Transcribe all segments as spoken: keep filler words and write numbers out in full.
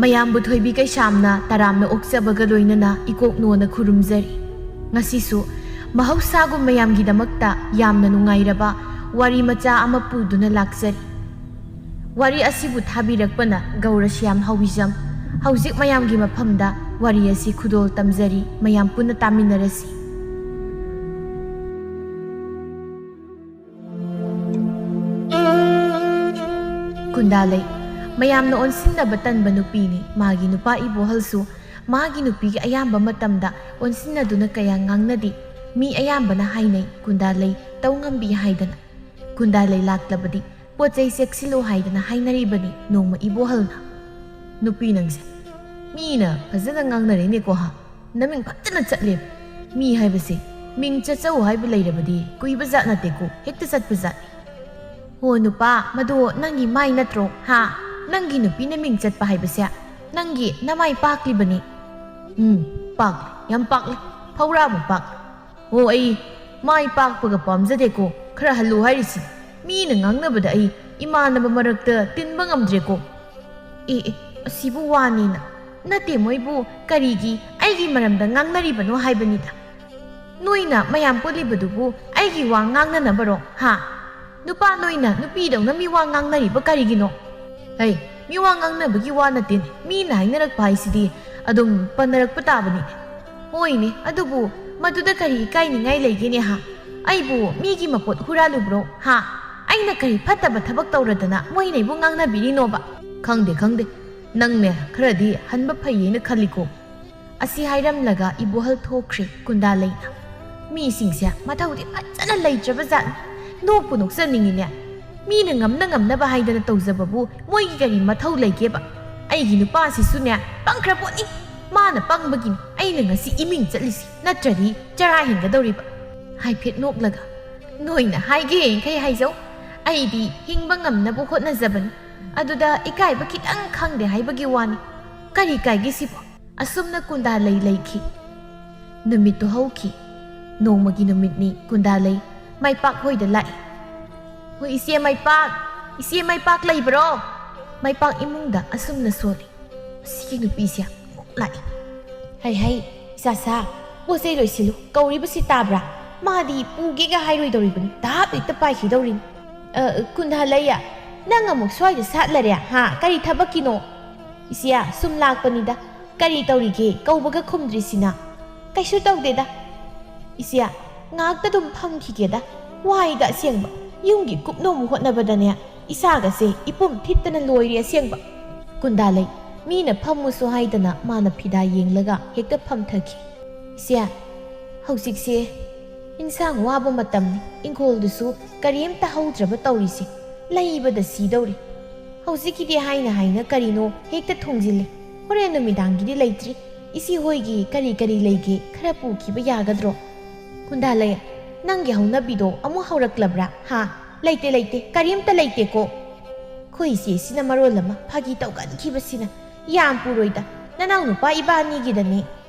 ꯃꯌꯥꯝꯕꯨ ꯊꯣꯏꯕꯤ ꯀꯩꯁꯥꯝꯅ ꯇꯔꯥꯝꯅ ꯑꯣꯛꯆꯕꯒ ꯂꯣꯏꯅꯅ ꯏꯀꯣꯛ ꯅꯣꯟꯅ ꯈꯨꯔꯨꯝꯖꯔꯤ꯫ ꯉꯁꯤꯁꯨ ꯃꯍꯧꯁꯥꯒꯨꯝ ꯃꯌꯥꯝꯒꯤꯗꯃꯛꯇ ꯌꯥꯝꯅ ꯅꯨꯡꯉꯥꯏꯔꯕ ꯋꯥꯔꯤ ꯃꯆꯥ ꯑꯃ ꯄꯨꯗꯨꯅ ꯂꯥꯛꯆꯔꯤ꯫ ꯋꯥꯔꯤ ꯑꯁꯤꯕꯨ ꯊꯥꯕꯤꯔꯛꯄꯅ ꯒꯧꯔꯁ꯭ꯌꯥꯝ ꯍꯧꯏꯖꯝ꯫ ꯍꯧꯖꯤꯛ ꯃꯌꯥꯝꯒꯤ ꯃꯐꯝꯗ ꯋꯥꯔꯤ ꯑꯁꯤ ꯈꯨꯗꯣꯜ ꯇꯝꯖꯔꯤ, ꯃꯌꯥꯝ ꯄꯨꯟꯅ ꯇꯥꯃꯤꯟꯅꯔꯁꯤ꯫ ꯀꯨꯟꯗꯥꯂꯩ ꯃꯌꯥꯝꯅ ꯑꯣꯟꯁꯤꯟꯅꯕ ꯇꯟꯕ ꯅꯨꯄꯤꯅꯤ꯫ ꯃꯥꯒꯤ ꯅꯨꯄꯥ ꯏꯕꯣꯍꯜꯁꯨ ꯃꯥꯒꯤ ꯅꯨꯄꯤꯒ ꯑꯌꯥꯝꯕ ꯃꯇꯝꯗ ꯑꯣꯟꯁꯤꯟꯅꯗꯨꯅ ꯀꯌꯥ ꯉꯥꯡꯅꯗꯦ꯫ ꯃꯤ ꯑꯌꯥꯝꯕꯅ ꯍꯥꯏꯅꯩ ꯀꯨꯟꯗꯥꯂꯩ ꯇꯧ ꯉꯝꯕꯤ ꯍꯥꯏꯗꯅ꯫ ꯀꯨꯟꯗꯥꯂꯩ ꯂꯥꯛꯂꯕꯗꯤ ꯄꯣꯠ ꯆꯩ ꯆꯦꯛꯁꯤꯜꯂꯨ ꯍꯥꯏꯗꯅ ꯍꯥꯏꯅꯔꯤꯕꯅꯤ ꯅꯣꯡꯃ ꯏꯕꯣꯍꯜꯅ꯫ "ꯅꯨꯄꯤ ꯅꯪꯁꯦ, ꯃꯤꯅ ꯐꯖꯅ ꯉꯥꯡꯅꯔꯦꯅꯦꯀꯣ ꯍꯥ, ꯅꯃꯤꯡ ꯐꯖꯅ ꯆꯠꯂꯦꯕ꯫ ꯃꯤ ꯍꯥꯏꯕꯁꯦ ꯃꯤꯡ ꯆꯠꯆꯧ ꯍꯥꯏꯕ ꯂꯩꯔꯕꯗꯤ ꯀꯨꯏꯕ ꯖꯥꯠ ꯅꯠꯇꯦꯀꯣ, ꯍꯦꯛꯇ ꯆꯠꯄ ꯖꯥꯠꯅꯤ꯫ ꯍꯣ ꯅꯨꯄꯥ, ꯃꯗꯣ ꯅꯪꯒꯤ ꯃꯥꯏ ꯅꯠꯇ꯭ꯔꯣ ꯍꯥ? ꯅꯪꯒꯤ ꯅꯨꯄꯤꯅ ꯃꯤꯡ ꯆꯠꯄ ꯍꯥꯏꯕꯁꯦ ꯅꯪꯒꯤ ꯅꯃꯥꯏ ꯄꯥꯛꯂꯤꯕꯅꯤ꯫" "ꯎꯝ, ꯄꯥꯛꯂꯤ, ꯌꯥꯝ ꯄꯥꯛꯂꯤ, ꯐꯧꯔꯥꯃꯨꯛ ꯄꯥꯛꯂꯤ꯫ ꯑꯣ, ꯑꯩ ꯃꯥꯏ ꯄꯥꯛꯄꯒ ꯄꯥꯝꯖꯗꯦꯀꯣ, ꯈꯔ ꯍꯜꯂꯨ ꯍꯥꯏꯔꯤꯁꯤ꯫ ꯃꯤꯅ ꯉꯥꯡꯅꯕꯗ ꯑꯩ ꯏꯃꯥꯟꯅꯕ ꯃꯔꯛꯇ ꯇꯤꯟꯕ ꯉꯝꯗ꯭ꯔꯦꯀꯣ꯫" "ꯑꯦ, ꯑꯦ, ꯑꯁꯤꯕꯨ ꯋꯥꯅꯦꯅ? ꯅꯠꯇꯦ, ꯃꯣꯏꯕꯨ ꯀꯔꯤꯒꯤ ꯑꯩꯒꯤ ꯃꯔꯝꯗ ꯉꯥꯡꯅꯔꯤꯕꯅꯣ ꯍꯥꯏꯕꯅꯤꯗ꯫ ꯅꯣꯏꯅ ꯃꯌꯥꯝ ꯄꯨꯜꯂꯤꯕꯗꯨꯕꯨ ꯑꯩꯒꯤ ꯋꯥ ꯉꯥꯡꯅꯅꯕꯔꯣ, ꯍꯥ? ꯅꯨꯄꯥ ꯅꯣꯏꯅ ꯅꯨꯄꯤꯗꯧꯅ ꯃꯤ ꯋꯥ ꯉꯥꯡꯅꯔꯤꯕ ꯀꯔꯤꯒꯤꯅꯣ?" "ꯍꯩ, ꯃꯤ ꯋꯥ ꯉꯥꯡꯅꯕꯒꯤ ꯋꯥ ꯅꯠꯇꯦꯅꯦ, ꯃꯤꯅ ꯍꯥꯏꯅꯔꯛꯄ ꯍꯥꯏꯁꯤꯗꯤ ꯑꯗꯨꯝ ꯄꯟꯅꯔꯛꯄ ꯇꯥꯕꯅꯤꯅꯦ꯫" "ꯍꯣꯏꯅꯦ, ꯑꯗꯨꯕꯨ ꯃꯗꯨꯗ ꯀꯔꯤ ꯏꯀꯥꯏꯅꯤꯡꯉꯥꯏ ꯂꯩꯒꯦꯅꯦ, ꯍꯥ? ꯑꯩꯕꯨ ꯃꯤꯒꯤ ꯃꯄꯣꯠ ꯍꯨꯔꯥꯜꯂꯨꯕ꯭ꯔꯣ, ꯍꯥ? ꯑꯩꯅ ꯀꯔꯤ ꯐꯠꯇꯕ ꯊꯕꯛ ꯇꯧꯔꯗꯅ ꯃꯣꯏꯅ ꯑꯩꯕꯨ ꯉꯥꯡꯅꯕꯤꯔꯤꯅꯣꯕ?" "ꯈꯪꯗꯦ, ꯈꯪꯗꯦ, ꯅꯪꯅꯦ ꯈꯔꯗꯤ ꯍꯟꯕ ꯐꯩꯌꯦꯅ ꯈꯜꯂꯤꯀꯣ꯫" ꯑꯁꯤ ꯍꯥꯏꯔꯝꯂꯒ ꯏꯕꯣꯍꯜ ꯊꯣꯛꯈ꯭ꯔꯦ ꯀꯨꯟꯗꯥꯂꯩꯅ꯫ ꯃꯤꯁꯤꯡꯁꯦ ꯃꯊꯧꯗꯤ ꯐꯖꯅ ꯂꯩꯇ꯭ꯔꯕ ꯖꯥꯠꯅꯤ꯫ ꯅꯣꯛꯄꯨ ꯅꯣꯛꯆꯅꯤꯡꯉꯤꯅꯦ꯫ ꯃꯤꯅ ꯉꯝꯅ ꯉꯝꯅꯕ ꯍꯥꯏꯗꯅ ꯇꯧꯖꯕꯕꯨ ꯃꯣꯏꯒꯤ ꯀꯔꯤ ꯃꯊꯧ ꯂꯩꯒꯦꯕ? ꯑꯩꯒꯤ ꯅꯨꯄꯥꯁꯤꯁꯨꯅꯦ ꯄꯪꯈ꯭ꯔ ꯄꯣꯠꯅꯤ꯫ ꯃꯥꯅ ꯄꯪꯕꯒꯤꯅꯤ ꯑꯩꯅ ꯉꯁꯤ ꯏꯃꯤꯡ ꯆꯠꯂꯤꯁꯤ, ꯅꯠꯇ꯭ꯔꯗꯤ ꯆꯔꯥ ꯍꯦꯟꯒꯗꯧꯔꯤꯕ꯫ ꯍꯥꯏꯐꯦꯠ ꯅꯣꯛꯂꯒ, "ꯅꯣꯏꯅ ꯍꯥꯏꯒꯦ ꯌꯥꯡꯈꯩ ꯍꯥꯏꯖꯧ, ꯑꯩꯗꯤ ꯍꯤꯡꯕ ꯉꯝꯅꯕ ꯍꯣꯠꯅꯖꯕꯅꯤ꯫ ꯑꯗꯨꯗ ꯏꯀꯥꯏꯕ ꯈꯤꯇꯪ ꯈꯪꯗꯦ ꯍꯥꯏꯕꯒꯤ ꯋꯥꯅꯤ꯫ ꯀꯔꯤ ꯀꯥꯏꯒꯦ ꯁꯤꯕꯣ?" ꯑꯁꯨꯝꯅ ꯀꯨꯟꯗꯥꯂꯩ ꯂꯩꯈꯤ꯫ ꯅꯨꯃꯤꯠꯇꯨ ꯍꯧꯈꯤ꯫ ꯅꯣꯡꯃꯒꯤ ꯅꯨꯃꯤꯠꯅꯤ꯫ ꯀꯨꯟꯗꯥꯂꯩ ꯃꯥꯏꯄꯥꯛ ꯍꯣꯏꯗ ꯂꯥꯛꯏ꯫ "ꯍꯣꯏ, ꯏꯆꯦ ꯃꯥꯏꯄꯥꯛ, ꯏꯆꯦ ꯃꯥꯏꯄꯥꯛ ꯂꯩꯕ꯭ꯔꯣ?" ꯃꯥꯏꯄꯥꯛ ꯏꯃꯨꯡꯗ ꯑꯁꯨꯝꯅ ꯁꯣꯜꯂꯤ꯫ ꯁꯤꯒꯤ ꯅꯨꯄꯤꯁꯦ ꯑꯃꯨꯛ ꯂꯥꯛꯑꯦ꯫ "ꯍꯩ ꯍꯩ, ꯏꯆꯥꯁꯥ, ꯄꯣꯠ ꯆꯩ ꯂꯣꯏꯁꯤꯜꯂꯨ, ꯀꯧꯔꯤꯕꯁꯤ ꯇꯥꯕ꯭ꯔꯥ? ꯃꯥꯗꯤ ꯄꯨꯒꯦꯒ ꯍꯥꯏꯔꯣꯏꯗꯧꯔꯤꯕꯅꯤ, ꯇꯥꯞ ꯍꯦꯛꯇ ꯄꯥꯏꯈꯤꯗꯧꯔꯤꯅꯤ꯫ ꯑ, ꯀꯨꯟꯗꯥꯂꯩ, ꯅꯪ ꯑꯃꯨꯛ ꯁ꯭ꯋꯥꯏꯗ ꯁꯥꯠꯂꯔꯦ, ꯍꯥ? ꯀꯔꯤ ꯊꯕꯛꯀꯤꯅꯣ?" "ꯏꯆꯦ, ꯁꯨꯝ ꯂꯥꯛꯄꯅꯤꯗ꯫ ꯀꯔꯤ ꯇꯧꯔꯤꯒꯦ? ꯀꯧꯕꯒ ꯈꯨꯝꯗ꯭ꯔꯤꯁꯤꯅ?" "ꯀꯩꯁꯨ ꯇꯧꯗꯦꯗ, ꯏꯆꯦ꯫ ꯉꯥꯛꯇ ꯑꯗꯨꯝ ꯐꯝꯈꯤꯒꯦꯗ꯫ ꯋꯥꯏꯗ ꯑꯁꯦꯡꯕ꯫ ꯌꯨꯝꯒꯤ ꯀꯨꯞꯅꯣꯝ ꯍꯣꯠꯅꯕꯗꯅꯦ ꯏꯁꯥꯒꯁꯦ ꯏꯄꯨꯝ ꯊꯤꯠꯇꯅ ꯂꯣꯏꯔꯦ ꯑꯁꯦꯡꯕ꯫" ꯀꯨꯟꯗꯥꯂꯩ, ꯃꯤꯅ ꯐꯝꯃꯨꯁꯨ ꯍꯥꯏꯗꯅ ꯃꯥꯅ ꯐꯤꯗꯥ ꯌꯦꯡꯂꯒ ꯍꯦꯛꯇ ꯐꯝꯊꯈꯤ꯫ "ꯏꯆꯦ, ꯍꯧꯖꯤꯛꯁꯦ ꯏꯟꯁꯥꯡ ꯋꯥꯕ ꯃꯇꯝꯅꯤ, ꯏꯪꯈꯣꯜꯗꯨꯁꯨ ꯀꯔꯤꯝꯇ ꯍꯧꯗ꯭ꯔꯕ ꯇꯧꯔꯤꯁꯦ, ꯂꯩꯕꯗ ꯁꯤꯗꯧꯔꯦ꯫ ꯍꯧꯖꯤꯛꯀꯤꯗꯤ ꯍꯥꯏꯅ ꯍꯥꯏꯅ ꯀꯔꯤꯅꯣ ꯍꯦꯛꯇ ꯊꯣꯡꯖꯤꯜꯂꯦ꯫ ꯍꯣꯔꯦꯟ ꯅꯨꯃꯤꯗꯥꯡꯒꯤꯗꯤ ꯂꯩꯇ꯭ꯔꯤ꯫ ꯏꯆꯦ ꯍꯣꯏꯒꯤ ꯀꯔꯤ ꯀꯔꯤ ꯂꯩꯒꯦ, ꯈꯔ ꯄꯨꯈꯤꯕ ꯌꯥꯒꯗ꯭ꯔꯣ?" "ꯀꯨꯟꯗꯥꯂꯩ, ꯅꯪꯒꯤ ꯍꯧꯅꯕꯤꯗꯣ ꯑꯃꯨꯛ ꯍꯧꯔꯛꯂꯕ꯭ꯔꯥ? ꯍꯥ? ꯂꯩꯇꯦ, ꯂꯩꯇꯦ, ꯀꯔꯤꯝꯇ ꯂꯩꯇꯦꯀꯣ꯫" ꯑꯩꯈꯣꯏ ꯏꯆꯦꯁꯤꯅ ꯃꯔꯣꯜ ꯑꯃ ꯐꯥꯒꯤ ꯇꯧꯒꯟꯈꯤꯕꯁꯤꯅ꯫ "ꯌꯥꯝ ꯄꯨꯔꯣꯏꯗ, ꯅꯅꯥꯎ ꯅꯨꯄꯥ ꯏꯕꯥꯅꯤꯒꯤꯗꯅꯦ,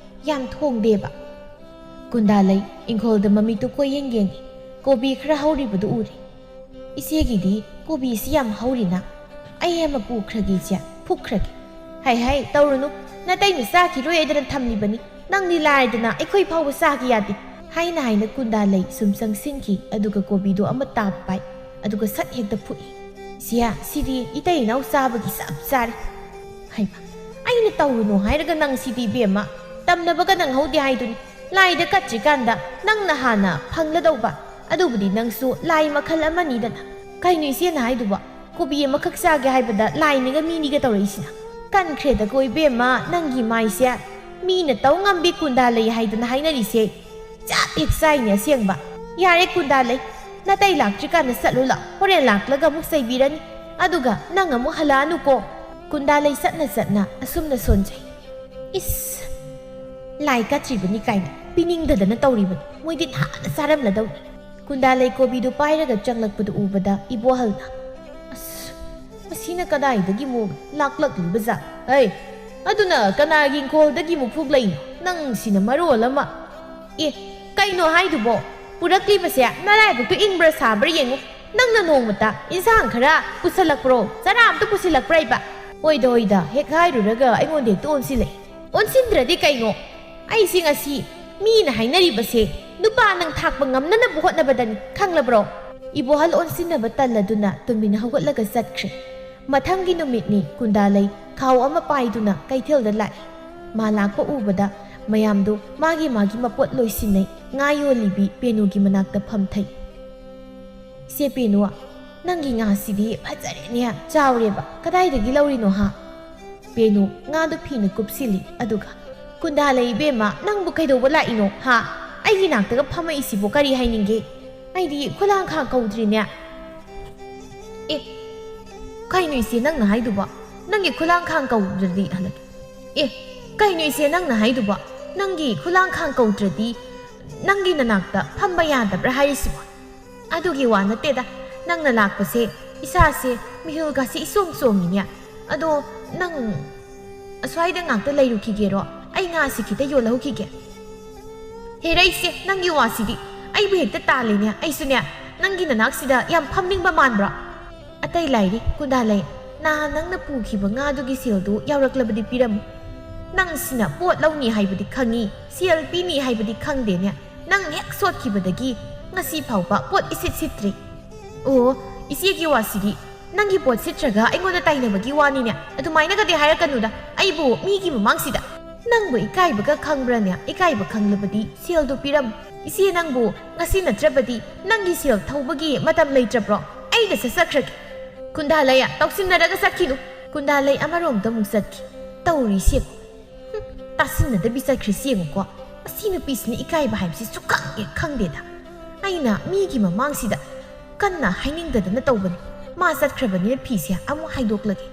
ꯌꯥꯝ ꯊꯣꯡꯗꯦꯕ꯫" ꯀꯨꯟꯗꯥꯂꯩ ꯏꯪꯈꯣꯜꯗ ꯃꯃꯤꯠꯇꯨ ꯀꯣꯏꯌꯦꯡ ꯌꯦꯡꯉꯤ꯫ ꯀꯣꯕꯤ ꯈꯔ ꯍꯧꯔꯤꯕꯗꯨ ꯎꯔꯦ꯫ "ꯏꯆꯦꯒꯤꯗꯤ ꯀꯣꯕꯤꯁꯤ ꯌꯥꯝ ꯍꯧꯔꯤꯅ꯫ ꯑꯩ ꯑꯃ ꯄꯨꯈ꯭ꯔꯒꯦ ꯏꯆꯦ, ꯐꯨꯛꯈ꯭ꯔꯒꯦ꯫" "ꯍꯥꯏ ꯍꯥꯏ, ꯇꯧꯔꯨꯅꯨ, ꯅꯇꯩꯅ ꯆꯥꯈꯤꯔꯣꯏ ꯍꯥꯏꯗꯅ ꯊꯝꯂꯤꯕꯅꯤ꯫ ꯅꯪꯗꯤ ꯂꯥꯏꯔꯗꯅ ꯑꯩꯈꯣꯏ ꯐꯥꯎꯕ ꯆꯥꯒꯦ ꯌꯥꯗꯦ꯫" ꯍꯥꯏꯅ ꯍꯥꯏꯅ ꯀꯨꯟꯗꯥꯂꯩ ꯁꯨꯝ ꯆꯪꯁꯤꯟꯈꯤ, ꯑꯗꯨꯒ ꯀꯣꯕꯤꯗꯨ ꯑꯃ ꯇꯥꯞ ꯄꯥꯏ, ꯑꯗꯨꯒ ꯁꯠ ꯍꯦꯛꯇ ꯐꯨꯛꯏ꯫ "ꯏꯆꯦ, ꯁꯤꯗꯤ ꯏꯇꯩ ꯏꯅꯥꯎ ꯆꯥꯕꯒꯤ ꯆꯞ ꯆꯥꯔꯦ꯫" "ꯍꯩꯃꯥ, ꯑꯩꯅ ꯇꯧꯔꯨꯅꯨ ꯍꯥꯏꯔꯒ ꯅꯪ ꯁꯤꯗꯤ ꯏꯕꯦꯝꯃ, ꯇꯝꯅꯕꯒ ꯅꯪꯍꯧꯗꯦ ꯍꯥꯏꯗꯨꯅꯤ꯫ ꯂꯥꯏꯗ ꯀꯠꯇ꯭ꯔꯤꯀꯥꯟꯗ ꯅꯪꯅ ꯍꯥꯟꯅ ꯐꯪꯂꯗꯧꯕ꯫ ꯑꯗꯨꯕꯨꯗꯤ ꯅꯪꯁꯨ ꯂꯥꯏ ꯃꯈꯜ ꯑꯃꯅꯤꯗꯅ꯫" "ꯀꯩꯅꯣ ꯏꯆꯦꯅ ꯍꯥꯏꯗꯨꯕꯣ? ꯀꯣꯕꯤ ꯑꯃꯈꯛ ꯆꯥꯒꯦ ꯍꯥꯏꯕꯗ ꯂꯥꯏꯅꯤꯒ ꯃꯤꯅꯤꯒ ꯇꯧꯔꯛꯏꯁꯤꯅ?" "ꯀꯟꯈ꯭ꯔꯦꯗꯀꯣ ꯏꯕꯦꯝꯃ, ꯅꯪꯒꯤ ꯃꯥꯏꯁꯦ꯫ ꯃꯤꯅ ꯇꯧ ꯉꯝꯕꯤ ꯀꯨꯟꯗꯥ ꯂꯩ ꯍꯥꯏꯗꯅ ꯍꯥꯏꯅꯔꯤꯁꯦ ꯆꯞ ꯍꯦꯛ ꯆꯥꯏꯅꯦ ꯑꯁꯦꯡꯕ꯫" "ꯌꯥꯔꯦ ꯀꯨꯟꯗꯥ ꯂꯩ, ꯅꯇꯩ ꯂꯥꯛꯇ꯭ꯔꯤꯀꯥꯟꯗ ꯆꯠꯂꯨ ꯂꯥꯎ, ꯍꯣꯔꯦꯟ ꯂꯥꯛꯂꯒ ꯑꯃꯨꯛ ꯆꯩꯕꯤꯔꯅꯤ꯫ ꯑꯗꯨꯒ ꯅꯪ ꯑꯃꯨꯛ ꯍꯜꯂꯛꯑꯅꯨꯀꯣ꯫" ꯀꯨꯟꯗꯥ ꯂꯩ ꯆꯠꯅ ꯆꯠꯅ ꯑꯁꯨꯝꯅ ꯁꯣꯟꯖꯩ꯫ "ꯏꯁ, ꯂꯥꯏ ꯀꯠꯇ꯭ꯔꯤꯕꯅꯤ ꯀꯥꯏꯅ ꯄꯤꯅꯤꯡꯗꯗꯅ ꯇꯧꯔꯤꯕꯅꯤ, ꯃꯣꯏꯗꯤ ꯅꯍꯥꯟꯅ ꯆꯥꯔꯝꯂꯗꯧꯅꯤ꯫" ꯀꯨꯟꯗꯥ ꯂꯩ ꯀꯣꯕꯤꯗꯨ ꯄꯥꯏꯔꯒ ꯆꯪꯂꯛꯄꯗꯨ ꯎꯕꯗ ꯏꯕꯣꯍꯜꯅ, "ꯑꯁ, ꯃꯁꯤꯅ ꯀꯗꯥꯏꯗꯒꯤ ꯑꯃꯨꯛ ꯂꯥꯛꯂꯛꯂꯤꯕ ꯖꯥꯠ? ꯍꯩ, ꯑꯗꯨꯅ ꯀꯅꯥꯒꯤ ꯏꯪꯈꯣꯜꯗꯒꯤ ꯑꯃꯨꯛ ꯐꯨꯛꯂꯛꯏꯅꯣ? ꯅꯪꯁꯤꯅ ꯃꯔꯣꯜ ꯑꯃ꯫ ꯑꯦ, ꯀꯩꯅꯣ ꯍꯥꯏꯗꯨꯕꯣ? ꯄꯨꯔꯛꯂꯤꯕꯁꯦ ꯅꯔꯥꯏꯕꯛꯇꯨ ꯏꯪꯕ꯭ꯔꯥ ꯁꯥꯕ꯭ꯔꯥ ꯌꯦꯡꯉꯨ꯫ ꯅꯪꯅ ꯅꯣꯡꯃꯇ ꯏꯟꯁꯥꯡ ꯈꯔ ꯄꯨꯁꯜꯂꯛꯄ꯭ꯔꯣ? ꯆꯔꯥ ꯑꯝꯇ ꯄꯨꯁꯤꯜꯂꯛꯄ꯭ꯔꯥ ꯏꯕ?" "ꯍꯣꯏꯗ, ꯍꯣꯏꯗ, ꯍꯦꯛ ꯍꯥꯏꯔꯨꯔꯒ ꯑꯩꯉꯣꯟꯗ ꯍꯦꯛꯇ ꯑꯣꯟꯁꯤꯜꯂꯛꯏ꯫ ꯑꯣꯟꯁꯤꯟꯗ꯭ꯔꯗꯤ ꯀꯩꯅꯣ? ꯑꯩꯁꯦ ꯉꯁꯤ ꯃꯤꯅ ꯍꯥꯏꯅꯔꯤꯕꯁꯦ ꯅꯨꯄꯥ ꯅꯪ ꯊꯥꯛꯄ ꯉꯝꯅꯅꯕ ꯍꯣꯠꯅꯕꯗꯅꯤ, ꯈꯪꯂꯕ꯭ꯔꯣ?" ꯏꯕꯣꯍꯜ ꯑꯣꯟꯁꯤꯟꯅꯕ ꯇꯜꯂꯗꯨꯅ ꯇꯨꯃꯤꯟꯅ ꯍꯧꯒꯠꯂꯒ ꯆꯠꯈ꯭ꯔꯦ꯫ ꯃꯊꯪꯒꯤ ꯅꯨꯃꯤꯠꯅꯤ꯫ ꯀꯨꯟꯗꯥꯂꯩ ꯈꯥꯎ ꯑꯃ ꯄꯥꯏꯗꯨꯅ ꯀꯩꯊꯦꯜꯗ ꯂꯥꯛꯏ꯫ ꯃꯥ ꯂꯥꯛꯄ ꯎꯕꯗ ꯃꯌꯥꯝꯗꯨ ꯃꯥꯒꯤ ꯃꯥꯒꯤ ꯃꯄꯣꯠ ꯂꯣꯏꯁꯤꯟꯅꯩ꯫ ꯉꯥ ꯌꯣꯜꯂꯤꯕꯤ ꯄꯦꯅꯨꯒꯤ ꯃꯅꯥꯛꯇ ꯐꯝꯊꯩ꯫ "ꯏꯆꯦ ꯄꯦꯅꯨ, ꯅꯪꯒꯤ ꯉꯥꯁꯤꯗꯤ ꯐꯖꯔꯦꯅꯦ, ꯆꯥꯎꯔꯦꯕ꯫ ꯀꯗꯥꯏꯗꯒꯤ ꯂꯧꯔꯤꯅꯣ ꯍꯥ?" ꯄꯦꯅꯨ ꯉꯥꯗꯨ ꯐꯤꯅ ꯀꯨꯞꯁꯤꯜꯂꯤ꯫ ꯑꯗꯨꯒ, "ꯀꯨꯟꯗꯥꯂꯩ ꯏꯕꯦꯝꯃ, ꯅꯪꯕꯨ ꯀꯩꯗꯧꯕ ꯂꯥꯛꯏꯅꯣ ꯍꯥ? ꯑꯩꯒꯤ ꯅꯥꯛꯇꯒ ꯐꯝꯃꯛꯏꯁꯤꯕꯨ ꯀꯔꯤ ꯍꯥꯏꯅꯤꯡꯒꯦ? ꯑꯩꯗꯤ ꯈꯨꯂꯥꯡꯈꯥꯡ ꯀꯧꯗ꯭ꯔꯤꯅꯦ꯫" "ꯑꯦ, ꯀꯩꯅꯣ ꯏꯆꯦ ꯅꯪꯅ ꯍꯥꯏꯗꯨꯕꯣ? ꯅꯪꯒꯤ ꯈꯨꯂꯥꯡꯈꯥꯡ ꯀꯧꯗ꯭ꯔꯗꯤ ꯍꯜꯂꯛꯀꯦ꯫ ꯑꯦ, ꯀꯩꯅꯣ ꯏꯆꯦ ꯅꯪꯅ ꯍꯥꯏꯗꯨꯕꯣ? ꯅꯪꯒꯤ ꯈꯨꯂꯥꯡꯈꯥꯡ ꯀꯧꯗ꯭ꯔꯗꯤ ꯅꯪꯒꯤ ꯅꯅꯥꯛꯇ ꯐꯝꯕ ꯌꯥꯗꯕ꯭ꯔꯥ ꯍꯥꯏꯔꯤꯁꯤꯕꯣ?" "ꯑꯗꯨꯒꯤ ꯋꯥ ꯅꯠꯇꯦꯗ, ꯅꯪꯅ ꯂꯥꯛꯄꯁꯦ ꯏꯁꯥꯁꯦ ꯃꯤꯍꯨꯜꯒꯁꯦ ꯏꯆꯣꯡ ꯆꯣꯡꯉꯤꯅꯦ꯫ ꯑꯗꯣ ꯅꯪ ꯑꯁ꯭ꯋꯥꯏꯗ ꯉꯥꯛꯇ ꯂꯩꯔꯨꯈꯤꯒꯦꯔꯣ? ꯑꯩ ꯉꯥꯁꯤ ꯈꯤꯇ ꯌꯣꯜꯍꯧꯈꯤꯒꯦ꯫" "ꯍꯦꯔꯩꯁꯦ, ꯅꯪꯒꯤ ꯋꯥꯁꯤꯗꯤ꯫ ꯑꯩꯕꯨ ꯍꯦꯛꯇ ꯇꯥꯜꯂꯤꯅꯦ꯫ ꯑꯩꯁꯨꯅꯦ, ꯅꯪꯒꯤ ꯅꯅꯥꯛꯁꯤꯗ ꯌꯥꯝ ꯐꯝꯅꯤꯡꯕ ꯃꯥꯟꯕ꯭ꯔꯣ?" "ꯑꯇꯩ ꯂꯥꯏꯔꯤ, ꯀꯨꯟꯗꯥꯂꯩ, ꯅꯍꯥꯟ ꯅꯪꯅ ꯄꯨꯈꯤꯕ ꯉꯥꯗꯨꯒꯤ ꯁꯦꯜꯗꯨ ꯌꯥꯎꯔꯛꯂꯕꯗꯤ ꯄꯤꯔꯝꯃꯨ꯫ ꯅꯪꯁꯤꯅ ꯄꯣꯠ ꯂꯧꯅꯤ ꯍꯥꯏꯕꯗꯤ ꯈꯪꯉꯤ, ꯁꯦꯜ ꯄꯤꯅꯤ ꯍꯥꯏꯕꯗꯤ ꯈꯪꯗꯦꯅꯦ꯫ ꯅꯪ ꯍꯦꯛ ꯁꯣꯠꯈꯤꯕꯗꯒꯤ ꯉꯁꯤ ꯐꯥꯎꯕ ꯄꯣꯠ ꯏꯁꯤꯠ ꯁꯤꯠꯇ꯭ꯔꯤ꯫" "ꯑꯣ, ꯏꯆꯦꯒꯤ ꯋꯥꯁꯤꯗꯤ꯫ ꯅꯪꯒꯤ ꯄꯣꯠ ꯁꯤꯠꯇ꯭ꯔꯒ ꯑꯩꯉꯣꯟꯗ ꯇꯥꯏꯅꯕꯒꯤ ꯋꯥꯅꯤꯅꯦ꯫ ꯑꯗꯨꯃꯥꯏꯅꯒꯗꯤ ꯍꯥꯏꯔꯛꯀꯅꯨꯗ, ꯑꯩꯕꯨ ꯃꯤꯒꯤ ꯃꯃꯥꯡꯁꯤꯗ꯫ ꯅꯪꯕꯨ ꯏꯀꯥꯏꯕꯒ ꯈꯪꯕ꯭ꯔꯅꯦ? ꯏꯀꯥꯏꯕ ꯈꯪꯂꯕꯗꯤ ꯁꯦꯜꯗꯨ ꯄꯤꯔꯝꯃꯨ꯫ ꯏꯆꯦ ꯅꯪꯕꯨ ꯉꯁꯤ ꯅꯠꯇ꯭ꯔꯕꯗꯤ ꯅꯪꯒꯤ ꯁꯦꯜ ꯊꯧꯕꯒꯤ ꯃꯇꯝ ꯂꯩꯇ꯭ꯔꯕ꯭ꯔꯣ? ꯑꯩꯒ ꯆꯠꯆꯈ꯭ꯔꯒꯦ꯫" "ꯀꯨꯟꯗꯥꯂꯩ, ꯇꯧꯁꯤꯟꯅꯔꯒ ꯆꯠꯈꯤꯅꯨ꯫" ꯀꯨꯟꯗꯥꯂꯩ ꯑꯃꯔꯣꯝꯗ ꯑꯃꯨꯛ ꯆꯠꯈꯤ꯫ ꯇꯧꯔꯤꯁꯤ ꯌꯦꯡꯉꯨ꯫ ꯍꯨꯝ, ꯇꯥꯁꯤꯟꯅꯗꯕꯤ ꯆꯠꯈ꯭ꯔꯤꯁꯤ ꯌꯦꯡꯉꯨꯀꯣ꯫ ꯑꯁꯤ ꯅꯨꯄꯤꯁꯤꯅ ꯏꯀꯥꯏꯕ ꯍꯥꯏꯕꯁꯤ ꯁꯨꯛꯈꯪ ꯍꯦꯛ ꯈꯪꯗꯦꯗ꯫ ꯑꯩꯅ ꯃꯤꯒꯤ ꯃꯃꯥꯡꯁꯤꯗ ꯀꯟꯅ ꯍꯥꯏꯅꯤꯡꯗꯗꯅ ꯇꯧꯕꯅꯤ꯫ ꯃꯥ ꯆꯠꯈ꯭ꯔꯕꯅꯤꯅ ꯐꯤꯁꯦ ꯑꯃꯨꯛ ꯍꯥꯏꯗꯣꯛꯂꯒꯦ꯫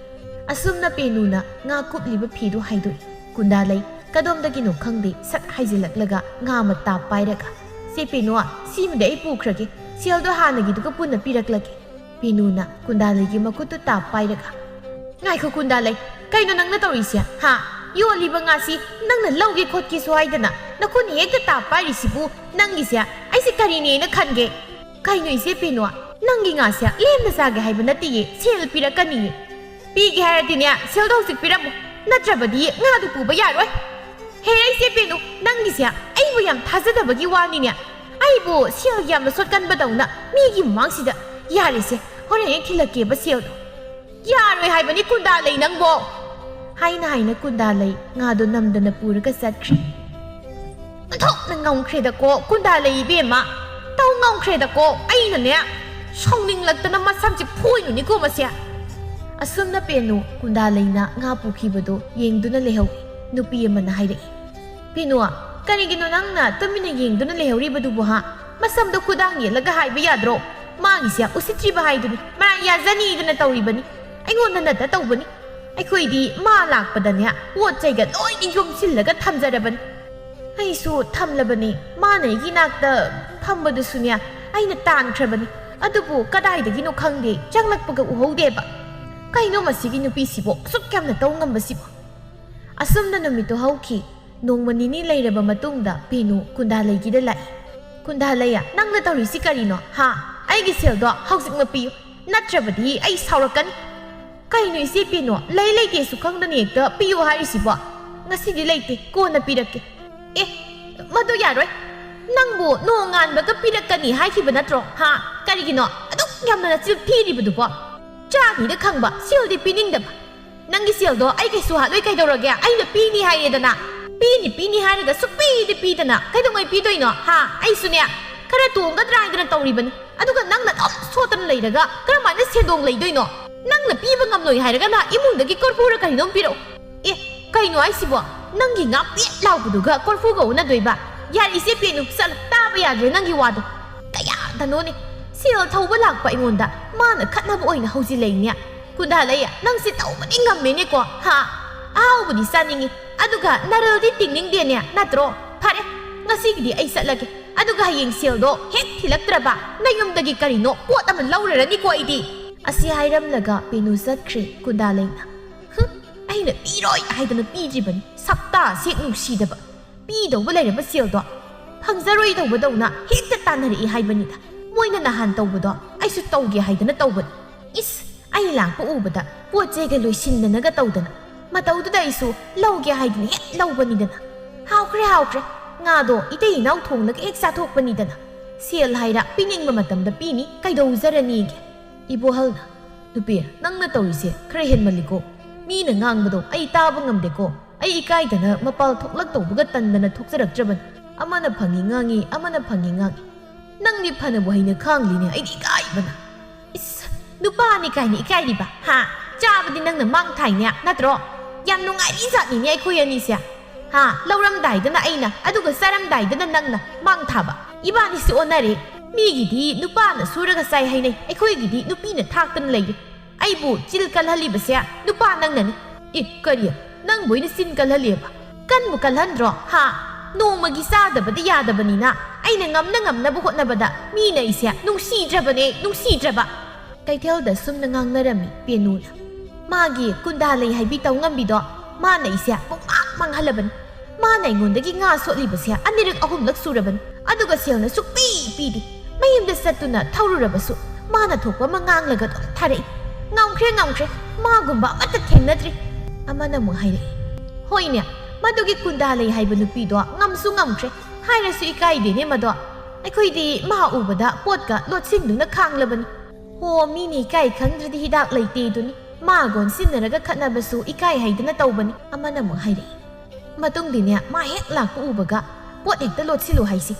ꯑꯁꯨꯝꯅ ꯄꯦꯅꯨꯅ ꯉꯥ ꯀꯨꯞꯂꯤꯕ ꯐꯤꯗꯨ ꯍꯥꯏꯗꯣꯛꯏ꯫ ꯀꯨꯟꯗꯥꯂꯩ ꯀꯗꯣꯝꯗꯒꯤꯅꯣ ꯈꯪꯗꯦ ꯁꯠ ꯍꯥꯏꯖꯤꯜꯂꯛꯂꯒ ꯉꯥ ꯃꯇꯥ ꯄꯥꯏꯔꯒ, "ꯁꯦ ꯄꯦꯅꯨ, ꯁꯤꯃꯗꯤ ꯑꯩ ꯄꯨꯈ꯭ꯔꯒꯦ꯫ ꯁꯦꯜꯗꯣ ꯍꯥꯟꯅꯒꯤꯗꯨꯒ ꯄꯨꯟꯅ ꯄꯤꯔꯛꯂꯒꯦ꯫" ꯄꯦꯅꯨꯅ ꯀꯨꯟꯗꯥꯂꯩꯒꯤ ꯃꯈꯨꯠꯇꯨ ꯇꯥꯞ ꯄꯥꯏꯔꯒ, "ꯉꯥꯏꯈꯣ ꯀꯨꯟꯗꯥꯂꯩ, ꯀꯩꯅꯣ ꯅꯪꯅ ꯇꯧꯔꯤꯁꯦ? ꯍꯥ? ꯌꯣꯜꯂꯤꯕ ꯉꯥꯁꯤ ꯅꯪꯅ ꯂꯧꯒꯦ ꯈꯣꯠꯀꯦꯁꯨ ꯍꯥꯏꯗꯅ ꯅꯈꯨꯠꯅ ꯍꯦꯛꯇ ꯇꯥꯞ ꯄꯥꯏꯔꯤꯁꯤꯕꯨ ꯅꯪꯒꯤꯁꯦ ꯑꯩꯁꯦ ꯀꯔꯤꯅꯦꯅ ꯈꯟꯒꯦ?" "ꯀꯩꯅꯣ ꯏꯆꯦ ꯄꯦꯅꯨ, ꯅꯪꯒꯤ ꯉꯥꯁꯦ ꯂꯦꯝꯅ ꯆꯥꯒꯦ ꯍꯥꯏꯕ ꯅꯠꯇꯦꯌꯦ, ꯁꯦꯜ ꯄꯤꯔꯛꯀꯅꯤꯌꯦ꯫" ꯄꯤꯒꯦ ꯍꯥꯏꯔꯗꯤꯅꯦ, ꯁꯦꯜꯗꯣ ꯍꯧꯖꯤꯛ ꯄꯤꯔꯝꯃꯨ, ꯅꯠꯇ꯭ꯔꯕꯗꯤ ꯉꯥꯗꯨ ꯄꯨꯕ ꯌꯥꯔꯣꯏ꯫ ꯍꯦꯔꯩ ꯆꯦ ꯄꯦꯅꯨ, ꯅꯪꯒꯤꯁꯦ ꯑꯩꯕꯨ ꯌꯥꯝ ꯊꯥꯖꯗꯕꯒꯤ ꯋꯥꯅꯤꯅꯦ꯫ ꯑꯩꯕꯨ ꯁꯦꯜ ꯌꯥꯝꯅ ꯁꯣꯠꯀꯟꯕꯗꯧꯅ ꯃꯤꯒꯤ ꯃꯃꯥꯡꯁꯤꯗ꯫ ꯌꯥꯔꯦꯁꯦ, ꯍꯣꯔꯦꯟ ꯑꯩ ꯊꯤꯜꯂꯛꯀꯦꯕ ꯁꯦꯜꯗꯣ꯫ ꯌꯥꯔꯣꯏ ꯍꯥꯏꯕꯅꯤ ꯀꯨꯟꯗꯥ ꯂꯩ ꯅꯪꯕꯣ꯫ ꯍꯥꯏꯅ ꯍꯥꯏꯅ ꯀꯨꯟꯗꯥ ꯂꯩ ꯉꯥꯗꯣ ꯅꯝꯗꯅ ꯄꯨꯔꯒ ꯆꯠꯈ꯭ꯔꯦ꯫ ꯑꯣꯟꯊꯣꯛꯅ ꯉꯝꯈ꯭ꯔꯦꯗꯀꯣ ꯀꯨꯟꯗꯥ ꯂꯩ ꯏꯕꯦꯝꯃ꯫ ꯇꯧ ꯉꯝꯈ꯭ꯔꯦꯗꯀꯣ꯫ ꯑꯩꯅꯅꯦ, ꯁꯥꯎꯅꯤꯡꯂꯛꯇꯅ ꯃꯁꯝꯁꯦ ꯐꯣꯏꯔꯨꯅꯤꯀꯣ ꯃꯁꯦ꯫ ꯑꯁꯨꯝꯅ ꯄꯦꯅꯨ ꯀꯨꯟꯗꯥ ꯂꯩꯅ ꯉꯥ ꯄꯨꯈꯤꯕꯗꯣ ꯌꯦꯡꯗꯨꯅ ꯂꯩꯍꯧꯏ꯫ ꯅꯨꯄꯤ ꯑꯃꯅ ꯍꯥꯏꯔꯛꯏ, "ꯄꯦꯅꯨ, ꯀꯔꯤꯒꯤꯅꯣ ꯅꯪꯅ ꯇꯨꯃꯤꯟꯅ ꯌꯦꯡꯗꯨꯅ ꯂꯩꯍꯧꯔꯤꯕꯗꯨꯕꯨ ꯍꯥ? ꯃꯁꯝꯗꯣ ꯈꯨꯗꯥꯡ ꯌꯦꯠꯂꯒ ꯍꯥꯏꯕ ꯌꯥꯗ꯭ꯔꯣ? ꯃꯥꯒꯤꯁꯦ ꯎꯁꯤꯠꯇ꯭ꯔꯤꯕ ꯍꯥꯏꯗꯨꯅꯤ, ꯃꯔꯥꯏ ꯌꯥꯖꯅꯤꯗꯅ ꯇꯧꯔꯤꯕꯅꯤ꯫ ꯑꯩꯉꯣꯟꯗ ꯅꯠꯇ ꯇꯧꯕꯅꯤ꯫ ꯑꯩꯈꯣꯏꯗꯤ ꯃꯥ ꯂꯥꯛꯄꯗꯅꯦ ꯄꯣꯠ ꯆꯩꯒ ꯂꯣꯏꯅ ꯌꯣꯝꯁꯤꯜꯂꯒ ꯊꯝꯖꯔꯕꯅꯤ꯫ ꯑꯩꯁꯨ ꯊꯝꯂꯕꯅꯤ꯫ ꯃꯥꯅ ꯑꯩꯒꯤ ꯏꯅꯥꯛꯇ ꯐꯝꯕꯗꯨꯁꯨꯅꯦ ꯑꯩꯅ ꯇꯥꯟꯈ꯭ꯔꯕꯅꯤ꯫ ꯑꯗꯨꯕꯨ ꯀꯗꯥꯏꯗꯒꯤꯅꯣ ꯈꯪꯗꯦ, ꯆꯪꯂꯛꯄꯒ ꯎꯍꯧꯗꯦꯕ꯫ ꯀꯩꯅꯣ ꯃꯁꯤꯒꯤ ꯅꯨꯄꯤꯁꯤꯕꯣ ꯑꯁꯨꯛ ꯌꯥꯝꯅ ꯇꯧ ꯉꯝꯕꯁꯤꯕꯣ?" ꯑꯁꯨꯝꯅ ꯅꯨꯃꯤꯠꯇꯨ ꯍꯧꯈꯤ꯫ ꯅꯣꯡꯃ ꯅꯤꯅꯤ ꯂꯩꯔꯕ ꯃꯇꯨꯡꯗ ꯄꯦꯅꯨ ꯀꯨꯟꯗꯥ ꯂꯩꯒꯤꯗ ꯂꯥꯛꯏ꯫ "ꯀꯨꯟꯗꯥ ꯂꯩꯌꯥ, ꯅꯪꯅ ꯇꯧꯔꯤꯁꯤ ꯀꯔꯤꯅꯣ? ꯍꯥ? ꯑꯩꯒꯤ ꯁꯦꯜꯗꯣ ꯍꯧꯖꯤꯛꯃꯛ ꯄꯤꯌꯨ, ꯅꯠꯇ꯭ꯔꯕꯗꯤ ꯑꯩ ꯁꯥꯎꯔꯛꯀꯅꯤ꯫" "ꯀꯩꯅꯣ ꯏꯆꯦ ꯄꯦꯅꯨ, ꯂꯩ ꯂꯩꯇꯦꯁꯨ ꯈꯪꯗꯅ ꯍꯦꯛꯇ ꯄꯤꯌꯨ ꯍꯥꯏꯔꯤꯁꯤꯕꯣ?" "ꯉꯁꯤꯗꯤ ꯂꯩꯇꯦ, ꯀꯣꯟꯅ ꯄꯤꯔꯛꯀꯦ꯫" "ꯑꯦ, ꯃꯗꯨ ꯌꯥꯔꯣꯏ꯫ ꯅꯪꯕꯨ ꯅꯣꯡꯉꯥꯟꯕꯒ ꯄꯤꯔꯛꯀꯅꯤ ꯍꯥꯏꯈꯤꯕ ꯅꯠꯇ꯭ꯔꯣ? ꯍꯥ? ꯀꯔꯤꯒꯤꯅꯣ ꯑꯗꯨꯛ ꯌꯥꯝꯅ ꯅꯆꯤꯟ ꯊꯤꯔꯤꯕꯗꯨꯕꯣ? ꯆꯥꯅꯤꯗ ꯈꯪꯕ ꯁꯦꯜꯗꯤ ꯄꯤꯅꯤꯡꯗꯕ꯫ ꯅꯪꯒꯤ ꯁꯦꯜꯗꯣ ꯑꯩ ꯀꯩꯁꯨ ꯍꯥꯠꯂꯣꯏ ꯀꯩꯗꯧꯔꯒꯦ? ꯑꯩꯅ ꯄꯤꯅꯤ ꯍꯥꯏꯔꯦꯗꯅ꯫ ꯄꯤꯅꯤ ꯄꯤꯅꯤ ꯍꯥꯏꯔꯒ ꯁꯨꯛꯄꯤꯗꯤ ꯄꯤꯗꯅ ꯀꯩꯗꯧꯉꯩ ꯄꯤꯗꯣꯏꯅꯣ? ꯍꯥ? ꯑꯩꯁꯨꯅꯦ, ꯈꯔ ꯇꯣꯡꯒꯗ꯭ꯔꯥ ꯍꯥꯏꯗꯅ ꯇꯧꯔꯤꯕꯅꯤ꯫ ꯑꯗꯨꯒ ꯅꯪꯅ ꯑꯗꯨꯝ ꯁꯣꯠꯇꯅ ꯂꯩꯔꯒ ꯀꯔꯝꯍꯥꯏꯅ ꯁꯦꯟꯗꯣꯡ ꯂꯩꯗꯣꯏꯅꯣ? ꯅꯪꯅ ꯄꯤꯕ ꯉꯝꯂꯣꯏ ꯍꯥꯏꯔꯒꯅ ꯏꯃꯨꯡꯗꯒꯤ ꯀꯣꯔꯐꯨꯔ ꯀꯔꯤꯅꯣꯝ ꯄꯤꯔꯛꯎ꯫ ꯑꯦ, ꯀꯩꯅꯣ ꯍꯥꯏꯁꯤꯕꯣ? ꯅꯪꯒꯤ ꯉꯥ ꯄꯦꯠ ꯂꯥꯎꯕꯗꯨꯒ ꯀꯣꯔꯐꯨꯒ ꯑꯣꯟꯅꯗꯣꯏꯕ? ꯌꯥꯔꯦ ꯏꯆꯦ ꯄꯦꯅꯨ, ꯆꯠꯂꯣ, ꯇꯥꯕ ꯌꯥꯗ꯭ꯔꯦ ꯅꯪꯒꯤ ꯋꯥꯗꯣ꯫ ꯀꯌꯥꯗꯅꯣꯅꯦ, ꯁꯦꯜ ꯊꯧꯕ ꯂꯥꯛꯄ ꯑꯩꯉꯣꯟꯗ ꯃꯥꯅ ꯈꯠꯅꯕ ꯑꯣꯏꯅ ꯍꯧꯖꯤꯜꯂꯛꯏꯅꯦ꯫ ꯀꯨꯟꯗꯥ ꯂꯩꯌꯦ, ꯅꯪꯁꯦ ꯇꯧꯕꯗꯤ ꯉꯝꯃꯦꯅꯦꯀꯣ, ꯍꯥ? ꯑꯍꯥꯎꯕꯗꯤ ꯆꯥꯅꯤꯡꯉꯤ, ꯑꯗꯨꯒ ꯅꯔꯜꯗꯤ ꯇꯤꯡꯅꯤꯡꯗꯦꯅꯦ, ꯅꯠꯇ꯭ꯔꯣ? ꯐꯔꯦ, ꯉꯁꯤꯒꯤꯗꯤ ꯑꯩ ꯆꯠꯂꯒꯦ, ꯑꯗꯨꯒ ꯍꯌꯦꯡ ꯁꯦꯜꯗꯣ ꯍꯦꯛ ꯊꯤꯜꯂꯛꯇ꯭ꯔꯕ ꯅꯌꯨꯝꯗꯒꯤ ꯀꯔꯤꯅꯣ ꯄꯣꯠ ꯑꯃ ꯂꯧꯔꯔꯅꯤꯀꯣ ꯑꯩꯗꯤ꯫ ꯑꯁꯤ ꯍꯥꯏꯔꯝꯂꯒ ꯄꯦꯅꯨ ꯆꯠꯈ꯭ꯔꯦ꯫ ꯀꯨꯟꯗꯥ ꯂꯩꯅ, "ꯍꯨꯝ, ꯑꯩꯅ ꯄꯤꯔꯣꯏ ꯍꯥꯏꯗꯅ ꯄꯤꯗ꯭ꯔꯤꯕꯅꯤ, ꯁꯛꯇꯥ ꯁꯦꯛ ꯅꯨꯡꯁꯤꯗꯕ꯫ ꯄꯤꯗꯧꯕ ꯂꯩꯔꯕ ꯁꯦꯜꯗꯣ ꯐꯪꯖꯔꯣꯏꯗꯧꯕꯗꯧꯅ ꯍꯦꯛꯇ ꯇꯥꯟꯅꯔꯛꯏ ꯍꯥꯏꯕꯅꯤꯗ꯫ ꯃꯣꯏꯅ ꯅꯍꯥꯟ ꯇꯧꯕꯗꯣ ꯑꯩꯁꯨ ꯇꯧꯒꯦ ꯍꯥꯏꯗꯅ ꯇꯧꯕꯅꯤ꯫ ꯏꯁ, ꯑꯩ ꯂꯥꯛꯄ ꯎꯕꯗ ꯄꯣꯠ ꯆꯩꯒ ꯂꯣꯏꯁꯤꯟꯗꯅꯒ ꯇꯧꯗꯅ, ꯃꯇꯧꯗꯨꯗ ꯑꯩꯁꯨ ꯂꯧꯒꯦ ꯍꯥꯏꯗꯨꯅ ꯍꯦꯛ ꯂꯧꯕꯅꯤꯗꯅ꯫ ꯍꯥꯎꯈ꯭ꯔꯦ, ꯍꯥꯎꯈ꯭ꯔꯦ, ꯉꯥꯗꯣ ꯏꯇꯩ ꯏꯅꯥꯎ ꯊꯣꯡꯂꯒ ꯍꯦꯛ ꯆꯥꯊꯣꯛꯄꯅꯤꯗꯅ꯫ ꯁꯦꯜ ꯍꯥꯏꯔ ꯄꯤꯅꯤꯡꯕ ꯃꯇꯝꯗ ꯄꯤꯅꯤ, ꯀꯩꯗꯧꯖꯔꯅꯤꯒꯦ? ꯏꯕꯣꯍꯜꯅ, "ꯅꯨꯄꯤ, ꯅꯪꯅ ꯇꯧꯔꯤꯁꯦ ꯈꯔ ꯍꯦꯟꯃꯜꯂꯤꯀꯣ꯫ ꯃꯤꯅ ꯉꯥꯡꯕꯗꯣ ꯑꯩ ꯇꯥꯕ ꯉꯝꯗꯦꯀꯣ꯫ ꯑꯩ ꯏꯀꯥꯏꯗꯅ ꯃꯄꯥꯜ ꯊꯣꯛꯂꯛꯇꯧꯕꯒ ꯇꯟꯗꯅ ꯊꯣꯛꯆꯔꯛꯇ꯭ꯔꯕꯅꯤ꯫ ꯑꯃꯅ ꯐꯪꯉꯤ ꯉꯥꯡꯉꯤ, ꯑꯃꯅ ꯐꯪꯉꯤ ꯉꯥꯡꯉꯤ꯫ ꯅꯪꯗꯤ ꯐꯅꯕꯨ ꯍꯩꯅ ꯈꯥꯡꯂꯤꯅꯦ, ꯑꯩꯗꯤ ꯏꯀꯥꯏꯕꯅ꯫ ꯏꯁ, ꯅꯨꯄꯥꯅꯤ ꯀꯥꯏꯅ ꯏꯀꯥꯏꯔꯤꯕ, ꯍꯥ? ꯆꯥꯕꯗꯤ ꯅꯪꯅ ꯃꯥꯡ ꯊꯥꯏꯅꯦ, ꯅꯠꯇ꯭ꯔꯣ? ꯌꯥꯝ ꯅꯨꯡꯉꯥꯏꯔꯤ ꯖꯥꯠꯅꯤꯅꯦ ꯑꯩꯈꯣꯏ ꯑꯅꯤꯁꯦ, ꯍꯥ? ꯂꯧꯔꯝꯗꯥꯏꯗꯅ ꯑꯩꯅ, ꯑꯗꯨꯒ ꯆꯥꯔꯝꯗꯥꯏꯗꯅ ꯅꯪꯅ ꯃꯥꯡ ꯊꯥꯕ꯫ ꯏꯕꯥꯅꯤꯁꯤ ꯑꯣꯟꯅꯔꯦ꯫ ꯃꯤꯒꯤꯗꯤ ꯅꯨꯄꯥꯅ ꯁꯨꯔꯒ ꯆꯥꯏ ꯍꯥꯏꯅꯩ, ꯑꯩꯈꯣꯏꯒꯤꯗꯤ ꯅꯨꯄꯤꯅ ꯊꯥꯛꯇꯅ ꯂꯩꯔꯦ꯫ ꯑꯩꯕꯨ ꯆꯤꯜ ꯀꯜꯍꯜꯂꯤꯕꯁꯦ ꯅꯨꯄꯥ ꯅꯪꯅꯅꯤ꯫ ꯑꯦ, ꯀꯔꯤ? ꯅꯪꯕꯨ ꯑꯩꯅ ꯆꯤꯟ ꯀꯜꯍꯜꯂꯦꯕ? ꯀꯟꯕꯨ ꯀꯜꯍꯟꯗ꯭ꯔꯣ, ꯍꯥ? ꯅꯣꯡꯃꯒꯤ ꯆꯥꯗꯕꯗꯤ ꯌꯥꯗꯕꯅꯤꯅ ꯑꯩꯅ ꯉꯝꯅ ꯉꯝꯅꯕ ꯍꯣꯠꯅꯕꯗ ꯃꯤꯅ ꯑꯩꯁꯦ ꯅꯨꯡꯁꯤꯗ꯭ꯔꯕꯅꯦ, ꯅꯨꯡꯁꯤꯗ꯭ꯔꯕ꯫ ꯀꯩꯊꯦꯜꯗ ꯁꯨꯝꯅ ꯉꯥꯡꯅꯔꯝꯃꯤ ꯄꯦꯅꯨꯅ꯫ ꯃꯥꯒꯤ ꯀꯨꯟꯗꯥ ꯂꯩ ꯍꯥꯏꯕꯤ ꯇꯧ ꯉꯝꯕꯤꯗꯣ ꯃꯥꯅ ꯑꯩꯁꯦ ꯄꯨꯡꯃꯥꯡ ꯃꯥꯡꯍꯜꯂꯕꯅꯤ꯫ ꯃꯥꯅ ꯑꯩꯉꯣꯟꯗꯒꯤ ꯉꯥ ꯁꯣꯠꯂꯤꯕꯁꯦ ꯑꯅꯤꯔꯛ ꯑꯍꯨꯝꯂꯛ ꯁꯨꯔꯕꯅꯤ꯫ ꯑꯗꯨꯒ ꯁꯦꯜꯅ ꯁꯨꯛꯄꯤ ꯄꯤꯗꯦ꯫ ꯃꯌꯨꯝꯗ ꯆꯠꯇꯨꯅ ꯊꯧꯔꯨꯔꯕꯁꯨ ꯃꯥꯅ ꯊꯣꯛꯄ ꯑꯃ ꯉꯥꯡꯂꯒ ꯑꯗꯨꯝ ꯊꯥꯔꯛꯏ꯫ ꯉꯝꯈ꯭ꯔꯦ, ꯉꯝꯈ꯭ꯔꯦ, ꯃꯥꯒꯨꯝꯕ ꯑꯃꯠꯇ ꯊꯦꯡꯅꯗ꯭ꯔꯤ꯫ ꯑꯃꯅ ꯑꯃꯨꯛ ꯍꯥꯏꯔꯛꯏ, "ꯍꯣꯏꯅꯦ, ꯃꯗꯨꯒꯤ ꯀꯨꯟꯗꯥ ꯂꯩ ꯍꯥꯏꯕ ꯅꯨꯄꯤꯗꯣ ꯉꯝꯁꯨ ꯉꯝꯈ꯭ꯔꯦ, ꯍꯥꯏꯔꯁꯨ ꯏꯀꯥꯏꯗꯦꯅꯦ ꯃꯗꯣ꯫ ꯑꯩꯈꯣꯏꯗꯤ ꯃꯥ ꯎꯕꯗ ꯄꯣꯠꯀ ꯂꯣꯠꯁꯤꯟꯗꯨꯅ ꯈꯥꯡꯂꯕꯅꯤ꯫ ꯍꯣ, ꯃꯤꯅ ꯏꯀꯥꯏ ꯈꯪꯗ꯭ꯔꯗꯤ ꯍꯤꯗꯥꯛ ꯂꯩꯇꯦꯗꯨꯅꯤ꯫ ꯃꯥꯒ ꯑꯣꯟꯁꯤꯟꯅꯔꯒ ꯈꯠꯅꯕꯁꯨ ꯏꯀꯥꯏ ꯍꯥꯏꯗꯅ ꯇꯧꯕꯅꯤ", ꯑꯃꯅ ꯑꯃꯨꯛ ꯍꯥꯏꯔꯛꯏ꯫ ꯃꯇꯨꯡꯗꯤꯅꯦ, ꯃꯥ ꯍꯦꯛ ꯂꯥꯛꯄ ꯎꯕꯒ ꯄꯣꯠ ꯍꯦꯛꯇ ꯂꯣꯠꯁꯤꯜꯂꯨ ꯍꯥꯏꯁꯤ꯫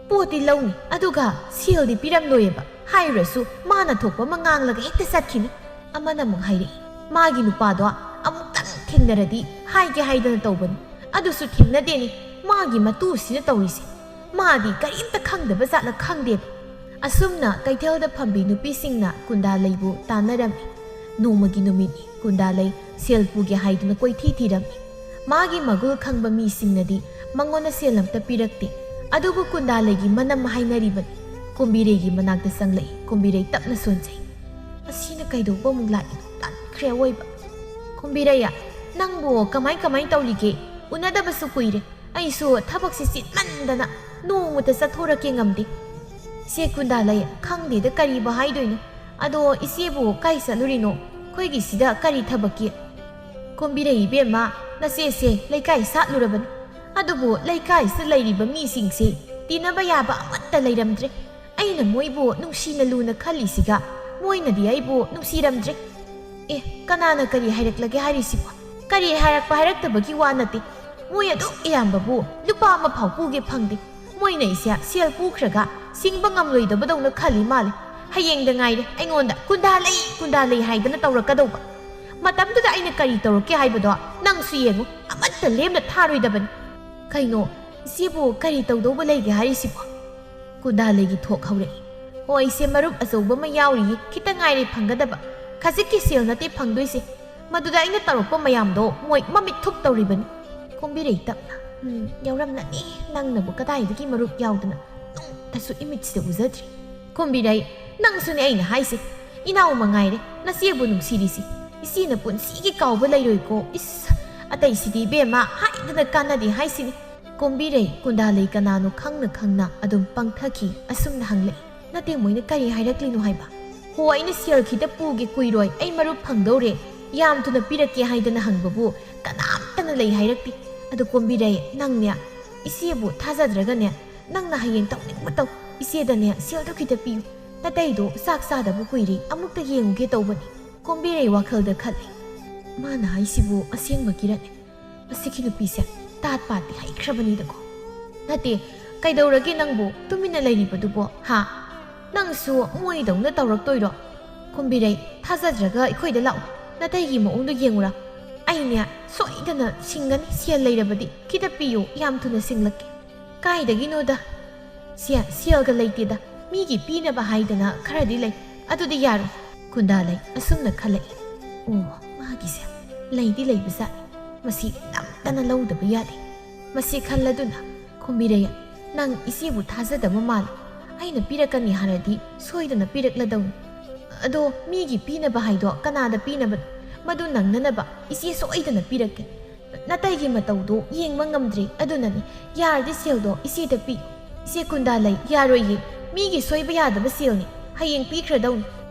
ꯄꯣꯠꯇꯤ ꯂꯧꯅꯤ, ꯑꯗꯨꯒ ꯁꯦꯜꯗꯤ ꯄꯤꯔꯝꯂꯣꯏꯑꯕ꯫ ꯍꯥꯏꯔꯨꯔꯁꯨ ꯃꯥꯅ ꯊꯣꯛꯄ ꯑꯃ ꯉꯥꯡꯂꯒ ꯍꯦꯛꯇ ꯆꯠꯈꯤꯅꯤ꯫ ꯑꯃꯅ ꯑꯃꯨꯛ ꯍꯥꯏꯔꯛꯏ, "ꯃꯥꯒꯤ ꯅꯨꯄꯥꯗꯣ ꯑꯃꯨꯛꯇꯪ ꯊꯦꯡꯅꯔꯗꯤ ꯍꯥꯏꯒꯦ ꯍꯥꯏꯗꯅ ꯇꯧꯕꯅꯤ, ꯑꯗꯨꯁꯨ ꯊꯦꯡꯅꯗꯦꯅꯦ꯫ ꯃꯥꯒꯤ ꯃꯇꯨꯁꯤꯅ ꯇꯧꯔꯤꯁꯦ꯫ ꯃꯥꯗꯤ ꯀꯔꯤꯝꯇ ꯈꯪꯗꯕ ꯖꯥꯠꯂ ꯈꯪꯗꯦꯕ"꯫ ꯑꯁꯨꯝꯅ ꯀꯩꯊꯦꯜꯗ ꯐꯝꯕꯤ ꯅꯨꯄꯤꯁꯤꯡꯅ ꯀꯨꯟꯗꯥ ꯂꯩꯕꯨ ꯇꯥꯟꯅꯔꯝꯃꯤ꯫ ꯅꯣꯡꯃꯒꯤ ꯅꯨꯃꯤꯠꯅꯤ, ꯀꯨꯟꯗꯥ ꯂꯩ ꯁꯦꯜ ꯄꯨꯒꯦ ꯍꯥꯏꯗꯨꯅ ꯀꯣꯏꯊꯤ ꯊꯤꯔꯝꯃꯤ꯫ ꯃꯥꯒꯤ ꯃꯒꯨꯜ ꯈꯪꯕ ꯃꯤꯁꯤꯡꯅꯗꯤ ꯃꯉꯣꯟꯗ ꯁꯦꯜ ꯑꯝꯇ ꯄꯤꯔꯛꯇꯦ꯫ ꯑꯗꯨꯕꯨ ꯀꯨꯟꯗꯥ ꯂꯩꯒꯤ ꯃꯅꯝ ꯍꯥꯏꯅꯔꯤꯕꯅꯤ꯫ ꯀꯨꯝꯕꯤꯔꯩꯒꯤ ꯃꯅꯥꯛꯇ ꯆꯪꯂꯛꯏ꯫ ꯀꯨꯝꯕꯤꯔꯩ ꯇꯞꯅ ꯁꯣꯟꯖꯩ꯫ "ꯑꯁꯤꯅ ꯀꯩꯗꯧꯕ ꯑꯃꯨꯛ ꯂꯥꯛꯏꯅꯣ? ꯇꯟꯈ꯭ꯔꯦ ꯑꯋꯣꯏꯕ꯫ ꯀꯨꯝꯕꯤꯔꯩ, ꯅꯪꯕꯨ ꯀꯃꯥꯏ ꯀꯃꯥꯏ ꯇꯧꯔꯤꯒꯦ? ꯎꯅꯗꯕꯁꯨ ꯀꯨꯏꯔꯦ꯫ ꯑꯩꯁꯨ ꯊꯕꯛꯁꯤ ꯆꯤꯟꯃꯟꯗꯅ ꯅꯣꯡꯃꯇ ꯆꯠꯊꯣꯔꯛꯀꯦ ꯉꯝꯗꯦ"꯫ "ꯁꯦ ꯀꯨꯟꯗꯥ ꯂꯩ, ꯈꯪꯗꯦꯗ ꯀꯔꯤꯕꯨ ꯍꯥꯏꯗꯣꯏꯅꯣ꯫ "ꯑꯗꯣ ꯏꯆꯦꯕꯨ ꯀꯥꯏ ꯆꯠꯂꯨꯔꯤꯅꯣ? ꯑꯩꯈꯣꯏꯒꯤꯁꯤꯗ ꯀꯔꯤ ꯊꯕꯛꯀꯤ?" "ꯀꯣꯝꯕꯤꯔꯩ ꯏꯕꯦꯝꯃ, ꯅꯆꯦꯁꯦ ꯂꯩꯀꯥꯏ ꯁꯥꯠꯂꯨꯔꯕꯅꯤ꯫ ꯑꯗꯨꯕꯨ ꯂꯩꯀꯥꯏꯁꯤꯗ ꯂꯩꯔꯤꯕ ꯃꯤꯁꯤꯡꯁꯦ ꯇꯤꯟꯅꯕ ꯌꯥꯕ ꯑꯃꯠꯇ ꯂꯩꯔꯝꯗ꯭ꯔꯦ꯫ ꯑꯩꯅ ꯃꯣꯏꯕꯨ ꯅꯨꯡꯁꯤꯅ ꯂꯨꯅ ꯈꯜꯂꯤꯁꯤꯒ ꯃꯣꯏꯅꯗꯤ ꯑꯩꯕꯨ ꯅꯨꯡꯁꯤꯔꯝꯗ꯭ꯔꯦ꯫ ꯑꯦ, ꯀꯅꯥꯅ ꯀꯔꯤ ꯍꯥꯏꯔꯛꯂꯒꯦ ꯍꯥꯏꯔꯤꯁꯤꯕꯣ? ꯀꯔꯤ ꯍꯥꯏꯔꯛꯄ ꯍꯥꯏꯔꯛꯇꯕꯒꯤ ꯋꯥ ꯅꯠꯇꯦ꯫ ꯃꯣꯏ ꯑꯗꯨꯛ ꯑꯌꯥꯝꯕꯕꯨ ꯂꯨꯄꯥ ꯑꯃ ꯐꯥꯎ ꯄꯨꯒꯦ ꯐꯪꯗꯦ꯫ ꯃꯣꯏꯅ ꯑꯩꯁꯦ ꯁꯦꯜ ꯄꯨꯈ꯭ꯔꯒ ꯁꯤꯡꯕ ꯉꯝꯂꯣꯏꯗꯕꯗꯧꯅ ꯈꯜꯂꯤ ꯃꯥꯜꯂꯦ꯫ ꯍꯌꯦꯡꯗ ꯉꯥꯏꯔꯦ ꯑꯩꯉꯣꯟꯗ ꯀꯨꯟꯗꯥ ꯂꯩ, ꯀꯨꯟꯗꯥ ꯂꯩ ꯍꯥꯏꯗꯅ ꯇꯧꯔꯛꯀꯗꯧꯕ꯫ ꯃꯇꯝꯗꯨꯗ ꯑꯩꯅ ꯀꯔꯤ ꯇꯧꯔꯛꯀꯦ ꯍꯥꯏꯕꯗꯣ ꯅꯪꯁꯨ ꯌꯦꯡꯉꯨ, ꯑꯃꯠꯇ ꯂꯦꯝꯅ ꯊꯥꯔꯣꯏꯗꯕꯅꯤ꯫" "ꯀꯩꯅꯣ, ꯏꯆꯦꯕꯨ ꯀꯔꯤ ꯇꯧꯗꯧꯕ ꯂꯩꯒꯦ ꯍꯥꯏꯔꯤꯁꯤꯕꯣ?" ꯀꯨꯟꯗꯥ ꯂꯩꯒꯤ ꯊꯣꯛ ꯍꯧꯔꯛꯏ꯫ "ꯍꯣꯏ, ꯏꯆꯦ, ꯃꯔꯨꯞ ꯑꯆꯧꯕ ꯑꯃ ꯌꯥꯎꯔꯤꯌꯦ, ꯈꯤꯇ ꯉꯥꯏꯔꯦ ꯐꯪꯒꯗꯕ꯫ ꯈꯖꯤꯛꯀꯤ ꯁꯦꯜ ꯅꯠꯇꯦ ꯐꯪꯗꯣꯏꯁꯦ꯫ ꯃꯗꯨꯗ ꯑꯩꯅ ꯇꯧꯔꯛꯄ ꯃꯌꯥꯝꯗꯣ ꯃꯣꯏ ꯃꯃꯤꯠ ꯊꯨꯞ ꯇꯧꯔꯤꯕꯅꯤ꯫" ꯀꯣꯝꯕꯤꯔꯩ ꯇꯞꯅ, "ꯎꯝ, ꯌꯥꯎꯔꯝꯂꯅꯤ꯫ ꯅꯪꯅꯕꯨ ꯀꯗꯥꯏꯗꯒꯤ ꯃꯔꯨꯞ ꯌꯥꯎꯗꯅ? ꯅꯣꯡꯃꯇꯁꯨ ꯏꯃꯤꯠꯁꯤꯗ ꯎꯖꯗ꯭ꯔꯤ꯫" "ꯀꯣꯝꯕꯤꯔꯩ, ꯅꯪꯁꯨꯅꯦ ꯑꯩꯅ ꯍꯥꯏꯁꯦ꯫ ꯏꯅꯥꯎ ꯃꯉꯥꯏꯔꯦ ꯅꯆꯦꯕꯨ ꯅꯨꯡꯁꯤꯔꯤꯁꯤ꯫ ꯏꯆꯦꯅ ꯄꯨꯟꯁꯤꯒꯤ ꯀꯥꯎꯕ ꯂꯩꯔꯣꯏꯀꯣ꯫ ꯏꯁ, ꯑꯇꯩꯁꯤꯗꯤ ꯏꯕꯦꯝꯃ ꯍꯥꯏꯗꯅ ꯀꯥꯟꯅꯗꯦ ꯍꯥꯏꯁꯤꯅꯤ꯫" ꯀꯣꯝꯕꯤꯔꯩ ꯀꯨꯟꯗꯥ ꯂꯩ ꯀꯅꯥꯅꯣ ꯈꯪꯅ ꯈꯪꯅ ꯑꯗꯨꯝ ꯄꯪꯊꯈꯤ꯫ ꯑꯁꯨꯝꯅ ꯍꯪꯂꯛꯏ, "ꯅꯠꯇꯦ, ꯃꯣꯏꯅ ꯀꯔꯤ ꯍꯥꯏꯔꯛꯂꯤꯅꯣ ꯍꯥꯏꯕ?" "ꯍꯣ, ꯑꯩꯅ ꯁꯦꯜ ꯈꯤꯇ ꯄꯨꯒꯦ, ꯀꯨꯏꯔꯣꯏ, ꯑꯩ ꯃꯔꯨꯞ ꯐꯪꯗꯧꯔꯦ, ꯌꯥꯝ ꯊꯨꯅ ꯄꯤꯔꯛꯀꯦ" ꯍꯥꯏꯗꯅ ꯍꯪꯕꯕꯨ ꯀꯅꯥꯝꯇꯅ ꯂꯩ ꯍꯥꯏꯔꯛꯇꯦ꯫ "ꯑꯗꯨ ꯀꯣꯝꯕꯤꯔꯩ, ꯅꯪꯅꯦ ꯏꯆꯦꯕꯨ ꯊꯥꯖꯗ꯭ꯔꯒꯅꯦ, ꯅꯪꯅ ꯍꯌꯦꯡ ꯇꯧꯅꯤꯡꯕ ꯇꯧ꯫ ꯏꯆꯦꯗꯅꯦ ꯁꯦꯜꯗꯣ ꯈꯤꯇ ꯄꯤꯌꯨ꯫ ꯅꯇꯩꯗꯣ ꯆꯥꯛ ꯆꯥꯗꯕ ꯀꯨꯏꯔꯦ, ꯑꯃꯨꯛꯇ ꯌꯦꯡꯉꯨꯒꯦ ꯇꯧꯕꯅꯤ꯫" ꯀꯣꯝꯕꯤꯔꯩ ꯋꯥꯈꯜꯗ ꯈꯜꯂꯤ, "ꯃꯥꯅ ꯍꯥꯏꯁꯤꯕꯨ ꯑꯁꯦꯡꯕꯒꯤꯔꯅꯦ? ꯃꯁꯤꯒꯤ ꯅꯨꯄꯤꯁꯦ ꯇꯥꯠ ꯄꯥꯠꯇꯤ ꯍꯩꯈ꯭ꯔꯕꯅꯤꯗꯀꯣ꯫" "ꯅꯠꯇꯦ, ꯀꯩꯗꯧꯔꯒꯦ ꯅꯪꯕꯨ ꯇꯨꯃꯤꯟꯅ ꯂꯩꯔꯤꯕꯗꯨꯕꯣ, ꯍꯥ? ꯅꯪꯁꯨ ꯃꯣꯏꯗꯧꯅ ꯇꯧꯔꯛꯇꯣꯏꯔꯣ? ꯀꯣꯝꯕꯤꯔꯩ, ꯊꯥꯖꯗ꯭ꯔꯒ ꯑꯩꯈꯣꯏꯗ ꯂꯥꯛꯎ꯫ ꯅꯇꯩꯒꯤ ꯃꯑꯣꯡꯗꯣ ꯌꯦꯡꯉꯨꯔꯥ꯫ ꯑꯩꯅꯦ ꯁꯣꯏꯗꯅ ꯁꯤꯡꯒꯅꯤ, ꯁꯦꯜ ꯂꯩꯔꯕꯗꯤ꯫ ꯈꯤꯇ ꯄꯤꯌꯨ, ꯌꯥꯝ ꯊꯨꯅ ꯁꯤꯡꯂꯛꯀꯦ꯫" "ꯀꯥꯏꯗꯒꯤꯅꯣꯗ? ꯁꯦ, ꯁꯦꯜꯒ ꯂꯩꯇꯦꯗ, ꯃꯤꯒꯤ ꯄꯤꯅꯕ ꯍꯥꯏꯗꯅ ꯈꯔꯗꯤ ꯂꯩ, ꯑꯗꯨꯗꯤ ꯌꯥꯔꯣꯏ꯫" ꯀꯨꯟꯗꯥ ꯂꯩ ꯑꯁꯨꯝꯅ ꯈꯜꯂꯛꯏ, "ꯑꯣ, ꯃꯥꯒꯤꯁꯦ ꯂꯩꯗꯤ ꯂꯩꯕꯖꯥꯠꯅꯤ, ꯃꯁꯤ ꯅꯝꯗꯅ ꯂꯧꯗꯕ ꯌꯥꯗꯦ꯫" ꯃꯁꯤ ꯈꯜꯂꯗꯨꯅ, "ꯀꯣꯝꯕꯤꯔꯩ, ꯅꯪ ꯏꯆꯦꯕꯨ ꯊꯥꯖꯗꯕ ꯃꯥꯜꯂꯤ꯫ ꯑꯩꯅ ꯄꯤꯔꯛꯀꯅꯤ ꯍꯥꯏꯔꯗꯤ ꯁꯣꯏꯗꯅ ꯄꯤꯔꯛꯂꯗꯧꯅꯤ꯫ ꯑꯗꯣ ꯃꯤꯒꯤ ꯄꯤꯅꯕ ꯍꯥꯏꯗꯣ ꯀꯅꯥꯗ ꯄꯤꯅꯕꯅꯣ? ꯃꯗꯨ ꯅꯪꯅꯅꯕ ꯏꯆꯦ ꯁꯣꯏꯗꯅ ꯄꯤꯔꯛꯀꯦ꯫ ꯅꯇꯩꯒꯤ ꯃꯇꯧꯗꯣ ꯌꯦꯡꯕ ꯉꯝꯗ꯭ꯔꯦ, ꯑꯗꯨꯅꯅꯤ꯫ ꯌꯥꯔꯗꯤ ꯁꯦꯜꯗꯣ ꯏꯆꯦꯗ ꯄꯤ꯫" "ꯏꯆꯦ ꯀꯨꯟꯗꯥ ꯂꯩ, ꯌꯥꯔꯣꯏꯌꯦ꯫ ꯃꯤꯒꯤ ꯁꯣꯏꯕ ꯌꯥꯗꯕ ꯁꯦꯜꯅꯤ, ꯍꯌꯦꯡ ꯄꯤꯈ꯭ꯔꯗꯧꯅꯤ꯫"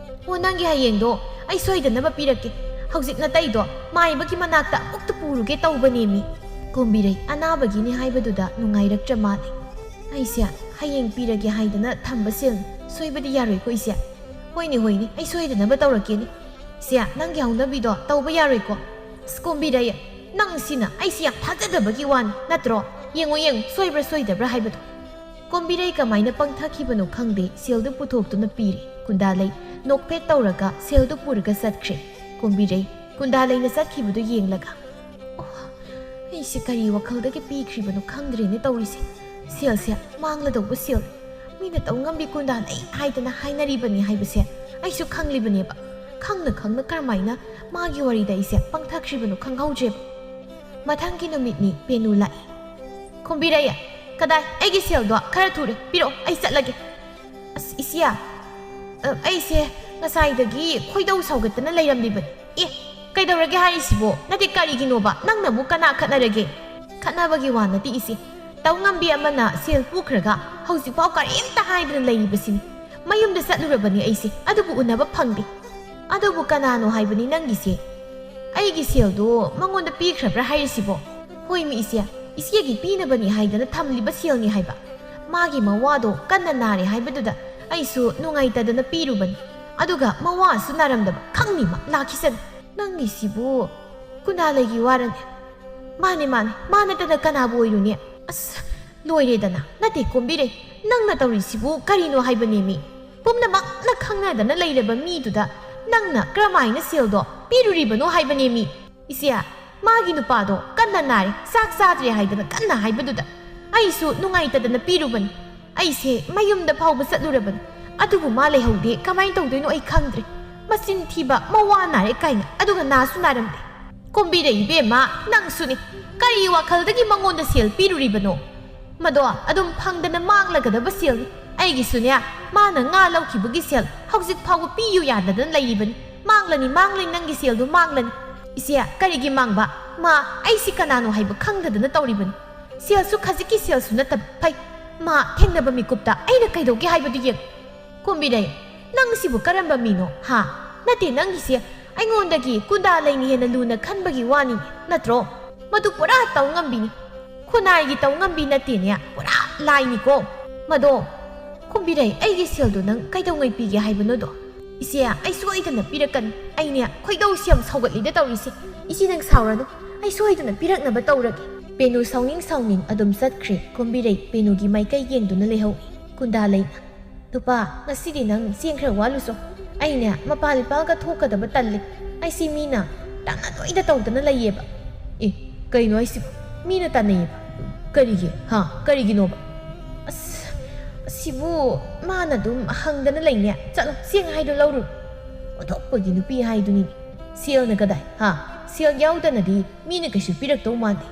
ꯑꯣ, ꯅꯪꯒꯤ ꯍꯌꯦꯡꯗꯣ ꯑꯩ ꯁꯣꯏꯗꯅꯕ ꯄꯤꯔꯛꯀꯦ꯫ ꯍꯧꯖꯤꯛ ꯅꯇꯩꯗꯣ ꯃꯥꯏꯕꯒꯤ ꯃꯅꯥꯛꯇ ꯑꯃꯨꯛꯇ ꯄꯨꯔꯨꯒꯦ ꯇꯧꯕꯅꯦꯃꯤ꯫ ꯀꯣꯝꯕꯤꯔꯩ ꯑꯅꯥꯕꯒꯤꯅꯤ ꯍꯥꯏꯕꯗꯨꯗ ꯅꯨꯡꯉꯥꯏꯔꯛꯇ꯭ꯔ ꯃꯥꯜꯂꯦ꯫ ꯑꯩꯁꯦ ꯍꯌꯦꯡ ꯄꯤꯔꯒꯦ ꯍꯥꯏꯗꯅ ꯊꯝꯕ ꯁꯦꯜꯅꯤ꯫ ꯁꯣꯏꯕꯗꯤ ꯌꯥꯔꯣꯏꯀꯣ, ꯏꯆꯦ꯫ ꯍꯣꯏꯅꯦ, ꯍꯣꯏꯅꯦ, ꯑꯩ ꯁꯣꯏꯗꯅꯕ ꯇꯧꯔꯛꯀꯦꯅꯦ꯫ ꯏꯆꯦ, ꯅꯪꯒꯤ ꯍꯧꯅꯕꯤꯗꯣ ꯇꯧꯕ ꯌꯥꯔꯣꯏꯀꯣ꯫ ꯑꯁ, ꯀꯣꯝꯕꯤꯔꯩ, ꯅꯪ ꯁꯤꯅ ꯑꯩꯁꯤ ꯌꯥꯝ ꯊꯥꯖꯗꯕꯒꯤ ꯋꯥꯅꯤ ꯅꯠꯇ꯭ꯔꯣ? ꯌꯦꯡꯉꯣ, ꯌꯦꯡꯉꯣ, ꯁꯣꯏꯕ꯭ꯔꯥ ꯁꯣꯏꯗꯕ꯭ꯔꯥ ꯍꯥꯏꯕꯗꯣ꯫ ꯀꯣꯝꯕꯤꯔꯩ ꯀꯃꯥꯏꯅ ꯄꯪꯊꯈꯤꯕꯅꯣ ꯈꯪꯗꯦ, ꯁꯦꯜꯗꯨ ꯄꯨꯊꯣꯛꯇꯨꯅ ꯄꯤꯔꯦ꯫ ꯀꯨꯟꯗꯥꯂꯩ ꯅꯣꯛꯐꯦꯠ ꯇꯧꯔꯒ ꯁꯦꯜꯗꯨ ꯄꯨꯔꯒ ꯆꯠꯈ꯭ꯔꯦ꯫ ꯀꯣꯝꯕꯤꯔꯩ ꯀꯨꯟꯗꯥꯂꯩꯅ ꯆꯠꯈꯤꯕꯗꯨ ꯌꯦꯡꯂꯒ, "ꯑꯣ, ꯑꯩꯁꯦ ꯀꯔꯤ ꯋꯥꯈꯜꯗꯒꯤ ꯄꯤꯈ꯭ꯔꯤꯕꯅꯣ ꯈꯪꯗ꯭ꯔꯦꯅꯦ ꯇꯧꯔꯤꯁꯦ꯫ ꯁꯦꯜꯁꯦ ꯃꯥꯡꯂꯗꯧꯕ ꯁꯦꯜ꯫ ꯃꯤꯅ ꯇꯧ ꯉꯝꯕꯤ ꯀꯨꯟꯗꯥꯂꯩ ꯍꯥꯏꯗꯅ ꯍꯥꯏꯅꯔꯤꯕꯅꯤ ꯍꯥꯏꯕꯁꯦ ꯑꯩꯁꯨ ꯈꯪꯂꯤꯕꯅꯦꯕ꯫ ꯈꯪꯅ ꯈꯪꯅ ꯀꯔꯝꯍꯥꯏꯅ ꯃꯥꯒꯤ ꯋꯥꯔꯤꯗ ꯑꯩꯁꯦ ꯄꯪꯊꯈ꯭ꯔꯤꯕꯅꯣ ꯈꯪꯍꯧꯗ꯭ꯔꯦꯕ"꯫ ꯃꯊꯪꯒꯤ ꯅꯨꯃꯤꯠꯅꯤ꯫ ꯄꯦꯅꯨ ꯂꯥꯛꯏ꯫ "ꯀꯣꯝꯕꯤꯔꯩ, ꯀꯗꯥꯏ? ꯑꯩꯒꯤ ꯁꯦꯜꯗꯣ ꯈꯔ ꯊꯨꯔꯦ, ꯄꯤꯔꯛꯑꯣ, ꯑꯩ ꯆꯠꯂꯒꯦ"꯫ "ꯑꯁ, ꯏꯆꯦ, ꯑ, ꯑꯩꯁꯦ ꯉꯁꯥꯏꯗꯒꯤ ꯈꯣꯏꯗꯧ ꯁꯥꯎꯒꯠꯇꯅ ꯂꯩꯔꯝꯂꯤꯕꯅꯤ"꯫ "ꯑꯦ, ꯀꯩꯗꯧꯔꯒꯦ ꯍꯥꯏꯔꯤꯁꯤꯕꯣ? ꯅꯠꯇꯦ, ꯀꯔꯤꯒꯤꯅꯣꯕ? ꯅꯪꯅꯕꯨ ꯀꯅꯥ ꯈꯠꯅꯔꯒꯦ?" "ꯈꯠꯅꯕꯒꯤ ꯋꯥ ꯅꯠꯇꯦ, ꯏꯆꯦ꯫ ꯇꯧ ꯉꯝꯕꯤ ꯑꯃꯅ ꯁꯦꯜ ꯄꯨꯈ꯭ꯔꯒ ꯍꯧꯖꯤꯛꯐꯥꯎ ꯀꯔꯤꯝꯇ ꯍꯥꯏꯗꯅ ꯂꯩꯔꯤꯕꯁꯤꯅꯤ꯫ ꯃꯌꯨꯝꯗ ꯆꯠꯂꯨꯔꯕꯅꯤ ꯑꯩꯁꯦ, ꯑꯗꯨꯕꯨ ꯎꯅꯕ ꯐꯪꯗꯦ"꯫ "ꯑꯗꯨꯕꯨ ꯀꯅꯥꯅꯣ ꯍꯥꯏꯕꯅꯤ ꯅꯪꯒꯤꯁꯦ?" "ꯑꯩꯒꯤ ꯁꯦꯜꯗꯣ ꯃꯉꯣꯟꯗ ꯄꯤꯈ꯭ꯔꯕ꯭ꯔꯥ ꯍꯥꯏꯔꯤꯁꯤꯕꯣ?" "ꯍꯣꯏꯃꯤ ꯏꯆꯦ, ꯏꯆꯦꯒꯤ ꯄꯤꯅꯕꯅꯤ ꯍꯥꯏꯗꯅ ꯊꯝꯂꯤꯕ ꯁꯦꯜꯅꯤ ꯍꯥꯏꯕ꯫ ꯃꯥꯒꯤ ꯃꯋꯥꯗꯣ ꯀꯟꯅ ꯅꯥꯔꯦ ꯍꯥꯏꯕꯗꯨꯗ ꯑꯩꯁꯨ ꯅꯨꯡꯉꯥꯏꯇꯗꯅ ꯄꯤꯔꯨꯕꯅꯤ꯫ ꯑꯗꯨꯒ ꯃꯋꯥꯁꯨ ꯅꯥꯔꯝꯗꯕ, ꯈꯪꯅꯤ ꯃꯥ, ꯂꯥꯛꯈꯤꯁꯅꯨ"꯫ "ꯅꯪꯒꯤꯁꯤꯕꯨ ꯀꯨꯟꯗꯥꯂꯩꯒꯤ ꯋꯥꯔꯅꯦ?" "ꯃꯥꯅꯦ, ꯃꯥꯅꯦ, ꯃꯥ ꯅꯠꯇꯅ ꯀꯅꯥꯕꯨ ꯑꯣꯏꯔꯨꯅꯤ?" "ꯑꯁ, ꯂꯣꯏꯔꯦꯗꯅ꯫ ꯅꯠꯇꯦ, ꯀꯣꯝꯕꯤꯔꯩ, ꯅꯪꯅ ꯇꯧꯔꯤꯁꯤꯕꯨ ꯀꯔꯤꯅꯣ ꯍꯥꯏꯕꯅꯦꯃꯤ? ꯄꯨꯝꯅꯃꯛꯅ ꯈꯪꯅꯗꯅ ꯂꯩꯔꯕ ꯃꯤꯗꯨꯗ ꯅꯪꯅ ꯀꯔꯝꯍꯥꯏꯅ ꯁꯦꯜꯗꯣ ꯄꯤꯔꯨꯔꯤꯕꯅꯣ ꯍꯥꯏꯕꯅꯦꯃꯤ?" "ꯏꯆꯦ, ꯃꯥꯒꯤ ꯅꯨꯄꯥꯗꯣ ꯀꯟꯅ ꯅꯥꯔꯦ, ꯆꯥꯛ ꯆꯥꯗ꯭ꯔꯦ ꯍꯥꯏꯗꯅ ꯀꯟꯅ ꯍꯥꯏꯕꯗꯨꯗ ꯑꯩꯁꯨ ꯅꯨꯡꯉꯥꯏꯇꯗꯅ ꯄꯤꯔꯨꯕꯅꯤ꯫ ꯑꯩꯁꯦ ꯃꯌꯨꯝꯗ ꯐꯥꯎꯕ ꯆꯠꯂꯨꯔꯕꯅꯤ, ꯑꯗꯨꯕꯨ ꯃꯥ ꯂꯩꯍꯧꯗꯦ꯫ ꯀꯃꯥꯏꯅ ꯇꯧꯗꯣꯏꯅꯣ ꯑꯩ ꯈꯪꯗ꯭ꯔꯦ꯫ ꯃꯆꯤꯟ ꯊꯤꯕ, ꯃꯋꯥ ꯅꯥꯔꯦ ꯀꯥꯏꯅ, ꯑꯗꯨꯒ ꯅꯥꯁꯨ ꯅꯥꯔꯝꯗꯦ꯫ ꯀꯣꯝꯕꯤꯔꯩ ꯏꯕꯦꯝꯃ, ꯅꯪꯁꯨꯅꯤ꯫ ꯀꯔꯤ ꯋꯥꯈꯜꯗꯒꯤ ꯃꯉꯣꯟꯗ ꯁꯦꯜ ꯄꯤꯔꯨꯔꯤꯕꯅꯣ? ꯃꯗꯣ ꯑꯗꯨꯝ ꯐꯪꯗꯅ ꯃꯥꯡꯂꯒꯗꯕ ꯁꯦꯜꯅꯤ꯫ ꯑꯩꯒꯤꯁꯨꯅꯦ, ꯃꯥꯅ ꯉꯥ ꯂꯧꯈꯤꯕꯒꯤ ꯁꯦꯜ ꯍꯧꯖꯤꯛ ꯐꯥꯎꯕ ꯄꯤꯌꯨ ꯌꯥꯗꯗꯅ ꯂꯩꯔꯤꯕꯅꯤ꯫ ꯃꯥꯡꯂꯅꯤ, ꯃꯥꯡꯂꯅꯤ, ꯅꯪꯒꯤ ꯁꯦꯜꯗꯨ ꯃꯥꯡꯂꯅꯤ"꯫ "ꯏꯆꯦ, ꯀꯔꯤꯒꯤ ꯃꯥꯡꯕ? ꯃꯥ, ꯑꯩꯁꯤ ꯀꯅꯥꯅꯣ ꯍꯥꯏꯕ ꯈꯪꯗꯗꯅ ꯇꯧꯔꯤꯕꯅꯤ꯫ ꯁꯦꯜꯁꯨ ꯈꯖꯤꯛꯀꯤ ꯁꯦꯜꯁꯨ ꯅꯠꯇꯕ꯫ ꯐꯩ, ꯃꯥ ꯊꯦꯡꯅꯕ ꯃꯤꯀꯨꯞꯇ ꯑꯩꯅ ꯀꯩꯗꯧꯒꯦ ꯍꯥꯏꯕꯗꯨ ꯌꯦꯡ"꯫ "ꯀꯣꯝꯕꯤꯔꯩ, ꯅꯪꯁꯤꯕꯨ ꯀꯔꯝꯕ ꯃꯤꯅꯣ, ꯍꯥ? ꯅꯠꯇꯦ, ꯅꯪꯒꯤꯁꯦ ꯑꯩꯉꯣꯟꯗꯒꯤ ꯀꯨꯟꯗꯥ ꯂꯩꯅ ꯍꯦꯟꯅ ꯂꯨꯅ ꯈꯟꯕꯒꯤ ꯋꯥꯅꯤ, ꯅꯠꯇ꯭ꯔꯣ? ꯃꯗꯨ ꯄꯨꯔꯥ ꯇꯧ ꯉꯝꯕꯤꯅꯤ꯫ ꯈꯨꯟꯅꯥꯏꯒꯤ ꯇꯧ ꯉꯝꯕꯤ ꯅꯠꯇꯦꯅꯦ, ꯄꯨꯔꯥ ꯂꯥꯏꯅꯤꯀꯣ꯫ ꯃꯗꯣ, ꯀꯨꯝꯕꯤꯔꯩ, ꯑꯩꯒꯤ ꯁꯦꯜꯗꯣ ꯅꯪ ꯀꯩꯗꯧꯉꯩ ꯄꯤꯒꯦ ꯍꯥꯏꯕꯅꯣꯗꯣ? ꯏꯆꯦ, ꯑꯩ ꯁꯣꯏꯗꯅ ꯄꯤꯔꯛꯀꯅꯤ꯫ ꯑꯩꯅꯦ, ꯈꯣꯏꯗꯧꯁꯤ ꯌꯥꯝ ꯁꯧꯒꯠꯂꯤꯗ ꯇꯧꯔꯤꯁꯦ꯫ ꯏꯆꯦ, ꯅꯪ ꯁꯥꯎꯔꯅꯨ, ꯑꯩ ꯁꯣꯏꯗꯅ ꯄꯤꯔꯛꯅꯕ ꯇꯧꯔꯒꯦ꯫ ꯄꯦꯅꯨ ꯁꯥꯎꯅꯤꯡ ꯁꯥꯎꯅꯤꯡ ꯑꯗꯨꯝ ꯆꯠꯈ꯭ꯔꯦ꯫ ꯀꯨꯝꯕꯤꯔꯩ ꯄꯦꯅꯨꯒꯤ ꯃꯥꯏꯀꯩ ꯌꯦꯡꯗꯨꯅ ꯂꯩꯍꯧꯏ꯫ ꯀꯨꯟꯗꯥ ꯂꯩꯅ, "ꯅꯨꯄꯥ, ꯉꯁꯤꯗꯤ ꯅꯪ ꯆꯦꯡ ꯈꯔ ꯋꯥꯠꯂꯨꯆꯣ꯫ ꯑꯩꯅꯦ, ꯃꯄꯥ ꯂꯤꯄꯥꯜꯒ ꯊꯣꯛꯀꯗꯕ ꯇꯜꯂꯦ꯫ ꯑꯩꯁꯤ ꯃꯤꯅ ꯇꯥꯟꯅꯗꯣꯏꯗ ꯇꯧꯗꯅ ꯂꯩꯌꯦꯕ꯫" "ꯑꯦ, ꯀꯩꯅꯣ ꯍꯥꯏꯁꯤꯕꯣ? ꯃꯤꯅ ꯇꯥꯟꯅꯩꯌꯦꯕ? ꯀꯔꯤꯒꯤ? ꯍꯥ? ꯀꯔꯤꯒꯤꯅꯣꯕ?" "ꯑꯁ, ꯑꯁꯤꯕꯨ ꯃꯥꯅ ꯑꯗꯨꯝ ꯍꯪꯗꯅ ꯂꯩꯅꯦ꯫ ꯆꯠꯂꯣ, ꯆꯦꯡ ꯍꯥꯏꯗꯣ ꯂꯧꯔꯨꯔꯣ꯫" ꯑꯣꯟꯊꯣꯛꯄꯒꯤ ꯅꯨꯄꯤ ꯍꯥꯏꯗꯨꯅꯤ꯫ ꯁꯦꯜꯅ ꯀꯗꯥꯏ? ꯍꯥ? ꯁꯦꯜ ꯌꯥꯎꯗꯅꯗꯤ ꯃꯤꯅ ꯀꯩꯁꯨ ꯄꯤꯔꯛꯇꯧ ꯃꯥꯟꯗꯦ꯫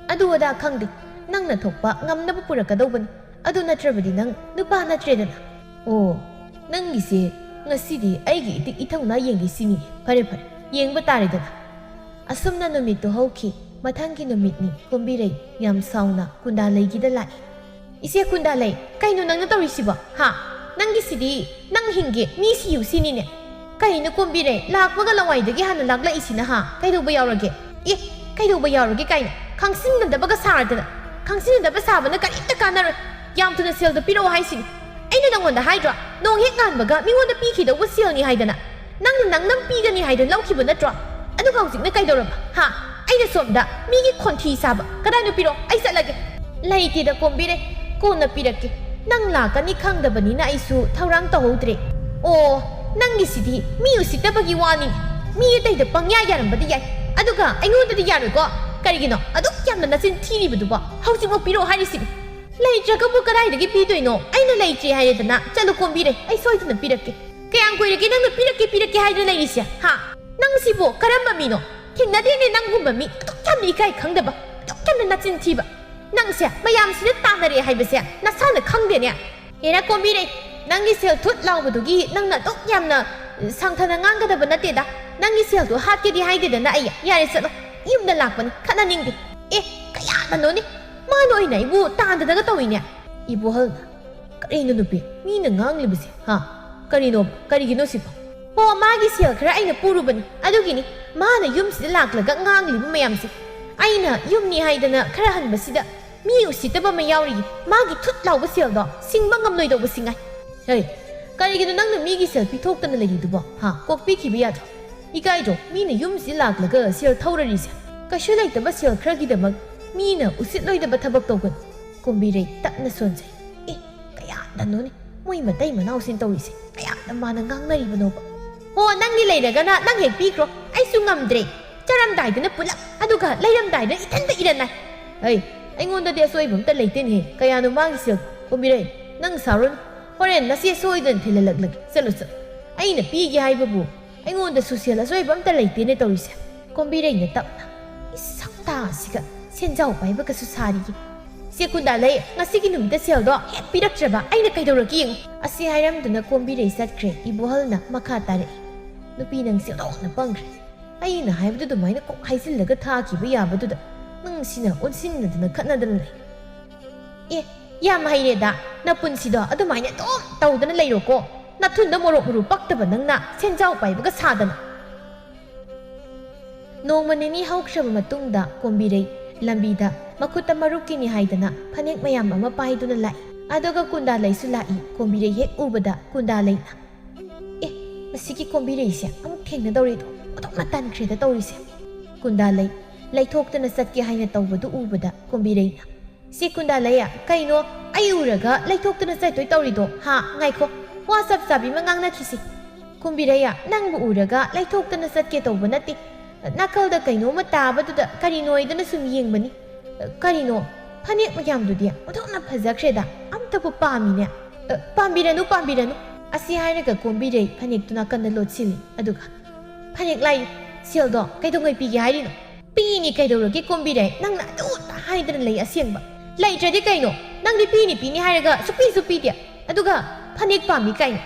ꯑꯗꯨ ꯑꯗꯥ ꯈꯪꯗꯦ꯫ ꯅꯪꯅ ꯊꯣꯛꯄ ꯉꯝꯅꯕ ꯄꯨꯔꯛꯀꯗꯧꯕꯅꯤ꯫ ꯑꯗꯨ ꯅꯠꯇ꯭ꯔꯕꯗꯤ ꯅꯪ ꯅꯨꯄꯥ ꯅꯠꯇ꯭ꯔꯦꯗꯅ꯫ ꯑꯣ, ꯅꯪꯒꯤꯁꯦ ꯉꯁꯤꯗꯤ ꯑꯩꯒꯤ ꯏꯇꯤꯛ ꯏꯊꯧꯅꯥ ꯌꯦꯡꯒꯦ ꯁꯤꯅꯤ꯫ ꯐꯔꯦ, ꯐꯔꯦ, ꯌꯦꯡꯕ ꯇꯥꯔꯦꯗꯅ꯫ ꯑꯁꯨꯝꯅ ꯅꯨꯃꯤꯠꯇꯨ ꯍꯧꯈꯤ꯫ ꯃꯊꯪꯒꯤ ꯅꯨꯃꯤꯠꯅꯤ꯫ ꯀꯣꯝꯕꯤꯔꯩ ꯌꯥꯝ ꯁꯥꯎꯅ ꯀꯨꯟꯗꯥ ꯂꯩꯒꯤꯗ ꯂꯥꯛꯏ꯫ "ꯏꯆꯦ ꯀꯨꯟꯗꯥ ꯂꯩ, ꯀꯩꯅꯣ ꯅꯪꯅ ꯇꯧꯔꯤꯁꯤꯕꯣ? ꯍꯥ? ꯅꯪꯒꯤꯁꯤꯗꯤ ꯅꯪ ꯍꯤꯡꯒꯦ, ꯃꯤ ꯁꯤꯌꯨ ꯁꯤꯅꯤꯅꯦ꯫ ꯀꯩꯅꯣ ꯀꯣꯝꯕꯤꯔꯩ, ꯂꯥꯛꯄꯒ ꯂꯋꯥꯏꯗꯒꯤ ꯍꯥꯟꯅ ꯂꯥꯛꯂꯛꯏꯁꯤꯅ, ꯍꯥ? ꯀꯩꯗꯧꯕ ꯌꯥꯎꯔꯒꯦ? ꯑꯦ, ꯀꯩꯗꯧꯕ ꯌꯥꯎꯔꯒꯦ ꯀꯥꯏꯅ ꯈꯪꯁꯤꯟꯅꯗꯕꯒ ꯁꯥꯔꯗꯅ꯫ ꯈꯪꯁꯤꯟꯅꯗꯕ ꯁꯥꯕꯅ ꯀꯔꯤꯝꯇ ꯀꯥꯟꯅꯔꯣꯏ꯫ ꯌꯥꯝ ꯊꯨꯅ ꯁꯦꯜꯗꯣ ꯄꯤꯔꯛꯑꯣ ꯍꯥꯏꯁꯤꯅꯤ꯫ ꯑꯩꯅ ꯅꯪꯉꯣꯟꯗ ꯍꯥꯏꯗ꯭ꯔꯣ? ꯅꯣꯡ ꯍꯦꯛ ꯉꯥꯟꯕꯒ ꯃꯤꯉꯣꯟꯗ ꯄꯤꯈꯤꯗꯧꯕ ꯁꯦꯜꯅꯤ ꯍꯥꯏꯗꯅ꯫ ꯅꯪꯅ ꯅꯪꯅ ꯄꯤꯒꯅꯤ ꯍꯥꯏꯗꯅ ꯂꯧꯈꯤꯕ ꯅꯠꯇ꯭ꯔꯣ? ꯑꯗꯨꯒ ꯍꯧꯖꯤꯛꯅ ꯀꯩꯗꯧꯔꯕ? ꯍꯥ? ꯑꯩꯅ ꯁꯣꯝꯗ ꯃꯤꯒꯤ ꯈꯣꯟꯊꯤ ꯆꯥꯕ꯫ ꯀꯗꯥꯏꯅꯣ ꯄꯤꯔꯛꯑꯣ, ꯑꯩ ꯆꯠꯂꯒꯦ꯫" "ꯂꯩꯇꯦꯗ ꯀꯣꯝꯕꯤꯔꯩ, ꯀꯣꯟꯅ ꯄꯤꯔꯛꯀꯦ꯫ ꯅꯪ ꯂꯥꯛꯀꯅꯤ ꯈꯪꯗꯕꯅꯤꯅ ꯑꯩꯁꯨ ꯊꯧꯔꯥꯡ ꯇꯧꯍꯧꯗ꯭ꯔꯦ꯫ ꯑꯣ, ꯅꯪꯒꯤꯁꯤꯗꯤ ꯃꯤ ꯎꯁꯤꯠꯇꯕꯒꯤ ꯋꯥꯅꯤ꯫ ꯃꯤ ꯑꯇꯩꯗ ꯄꯪꯌꯥ ꯌꯥꯔꯝꯕꯗꯤ ꯌꯥꯏ, ꯑꯗꯨꯒ ꯑꯩꯉꯣꯟꯗꯗꯤ ꯌꯥꯔꯣꯏꯀꯣ꯫ ꯀꯔꯤꯒꯤꯅꯣ ꯑꯗꯨꯛ ꯌꯥꯝꯅ ꯅꯆꯤꯟ ꯊꯤꯔꯤꯕꯗꯨꯕꯣ? ꯍꯧꯖꯤꯛꯃꯛ ꯄꯤꯔꯛꯑꯣ ꯍꯥꯏꯔꯤꯁꯤꯅꯤ꯫" "ꯂꯩꯇ꯭ꯔꯒꯕꯨ ꯀꯗꯥꯏꯗꯒꯤ ꯄꯤꯗꯣꯏꯅꯣ? ꯑꯩꯅ ꯂꯩꯇ꯭ꯔꯦ ꯍꯥꯏꯔꯦꯗꯅ꯫ ꯆꯠꯂꯨ ꯀꯣꯝꯕꯤꯔꯩ, ꯑꯩ ꯁꯣꯏꯗꯅ ꯄꯤꯔꯛꯀꯦ꯫" "ꯀꯌꯥꯝ ꯀꯨꯏꯔꯒꯦ ꯅꯪꯅ ꯄꯤꯔꯛꯀꯦ, ꯄꯤꯔꯛꯀꯦ ꯍꯥꯏꯗꯨꯅ ꯂꯩꯔꯤꯁꯦ? ꯍꯥ? ꯅꯪꯁꯤꯕꯨ ꯀꯔꯝꯕ ꯃꯤꯅꯣ? ꯊꯦꯡꯅꯗꯦꯅꯦ ꯅꯪꯒꯨꯝꯕ ꯃꯤ ꯑꯗꯨꯛ ꯌꯥꯝꯅ ꯏꯀꯥꯏ ꯈꯪꯗꯕ, ꯑꯗꯨꯛ ꯌꯥꯝꯅ ꯅꯆꯤꯟ ꯊꯤꯕ꯫ ꯅꯪꯁꯦ ꯃꯌꯥꯝꯁꯤꯅ ꯇꯥꯟꯅꯔꯦ ꯍꯥꯏꯕꯁꯦ ꯅꯁꯥꯅ ꯈꯪꯗꯦꯅꯦ꯫" "ꯍꯦꯔꯥ ꯀꯣꯝꯕꯤꯔꯩ, ꯅꯪꯒꯤ ꯁꯦꯜ ꯊꯨꯠ ꯂꯥꯎꯕꯗꯨꯒꯤ ꯅꯪꯅ ꯑꯗꯨꯛ ꯌꯥꯝꯅ ꯁꯥꯡꯊꯅ ꯉꯥꯡꯒꯗꯕ ꯅꯠꯇꯦꯗ꯫ ꯅꯪꯒꯤ ꯁꯦꯜꯗꯣ ꯍꯥꯠꯀꯦꯗꯤ ꯍꯥꯏꯗꯦꯗꯅ ꯑꯩ꯫ ꯌꯥꯔꯦ, ꯆꯠꯂꯣ꯫ ꯌꯨꯝꯗ ꯂꯥꯛꯄꯅꯤ, ꯈꯠꯅꯅꯤꯡꯗꯦ꯫" "ꯑꯦ, ꯀꯌꯥꯗꯅꯣꯅꯦ? ꯃꯥꯅ ꯑꯣꯏꯅ ꯑꯩꯕꯨ ꯇꯥꯟꯗꯅꯒ ꯇꯧꯏꯅꯦ꯫" "ꯏꯕꯣꯍꯜ, ꯀꯔꯤꯅꯣ ꯅꯨꯄꯤ? ꯃꯤꯅ ꯉꯥꯡꯂꯤꯕꯁꯦ, ꯍꯥ? ꯀꯔꯤꯅꯣ? ꯀꯔꯤꯒꯤꯅꯣ ꯁꯤꯕꯣ? ꯑꯣ, ꯃꯥꯒꯤ ꯁꯦꯜ ꯈꯔ ꯑꯩꯅ ꯄꯨꯔꯨꯕꯅꯤ꯫ ꯑꯗꯨꯒꯤꯅꯤ ꯃꯥꯅ ꯌꯨꯝꯁꯤꯗ ꯂꯥꯛꯂꯒ ꯉꯥꯡꯂꯤꯕ ꯃꯌꯥꯝꯁꯦ꯫ ꯑꯩꯅ ꯌꯨꯝꯅꯤ ꯍꯥꯏꯗꯅ ꯈꯔ ꯍꯟꯕꯁꯤꯗ ꯃꯤ ꯎꯁꯤꯠꯇꯕ ꯑꯃ ꯌꯥꯎꯔꯤꯌꯦ꯫ ꯃꯥꯒꯤ ꯊꯨꯠ ꯂꯥꯎꯕ ꯁꯦꯜꯗꯣ ꯁꯤꯡꯕ ꯉꯝꯂꯣꯏꯗꯧꯕꯁꯤ ꯉꯥꯏ꯫ ꯍꯦ, ꯀꯔꯤꯒꯤꯅꯣ ꯅꯪꯅ ꯃꯤꯒꯤ ꯁꯦꯜ ꯄꯤꯊꯣꯛꯇꯅ ꯂꯩꯔꯤꯗꯨꯕꯣ? ꯍꯥ? ꯀꯣꯛꯄꯤꯈꯤꯕ ꯌꯥꯗ꯭ꯔꯣ? ꯏꯀꯥꯏꯗ꯭ꯔꯣ? ꯃꯤꯅ ꯌꯨꯝꯁꯤꯗ ꯂꯥꯛꯂꯒ ꯁꯦꯜ ꯊꯧꯔꯔꯤꯁꯦ? ꯀꯩꯁꯨ ꯂꯩꯇꯕ ꯁꯦꯜ ꯈꯔꯒꯤꯗꯃꯛ ꯃꯤꯅ ꯎꯁꯤꯠꯂꯣꯏꯗꯕ ꯊꯕꯛ ꯇꯧꯒꯅꯨ꯫ ꯀꯣꯝꯕꯤꯔꯩ ꯇꯞꯅ ꯁꯣꯟꯖꯩ꯫ ꯑꯦ, ꯀꯌꯥꯗꯅꯣꯅꯦ ꯃꯣꯏ ꯃꯇꯩ ꯃꯅꯥꯎꯁꯤꯡ ꯇꯧꯔꯤꯁꯦ? ꯀꯌꯥꯗ ꯃꯥꯅ ꯉꯥꯡꯅꯔꯤꯕꯅꯣꯕ? ꯍꯣ, ꯅꯪꯒꯤ ꯂꯩꯔꯒꯅ ꯅꯪ ꯍꯦꯛ ꯄꯤꯈ꯭ꯔꯣ꯫ ꯑꯩꯁꯨ ꯉꯝꯗ꯭ꯔꯦ꯫ ꯆꯥꯔꯝꯗꯥꯏꯗꯅ ꯄꯨꯂꯞ, ꯑꯗꯨꯒ ꯂꯩꯔꯝꯗꯥꯏꯗꯅ ꯏꯊꯟꯇ ꯏꯔꯟꯅꯥꯏ꯫ ꯑꯩ, ꯑꯩꯉꯣꯟꯗꯗꯤ ꯑꯁꯣꯏꯕ ꯑꯝꯇ ꯂꯩꯇꯦꯅꯦꯍꯦ꯫ ꯀꯌꯥꯅꯣ ꯃꯥꯒꯤ ꯁꯦꯜ? ꯀꯣꯝꯕꯤꯔꯩ, ꯅꯪ ꯁꯥꯎꯔꯅꯨ꯫ ꯍꯣꯔꯦꯟ ꯅꯆꯦ ꯁꯣꯏꯗꯅ ꯊꯤꯜꯍꯜꯂꯛꯂꯒꯦ꯫ ꯆꯠꯂꯣ, ꯆꯠꯂꯣ꯫ ꯑꯩꯅ ꯄꯤꯒꯦ ꯍꯥꯏꯕꯕꯨ ꯑꯩꯉꯣꯟꯗ ꯁꯣꯁꯦꯜ ꯑꯁꯣꯏꯕ ꯑꯝꯇ ꯂꯩꯇꯦꯅꯦ ꯇꯧꯔꯤꯁꯦ꯫ ꯀꯣꯝꯕꯤꯔꯩꯅ ꯇꯞꯅ, ꯏꯁ, ꯁꯛꯇꯥꯁꯤꯒ ꯁꯦꯟꯖꯥꯎ ꯄꯥꯏꯕꯒꯁꯨ ꯁꯥꯔꯤꯌꯦ꯫ ꯁꯦ ꯀꯨꯟꯗꯥꯂꯩ, ꯉꯁꯤꯒꯤ ꯅꯨꯃꯤꯠꯇ ꯁꯦꯜꯗꯣ ꯍꯦꯛ ꯄꯤꯔꯛꯇ꯭ꯔꯕ ꯑꯩꯅ ꯀꯩꯗꯧꯔꯒꯦ ꯌꯦꯡꯉꯨ꯫ ꯑꯁꯤ ꯍꯥꯏꯔꯝꯗꯨꯅ ꯀꯣꯝꯕꯤꯔꯩ ꯆꯠꯈ꯭ꯔꯦ꯫ ꯏꯕꯣꯍꯜꯅ ꯃꯈꯥ ꯇꯥꯔꯛꯏ, ꯅꯨꯄꯤ ꯅꯪ ꯁꯦꯟꯗꯣꯛꯅ ꯄꯪꯈ꯭ꯔꯦ꯫ ꯑꯩꯅ ꯍꯥꯏꯕꯗꯨ ꯑꯗꯨꯃꯥꯏꯅ ꯀꯣꯛ ꯍꯥꯏꯖꯤꯜꯂꯒ ꯊꯥꯈꯤꯕ ꯌꯥꯕꯗꯨꯗ ꯅꯪꯁꯤꯅ ꯑꯣꯟꯁꯤꯟꯅꯗꯅ ꯈꯠꯅꯗꯅ ꯂꯩ꯫ ꯑꯦ, ꯌꯥꯝ ꯍꯩꯔꯦꯗ꯫ ꯅꯄꯨꯟꯁꯤꯗꯣ ꯑꯗꯨꯃꯥꯏꯅ ꯑꯗꯨꯝ ꯇꯧꯗꯅ ꯂꯩꯔꯣꯀꯣ꯫ ꯅꯊꯨꯟꯗ ꯃꯣꯔꯣꯛ ꯃꯔꯨ ꯄꯛꯇꯕ ꯅꯪꯅ ꯁꯦꯟꯖꯥꯎ ꯄꯥꯏꯕꯒ ꯁꯥꯗꯅ꯫ ꯅꯣꯡꯃ ꯅꯤꯅꯤ ꯍꯧꯈ꯭ꯔꯕ ꯃꯇꯨꯡꯗ ꯀꯣꯝꯕꯤꯔꯩ ꯂꯝꯕꯤꯗ ꯃꯈꯨꯠꯇ ꯃꯔꯨꯞꯀꯤꯅꯤ ꯍꯥꯏꯗꯅ ꯐꯅꯦꯛ ꯃꯌꯥꯝ ꯑꯃ ꯄꯥꯏꯗꯨꯅ ꯂꯥꯛꯏ꯫ ꯑꯗꯨꯒ ꯀꯨꯟꯗꯥꯂꯩꯁꯨ ꯂꯥꯛꯏ꯫ ꯀꯣꯝꯕꯤꯔꯩ ꯍꯦꯛ ꯎꯕꯗ ꯀꯨꯟꯗꯥꯂꯩꯅ, "ꯑꯦ, ꯃꯁꯤꯒꯤ ꯀꯣꯝꯕꯤꯔꯩꯁꯦ ꯑꯃꯨꯛ ꯊꯦꯡꯅꯗꯧꯔꯦꯗꯣ, ꯑꯣꯟꯊꯣꯛꯅ ꯇꯟꯈ꯭ꯔꯦꯗ ꯇꯧꯔꯤꯁꯦ꯫" ꯀꯨꯟꯗꯥꯂꯩ ꯂꯩꯊꯣꯛꯇꯅ ꯆꯠꯀꯦ ꯍꯥꯏꯅ ꯇꯧꯕꯗꯨ ꯎꯕꯗ ꯀꯣꯝꯕꯤꯔꯩꯅ, "ꯁꯤ ꯀꯨꯟꯗꯥꯂꯩ, ꯀꯩꯅꯣ ꯑꯩ ꯎꯔꯒ ꯂꯩꯊꯣꯛꯇꯅ ꯆꯠꯇꯣꯏ ꯇꯧꯔꯤꯗꯣ, ꯍꯥ? ꯉꯥꯏꯈꯣ, ꯋꯥ ꯆꯞ ꯆꯥꯕꯤ ꯑꯃ ꯉꯥꯡꯅꯈꯤꯁꯤ꯫ ꯀꯨꯝꯕꯤꯔꯩ, ꯅꯪꯕꯨ ꯎꯔꯒ ꯂꯩꯊꯣꯛꯇꯅ ꯆꯠꯀꯦ ꯇꯧꯕ ꯅꯠꯇꯦ꯫ ꯅꯥꯀꯜꯗ ꯀꯩꯅꯣꯝꯃ ꯇꯥꯕꯗꯨꯗ ꯀꯔꯤꯅꯣ ꯍꯥꯏꯗꯅ ꯁꯨꯝ ꯌꯦꯡꯕꯅꯤ꯫ ꯀꯔꯤꯅꯣ, ꯐꯅꯦꯛ ꯃꯌꯥꯝꯗꯨꯗꯤ ꯑꯣꯟꯊꯣꯛꯅ ꯐꯖꯈ꯭ꯔꯦꯗ, ꯑꯝꯇꯕꯨ ꯄꯥꯝꯃꯤꯅꯦ꯫" "ꯄꯥꯝꯕꯤꯔꯅꯨ, ꯄꯥꯝꯕꯤꯔꯅꯨ꯫" ꯑꯁꯤ ꯍꯥꯏꯔꯒ ꯀꯣꯝꯕꯤꯔꯩ ꯐꯅꯦꯛꯇꯨ ꯅꯥꯀꯟꯗ ꯂꯣꯠꯁꯤꯜꯂꯤ꯫ ꯑꯗꯨꯒ, "ꯐꯅꯦꯛ ꯂꯥꯏ, ꯁꯦꯜꯗꯣ ꯀꯩꯗꯧꯉꯩ ꯄꯤꯒꯦ ꯍꯥꯏꯔꯤꯅꯣ?" "ꯄꯤꯅꯤ ꯀꯩꯗꯧꯔꯒꯦ ꯀꯣꯝꯕꯤꯔꯩ, ꯅꯪꯅ ꯑꯗꯨꯇ ꯍꯥꯏꯗꯅ ꯂꯩ ꯑꯁꯦꯡꯕ꯫ ꯂꯩꯇ꯭ꯔꯗꯤ ꯀꯩꯅꯣ? ꯅꯪꯗꯤ ꯄꯤꯅꯤ ꯄꯤꯅꯤ ꯍꯥꯏꯔꯒ ꯁꯨꯄꯤꯁꯨ ꯄꯤꯗꯦ꯫ ꯑꯗꯨꯒ ꯐꯅꯦꯛ ꯄꯥꯝꯃꯤ ꯀꯥꯏꯅ꯫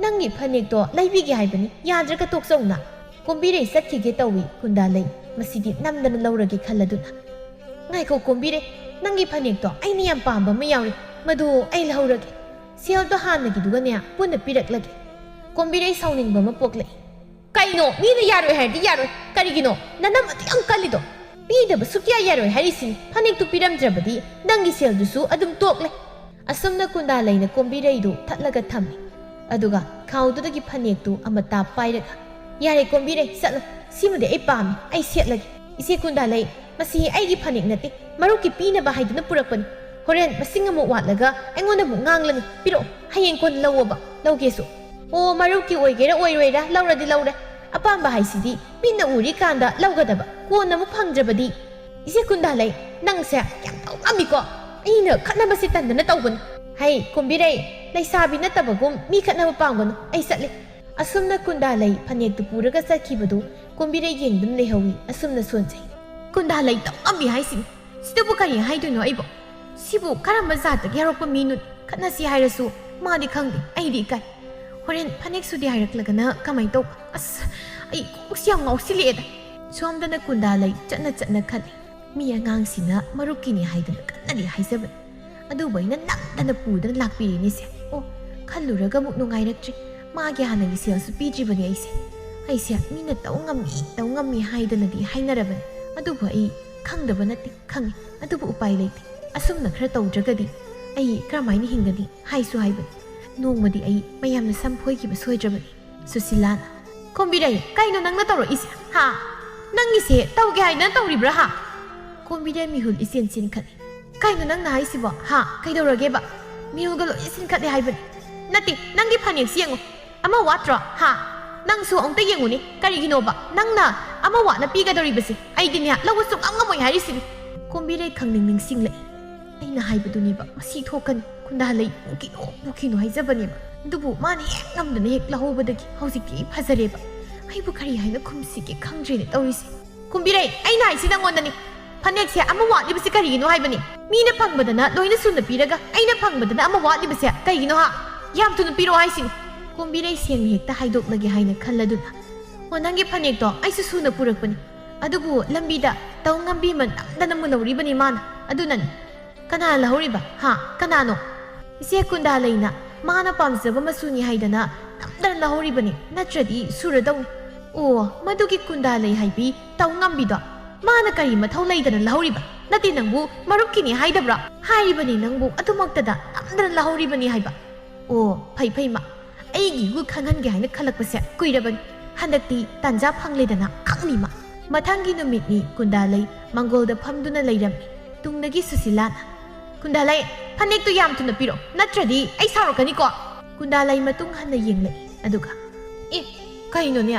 ꯅꯪꯒꯤ ꯐꯅꯦꯛꯇꯣ ꯂꯩꯕꯤꯒꯦ ꯍꯥꯏꯕꯅꯤ, ꯌꯥꯗ꯭ꯔꯒ ꯇꯣꯛꯆꯧꯅ꯫" ꯀꯣꯝꯕꯤꯔꯩ ꯆꯠꯈꯤꯒꯦ ꯇꯧꯏ꯫ ꯀꯨꯟꯗꯥꯂꯩ ꯃꯁꯤꯗꯤ ꯅꯝꯗꯅ ꯂꯧꯔꯒꯦ ꯈꯜꯂꯗꯨꯅ, "ꯉꯥꯏꯈꯣ ꯀꯣꯝꯕꯤꯔꯩ, ꯅꯪꯒꯤ ꯐꯅꯦꯛꯇꯣ ꯑꯩꯅ ꯌꯥꯝ ꯄꯥꯝꯕ ꯑꯃ ꯌꯥꯎꯔꯤ, ꯃꯗꯨ ꯑꯩ ꯂꯧꯍꯧꯔꯒꯦ꯫ ꯁꯦꯜꯗꯣ ꯍꯥꯟꯅꯒꯤꯗꯨꯒꯅꯦ ꯄꯨꯟꯅ ꯄꯤꯔꯛꯂꯒꯦ꯫" ꯀꯣꯝꯕꯤꯔꯩ ꯁꯥꯎꯅꯤꯡꯕ ꯑꯃ ꯄꯣꯛꯂꯛꯏ꯫ "ꯀꯩꯅꯣ, ꯃꯤꯅ ꯌꯥꯔꯣꯏ ꯍꯥꯏꯔꯗꯤ ꯌꯥꯔꯣꯏ, ꯀꯔꯤꯒꯤꯅꯣ ꯅꯅꯝ ꯑꯗꯨ ꯌꯥꯝ ꯀꯜꯂꯤꯗꯣ? ꯄꯤꯗꯕ ꯁꯨꯛꯌꯥ ꯌꯥꯔꯣꯏ ꯍꯥꯏꯔꯤꯁꯤꯅꯤ꯫ ꯐꯅꯦꯛꯇꯨ ꯄꯤꯔꯝꯗ꯭ꯔꯕꯗꯤ ꯅꯪꯒꯤ ꯁꯦꯜꯗꯨꯁꯨ ꯑꯗꯨꯝ ꯇꯣꯛꯂꯦ"꯫ ꯑꯁꯨꯝꯅ ꯀꯨꯟꯗꯥꯂꯩꯅ ꯀꯣꯝꯕꯤꯔꯩꯗꯨ ꯊꯠꯂꯒ ꯊꯝꯃꯤ꯫ ꯑꯗꯨꯒ ꯈꯥꯎꯗꯨꯗꯒꯤ ꯐꯅꯦꯛꯇꯨ ꯑꯃꯇꯥ ꯄꯥꯏꯔꯒ, "ꯌꯥꯔꯦ ꯀꯣꯝꯕꯤꯔꯩ, ꯆꯠꯂꯣ, ꯁꯤꯃꯗꯤ ꯑꯩ ꯄꯥꯝꯃꯤ, ꯑꯩ ꯁꯦꯠꯂꯒꯦ"꯫ "ꯏꯆꯦ ꯀꯨꯟꯗꯥꯂꯩ, ꯃꯁꯤ ꯑꯩꯒꯤ ꯐꯅꯦꯛ ꯅꯠꯇꯦ, ꯃꯔꯨꯞꯀꯤ ꯄꯤꯅꯕ ꯍꯥꯏꯗꯨꯅ ꯄꯨꯔꯛꯄꯅꯤ꯫ ꯍꯣꯔꯦꯟ ꯃꯁꯤꯡ ꯑꯃꯨꯛ ꯋꯥꯠꯂꯒ ꯑꯩꯉꯣꯟꯗ ꯑꯃꯨꯛ ꯉꯥꯡꯂꯅꯤ꯫ ꯄꯤꯔꯛꯑꯣ, ꯍꯌꯦꯡ ꯀꯣꯟꯅ ꯂꯧꯑꯣꯕ, ꯂꯧꯒꯦꯁꯨ"꯫ "ꯑꯣ, ꯃꯔꯨꯞꯀꯤ ꯑꯣꯏꯒꯦꯔꯥ ꯑꯣꯏꯔꯣꯏꯔꯥ, ꯂꯧꯔꯗꯤ ꯂꯧꯔꯦ꯫ ꯑꯄꯥꯝꯕ ꯍꯥꯏꯁꯤꯗꯤ ꯃꯤꯠꯅ ꯎꯔꯤꯀꯥꯟꯗ ꯂꯧꯒꯗꯕ, ꯀꯣꯟꯅ ꯑꯃꯨꯛ ꯐꯪꯗ꯭ꯔꯕꯗꯤ"꯫ "ꯏꯆꯦ ꯀꯨꯟꯗꯥꯂꯩ, ꯅꯪꯁꯦ ꯌꯥꯝ ꯇꯧ ꯉꯝꯃꯤꯀꯣ꯫ ꯑꯩꯅ ꯈꯠꯅꯕꯁꯤ ꯇꯟꯗꯅ ꯇꯧꯕꯅꯤ꯫ ꯍꯩ ꯀꯣꯝꯕꯤꯔꯩ, ꯂꯩꯁꯥꯕꯤ ꯅꯠꯇꯕꯒꯨꯝ ꯃꯤ ꯈꯠꯅꯕ ꯄꯥꯝꯒꯅꯨ, ꯑꯩ ꯆꯠꯂꯤ"꯫ ꯑꯁꯨꯝꯅ ꯀꯨꯟꯗꯥꯂꯩ ꯐꯅꯦꯛꯇꯨ ꯄꯨꯔꯒ ꯆꯠꯈꯤꯕꯗꯨ ꯀꯣꯝꯕꯤꯔꯩ ꯌꯦꯡꯗꯨꯅ ꯂꯩꯍꯧꯏ꯫ ꯑꯁꯨꯝꯅ ꯁꯣꯟꯖꯩ꯫ "ꯀꯨꯟꯗꯥꯂꯩ ꯇꯧ ꯉꯝꯃꯤ ꯍꯥꯏꯁꯤꯅꯤ꯫ ꯁꯤꯗꯕꯨ ꯀꯔꯤ ꯍꯥꯏꯗꯣꯏꯅꯣ ꯑꯩꯕꯣ? ꯁꯤꯕꯨ ꯀꯔꯝꯕ ꯖꯥꯠꯇꯒꯤ ꯍꯧꯔꯛꯄ ꯃꯤꯅꯣ? ꯈꯠꯅꯁꯤ ꯍꯥꯏꯔꯁꯨ ꯃꯥꯗꯤ ꯈꯪꯗꯦ, ꯑꯩꯗꯤ ꯏꯀꯥꯏ꯫ ꯍꯣꯔꯦꯟ ꯐꯅꯦꯛ ꯁꯨꯗꯦ ꯍꯥꯏꯔꯛꯂꯒꯅ ꯀꯃꯥꯏꯅ ꯇꯧꯕ? ꯑꯁ, ꯑꯩ ꯀꯣꯛꯁꯤ ꯌꯥꯝ ꯉꯥꯎꯁꯤꯜꯂꯛꯑꯦꯗ"꯫ ꯁꯣꯝꯗꯅ ꯀꯨꯟꯗꯥꯂꯩ ꯆꯠꯅ ꯆꯠꯅ ꯈꯜꯂꯤ꯫ "ꯃꯤ ꯑꯉꯥꯡꯁꯤꯅ ꯃꯔꯨꯞꯀꯤꯅꯤ ꯍꯥꯏꯗꯨꯅ ꯀꯟꯅꯗꯤ ꯍꯥꯏꯖꯕꯅꯤ, ꯑꯗꯨꯕꯨ ꯑꯩꯅ ꯅꯝꯗꯅ ꯄꯨꯗꯅ ꯂꯥꯛꯄꯤꯔꯤꯅꯤꯁꯦ꯫ ꯑꯣ, ꯈꯜꯂꯨꯔꯒ ꯑꯃꯨꯛ ꯅꯨꯡꯉꯥꯏꯔꯛꯇ꯭ꯔꯤ꯫ ꯃꯥꯒꯤ ꯍꯥꯟꯅꯒꯤ ꯁꯦꯜꯁꯨ ꯄꯤꯗ꯭ꯔꯤꯕꯅꯤ ꯑꯩꯁꯦ꯫ ꯑꯩꯁꯦ ꯃꯤꯅ ꯇꯧ ꯉꯝꯃꯤ, ꯇꯧ ꯉꯝꯃꯤ ꯍꯥꯏꯗꯅꯗꯤ ꯍꯥꯏꯅꯔꯕꯅꯤ, ꯑꯗꯨꯕꯨ ꯑꯩ ꯈꯪꯗꯕ ꯅꯠꯇꯦ, ꯈꯪꯉꯤ, ꯑꯗꯨꯕꯨ ꯎꯄꯥꯏ ꯂꯩꯇꯦ꯫ ꯑꯁꯨꯝꯅ ꯈꯔ ꯇꯧꯗ꯭ꯔꯒꯗꯤ ꯑꯩ ꯀꯔꯝꯍꯥꯏꯅ ꯍꯤꯡꯒꯅꯤ? ꯍꯥꯏꯁꯨ ꯍꯥꯏꯕꯅꯤ, ꯅꯣꯡꯃꯗꯤ ꯑꯩ ꯃꯌꯥꯝꯅ ꯁꯝ ꯐꯣꯏꯈꯤꯕ ꯁꯣꯏꯗ꯭ꯔꯕꯅꯤ"꯫ ꯁꯨꯁꯤꯂꯥꯅ, "ꯀꯣꯝꯕꯤꯔꯩ, ꯀꯩꯅꯣ ꯅꯪꯅ ꯇꯧꯔꯛꯏꯁꯦ? ꯍꯥ? ꯅꯪꯒꯤꯁꯦ ꯇꯧꯒꯦ ꯍꯥꯏꯗꯅ ꯇꯧꯔꯤꯕ꯭ꯔꯥ, ꯍꯥ?" ꯀꯣꯝꯕꯤꯔꯩ ꯃꯤꯍꯨꯜ ꯏꯆꯦꯟ ꯆꯦꯟꯈꯠꯂꯤ꯫ "ꯀꯩꯅꯣ ꯅꯪꯅ ꯍꯥꯏꯁꯤꯕꯣ? ꯍꯥ? ꯀꯩꯗꯧꯔꯒꯦꯕ? ꯃꯤꯍꯨꯜꯒ ꯂꯣꯏ ꯆꯦꯟꯈꯠꯂꯦ ꯍꯥꯏꯕꯅꯤ꯫ ꯅꯠꯇꯦ, ꯅꯪꯒꯤ ꯐꯅꯦꯛꯁꯤ ꯌꯦꯡꯉꯨ꯫ ꯑꯃ ꯋꯥꯠꯇ꯭ꯔꯣ? ꯍꯥ? ꯅꯪꯁꯨ ꯑꯃꯨꯛꯇ ꯌꯦꯡꯉꯨꯅꯦ꯫ ꯀꯔꯤꯒꯤꯅꯣꯕ ꯅꯪꯅ ꯑꯃ ꯋꯥꯠꯅ ꯄꯤꯒꯗꯧꯔꯤꯕꯁꯦ? ꯑꯩꯗꯤꯅꯦ, ꯂꯧꯕ ꯁꯨꯡꯉꯝ ꯉꯝꯃꯣꯏ ꯍꯥꯏꯔꯤꯁꯤꯅꯤ"꯫ ꯀꯣꯝꯕꯤꯔꯩ ꯈꯪꯅꯤꯡ ꯅꯤꯡꯁꯤꯡꯂꯛꯏ꯫ "ꯑꯩꯅ ꯍꯥꯏꯕꯗꯨꯅꯦꯕ, ꯃꯁꯤ ꯊꯣꯛꯀꯅꯤ꯫ ꯀꯨꯟꯗꯥꯂꯩ, ꯄꯨꯈꯤꯅꯨ, ꯄꯨꯈꯤꯅꯨ ꯍꯥꯏꯖꯕꯅꯦꯕ꯫ ꯑꯗꯨꯕꯨ ꯃꯥꯅ ꯍꯦꯛ ꯉꯝꯗꯅ ꯍꯦꯛ ꯂꯧꯍꯧꯕꯗꯒꯤ ꯍꯧꯖꯤꯛꯇꯤ ꯑꯩ ꯐꯖꯔꯦꯕ꯫ ꯑꯩꯕꯨ ꯀꯔꯤ ꯍꯥꯏꯅ ꯈꯨꯝꯁꯤꯒꯦ ꯈꯪꯗ꯭ꯔꯦꯅꯦ ꯇꯧꯔꯤꯁꯦ"꯫ "ꯀꯨꯝꯕꯤꯔꯩ, ꯑꯩꯅ ꯍꯥꯏꯁꯤ ꯅꯪꯉꯣꯟꯗꯅꯤ꯫ ꯐꯅꯦꯛꯁꯦ ꯑꯃ ꯋꯥꯠꯂꯤꯕꯁꯤ ꯀꯔꯤꯒꯤꯅꯣ ꯍꯥꯏꯕꯅꯤ? ꯃꯤꯅ ꯐꯪꯕꯗꯅ ꯂꯣꯏꯅ ꯁꯨꯅ ꯄꯤꯔꯒ ꯑꯩꯅ ꯐꯪꯕꯗꯅ ꯑꯃ ꯋꯥꯠꯂꯤꯕꯁꯦ ꯀꯩꯒꯤꯅꯣ, ꯍꯥ? ꯌꯥꯝ ꯊꯨꯅ ꯄꯤꯔꯛꯑꯣ ꯍꯥꯏꯁꯤꯅꯤ"꯫ ꯀꯨꯝꯕꯤꯔꯩ ꯁꯦꯡꯅ ꯍꯦꯛꯇ ꯍꯥꯏꯗꯣꯛꯂꯒꯦ ꯍꯥꯏꯅ ꯈꯜꯂꯗꯨꯅ, "ꯑꯣ, ꯅꯪꯒꯤ ꯐꯅꯦꯛꯇꯣ ꯑꯩꯁꯨ ꯁꯨꯅ ꯄꯨꯔꯛꯄꯅꯤ꯫ ꯑꯗꯨꯕꯨ ꯂꯝꯕꯤꯗ ꯇꯧ ꯉꯝꯕꯤ ꯑꯃ ꯅꯝꯗꯅ ꯃꯨꯜꯍꯧꯔꯤꯕꯅꯤ ꯃꯥꯅ꯫ ꯑꯗꯨꯅꯅꯤ"꯫ "ꯀꯅꯥ ꯂꯧꯍꯧꯔꯤꯕ? ꯍꯥ? ꯀꯅꯥꯅꯣ?" "ꯏꯆꯦ ꯀꯨꯟꯗꯥꯂꯩꯅ ꯃꯥꯅ ꯄꯥꯝꯖꯕ ꯃꯆꯨꯅꯤ ꯍꯥꯏꯗꯅ ꯅꯝꯗꯅ ꯂꯧꯍꯧꯔꯤꯕꯅꯤ, ꯅꯠꯇ꯭ꯔꯗꯤ ꯁꯨꯔꯗꯧꯅꯤ꯫ ꯑꯣ, ꯃꯗꯨꯒꯤ ꯀꯨꯟꯗꯥ ꯂꯩ ꯍꯥꯏꯕꯤ ꯇꯧ ꯉꯝꯕꯤꯗꯣ ꯃꯥꯅ ꯀꯔꯤ ꯃꯊꯧ ꯂꯩꯗꯅ ꯂꯧꯍꯧꯔꯤꯕ? ꯅꯠꯇꯦ, ꯅꯪꯕꯨ ꯃꯔꯨꯞꯀꯤꯅꯤ ꯍꯥꯏꯗꯕ꯭ꯔꯣ? ꯍꯥꯏꯔꯤꯕꯅꯤ ꯅꯪꯕꯨ ꯑꯗꯨꯃꯛꯇꯗ ꯅꯝꯗꯅ ꯂꯧꯍꯧꯔꯤꯕꯅꯤ ꯍꯥꯏꯕ꯫ ꯑꯣ, ꯐꯩ ꯐꯩ ꯃꯥ, ꯑꯩꯒꯤ ꯏꯒꯨ ꯈꯪꯍꯟꯒꯦ ꯍꯥꯏꯅ ꯈꯜꯂꯛꯄꯁꯦ ꯀꯨꯏꯔꯕꯅꯤ꯫ ꯍꯟꯗꯛꯇꯤ ꯇꯥꯟꯖꯥ ꯐꯪꯂꯦꯗꯅ ꯈꯪꯅꯤ ꯃꯥ꯫ ꯃꯊꯪꯒꯤ ꯅꯨꯃꯤꯠꯅꯤ ꯀꯨꯟꯗꯥ ꯂꯩ ꯃꯪꯒꯣꯜꯗ ꯐꯝꯗꯨꯅ ꯂꯩꯔꯝꯃꯤ꯫ ꯇꯨꯡꯗꯒꯤ ꯁꯨꯁꯤꯂꯥꯅ, "ꯀꯨꯟꯗꯥ ꯂꯩ, ꯐꯅꯦꯛꯇꯨ ꯌꯥꯝ ꯊꯨꯅ ꯄꯤꯔꯛꯑꯣ, ꯅꯠꯇ꯭ꯔꯗꯤ ꯑꯩ ꯁꯥꯎꯔꯛꯀꯅꯤꯀꯣ"꯫ ꯀꯨꯟꯗꯥ ꯂꯩ ꯃꯇꯨꯡ ꯍꯟꯅ ꯌꯦꯡꯂꯛꯏ꯫ ꯑꯗꯨꯒ, "ꯑꯦ, ꯀꯩꯅꯣꯅꯦ?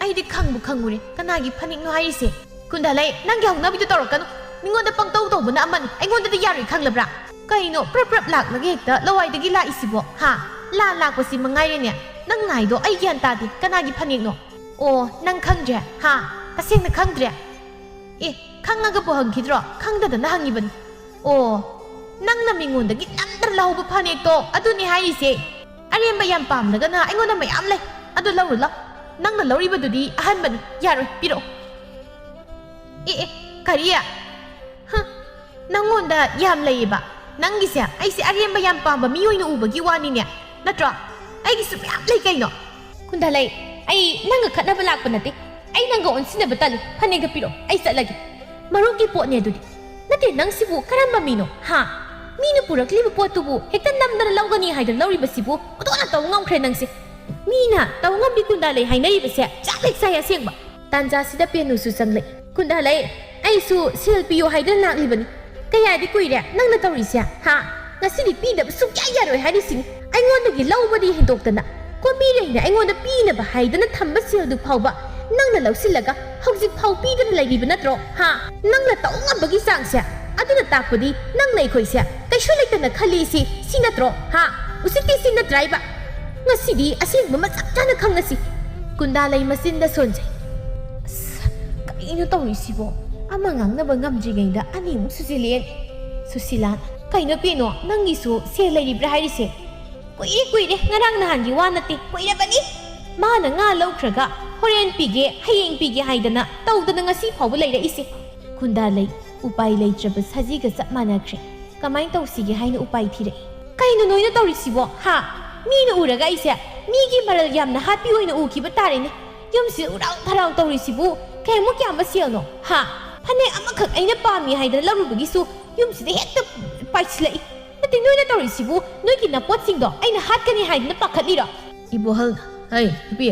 ꯑꯩꯗꯤ ꯈꯪꯕꯨ ꯈꯪꯉꯨꯔꯦ꯫ ꯀꯅꯥꯒꯤ ꯐꯅꯦꯛꯅꯣ ꯍꯥꯏꯔꯤꯁꯦ?" "ꯀꯨꯟꯗꯥ ꯂꯩ, ꯅꯪꯒꯤ ꯍꯧꯅꯕꯤꯗꯣ ꯇꯧꯔꯛꯀꯅꯨ꯫ ꯃꯤꯉꯣꯟꯗ ꯄꯪꯇꯧ ꯇꯧꯕꯅ ꯑꯃꯅꯤ, ꯑꯩꯉꯣꯟꯗꯗꯤ ꯌꯥꯔꯣꯏ ꯈꯪꯂꯕ꯭ꯔꯥ?" "ꯀꯩꯅꯣ ꯄ꯭ꯔꯞ ꯄ꯭ꯔꯞ ꯂꯥꯛꯂꯒ ꯍꯦꯛꯇ ꯂꯋꯥꯏꯗꯒꯤ ꯂꯥꯛꯏꯁꯤꯕꯣ? ꯍꯥ? ꯂꯥꯟ ꯂꯥꯛꯄꯁꯤ ꯃꯉꯥꯏꯔꯦꯅꯦ꯫ ꯅꯪ ꯅꯥꯏꯗꯣ ꯑꯩ ꯒ꯭ꯌꯥꯟ ꯇꯥꯗꯦ꯫ ꯀꯅꯥꯒꯤ ꯐꯅꯦꯛꯅꯣ?" "ꯑꯣ, ꯅꯪ ꯈꯪꯗ꯭ꯔꯦ? ꯍꯥ? ꯇꯁꯦꯡꯅ ꯈꯪꯗ꯭ꯔꯦ?" "ꯑꯦ, ꯈꯪꯉꯒꯕꯨ ꯍꯪꯈꯤꯗ꯭ꯔꯣ? ꯈꯪꯗꯗꯅ ꯍꯪꯉꯤꯕꯅꯤ꯫" "ꯑꯣ, ꯅꯪꯅ ꯃꯤꯉꯣꯟꯗꯒꯤ ꯅꯝꯗꯅ ꯂꯧꯍꯧꯕ ꯐꯅꯦꯛꯇꯣ ꯑꯗꯨꯅꯤ ꯍꯥꯏꯔꯤꯁꯦ꯫ ꯑꯔꯦꯝꯕ ꯌꯥꯝ ꯄꯥꯝꯂꯒꯅ ꯑꯩꯉꯣꯟꯗ ꯃꯌꯥꯝ ꯂꯩ꯫ ꯑꯗꯨ ꯂꯧꯔꯨ ꯂꯥꯎ꯫ ꯅꯪꯅ ꯂꯧꯔꯤꯕꯗꯨꯗꯤ ꯑꯍꯟꯕꯅꯤ꯫ ꯌꯥꯔꯣꯏ, ꯄꯤꯔꯛꯑꯣ꯫" "ꯑꯦ ꯑꯦ, ꯀꯔꯤ? ꯍ, ꯅꯪꯉꯣꯟꯗ ꯌꯥꯝ ꯂꯩꯌꯦꯕ? ꯅꯪꯒꯤꯁꯦ ꯑꯩꯁꯦ ꯑꯔꯦꯝꯕ ꯌꯥꯝ ꯄꯥꯝꯕ ꯃꯤ ꯑꯣꯏꯅ ꯎꯕꯒꯤ ꯋꯥꯅꯤꯅꯦ, ꯅꯠꯇ꯭ꯔꯣ? ꯑꯩꯒꯤꯁꯨ ꯃꯌꯥꯝ ꯂꯩ ꯀꯩꯅꯣ꯫" "ꯀꯨꯟꯗꯥꯂꯩ, ꯑꯩ ꯅꯪꯒ ꯈꯠꯅꯕ ꯂꯥꯛꯄ ꯅꯠꯇꯦ꯫ ꯑꯩ ꯅꯪꯒ ꯑꯣꯟꯁꯤꯟꯅꯕ ꯇꯜꯂꯤ꯫ ꯐꯅꯦꯛꯇꯣ ꯄꯤꯔꯛꯑꯣ, ꯑꯩ ꯆꯠꯂꯒꯦ꯫" "ꯃꯔꯨꯞꯀꯤ ꯄꯣꯠꯅꯦ ꯑꯗꯨꯗꯤ꯫" "ꯅꯠꯇꯦ, ꯅꯪꯁꯤꯕꯨ ꯀꯔꯝꯕ ꯃꯤꯅꯣ? ꯍꯥ? ꯃꯤꯅ ꯄꯨꯔꯛꯂꯤꯕ ꯄꯣꯠꯇꯨꯕꯨ ꯍꯦꯛꯇ ꯅꯝꯗꯅ ꯂꯧꯒꯅꯤ ꯍꯥꯏꯗꯅ ꯂꯧꯔꯤꯕꯁꯤꯕꯨ ꯑꯣꯟꯊꯣꯛꯅ ꯇꯧ ꯉꯝꯈ꯭ꯔꯦ ꯅꯪꯁꯦ꯫ ꯃꯤꯅ ꯇꯧ ꯉꯝꯕꯤ ꯀꯨꯟꯗꯥꯂꯩ ꯍꯥꯏꯅꯔꯤꯕꯁꯦ ꯖꯥꯠ ꯍꯦꯛ ꯆꯥꯏ ꯑꯁꯦꯡꯕ꯫" ꯇꯥꯟꯖꯥꯁꯤꯗ ꯄꯦꯅꯨꯁꯨ ꯆꯪꯂꯛꯏ꯫ "ꯀꯨꯟꯗꯥꯂꯩ, ꯑꯩꯁꯨ ꯁꯦꯜ ꯄꯤꯌꯣ ꯍꯥꯏꯗꯅ ꯂꯥꯛꯂꯤꯕꯅꯤ꯫ ꯀꯌꯥꯗꯤ ꯀꯨꯏꯔꯦ ꯅꯪꯅ ꯇꯧꯔꯤꯁꯦ, ꯍꯥ? ꯉꯁꯤꯗꯤ ꯄꯤꯗꯕ ꯁꯨꯡꯌꯥ ꯌꯥꯔꯣꯏ ꯍꯥꯏꯔꯤꯁꯤꯅꯤ꯫ ꯑꯩꯉꯣꯟꯗꯒꯤ ꯂꯧꯕꯗꯤ ꯍꯦꯟꯗꯣꯛꯇꯅ, ꯀꯣꯝꯕꯤꯔꯩꯅ ꯑꯩꯉꯣꯟꯗ ꯄꯤꯅꯕ ꯍꯥꯏꯗꯅ ꯊꯝꯕ ꯁꯦꯜꯗꯨ ꯐꯥꯎꯕ ꯅꯪꯅ ꯂꯧꯁꯤꯜꯂꯒ ꯍꯧꯖꯤꯛ ꯐꯥꯎ ꯄꯤꯗꯅ ꯂꯩꯔꯤꯕ ꯅꯠꯇ꯭ꯔꯣ? ꯍꯥ? ꯅꯪꯅ ꯇꯧ ꯉꯝꯕꯒꯤ ꯆꯥꯡꯁꯦ, ꯑꯗꯨꯅ ꯇꯥꯛꯄꯗꯤ ꯅꯪꯅ ꯑꯩꯈꯣꯏꯁꯦ ꯀꯩꯁꯨ ꯂꯩꯇꯅ ꯈꯜꯂꯤ ꯁꯤ, ꯁꯤ ꯅꯠꯇ꯭ꯔꯣ? ꯍꯥ? ꯎꯁꯤꯠꯇꯦ ꯁꯤ ꯅꯠꯇ꯭ꯔꯥ ꯍꯥꯏꯕ? ꯉꯁꯤꯗꯤ ꯑꯁꯦꯡꯕ ꯃꯁꯛ ꯆꯥꯅ ꯈꯪꯅꯁꯤ꯫" ꯀꯨꯟꯗꯥꯂꯩ ꯃꯆꯤꯟꯗ ꯁꯣꯟꯖꯩ꯫ "ꯑꯁ, ꯀꯩꯅꯣ ꯇꯧꯔꯤꯁꯤꯕꯣ? ꯑꯃ ꯉꯥꯡꯅꯕ ꯉꯝꯗ꯭ꯔꯤꯉꯩꯗ ꯑꯅꯤꯃꯨꯛ ꯁꯨꯖꯤꯜꯂꯛꯑꯦ꯫" ꯁꯨꯁꯤꯂꯥꯅ, "ꯀꯩꯅꯣ ꯄꯦꯅꯣ, ꯅꯪꯒꯤꯁꯨ ꯁꯦꯜ ꯂꯩꯔꯤꯕ꯭ꯔꯥ ꯍꯥꯏꯔꯤꯁꯦ? ꯀꯨꯏꯔꯦ, ꯀꯨꯏꯔꯦ, ꯉꯔꯥꯡ ꯅꯍꯥꯟꯒꯤ ꯋꯥ ꯅꯠꯇꯦ, ꯀꯨꯏꯔꯕꯅꯤ꯫ ꯃꯥꯅ ꯉꯥ ꯂꯧꯈ꯭ꯔꯒ ꯍꯣꯔꯦꯟ ꯄꯤꯒꯦ, ꯍꯌꯦꯡ ꯄꯤꯒꯦ ꯍꯥꯏꯗꯅ ꯇꯧꯗꯅ ꯉꯁꯤ ꯐꯥꯎꯕ ꯂꯩꯔꯛꯏꯁꯦ꯫" ꯀꯨꯟꯗꯥꯂꯩ ꯎꯄꯥꯏ ꯂꯩꯇ꯭ꯔꯕ ꯁꯖꯤꯒ ꯆꯞ ꯃꯥꯟꯅꯈ꯭ꯔꯦ꯫ ꯀꯃꯥꯏꯅ ꯇꯧꯁꯤꯒꯦ ꯍꯥꯏꯅ ꯎꯄꯥꯏ ꯊꯤꯔꯛꯏ꯫ "ꯀꯩꯅꯣ ꯅꯣꯏꯅ ꯇꯧꯔꯤꯁꯤꯕꯣ, ꯍꯥ? ꯃꯤꯅ ꯎꯔꯒ ꯑꯩꯁꯦ ꯃꯤꯒꯤ ꯃꯔꯜ ꯌꯥꯝꯅ ꯍꯥꯠꯄꯤ ꯑꯣꯏꯅ ꯎꯈꯤꯕ ꯇꯥꯔꯦꯅꯦ꯫ ꯌꯨꯝꯁꯤꯗ ꯎꯔꯥꯎ ꯊꯔꯥꯎ ꯇꯧꯔꯤꯁꯤꯕꯨ ꯀꯌꯥꯃꯨꯛ ꯌꯥꯝꯕ ꯁꯦꯜꯅꯣ? ꯍꯥ? ꯐꯅꯦꯛ ꯑꯃꯈꯛ ꯑꯩꯅ ꯄꯥꯝꯃꯤ ꯍꯥꯏꯗꯅ ꯂꯧꯔꯨꯕꯒꯤꯁꯨ ꯌꯨꯝꯁꯤꯗ ꯍꯦꯛꯇ ꯄꯥꯏꯁꯤꯜꯂꯛꯏ꯫ ꯅꯠꯇꯦ, ꯅꯣꯏꯅ ꯇꯧꯔꯤꯁꯤꯕꯨ ꯅꯣꯏꯒꯤ ꯅꯄꯣꯠꯁꯤꯡꯗꯣ ꯑꯩꯅ ꯍꯥꯠꯀꯅꯤ ꯍꯥꯏꯗꯅ ꯄꯥꯈꯠꯂꯤꯔꯣ? ꯏꯕꯣꯍꯜ, ꯍꯩ, ꯅꯨꯄꯤ,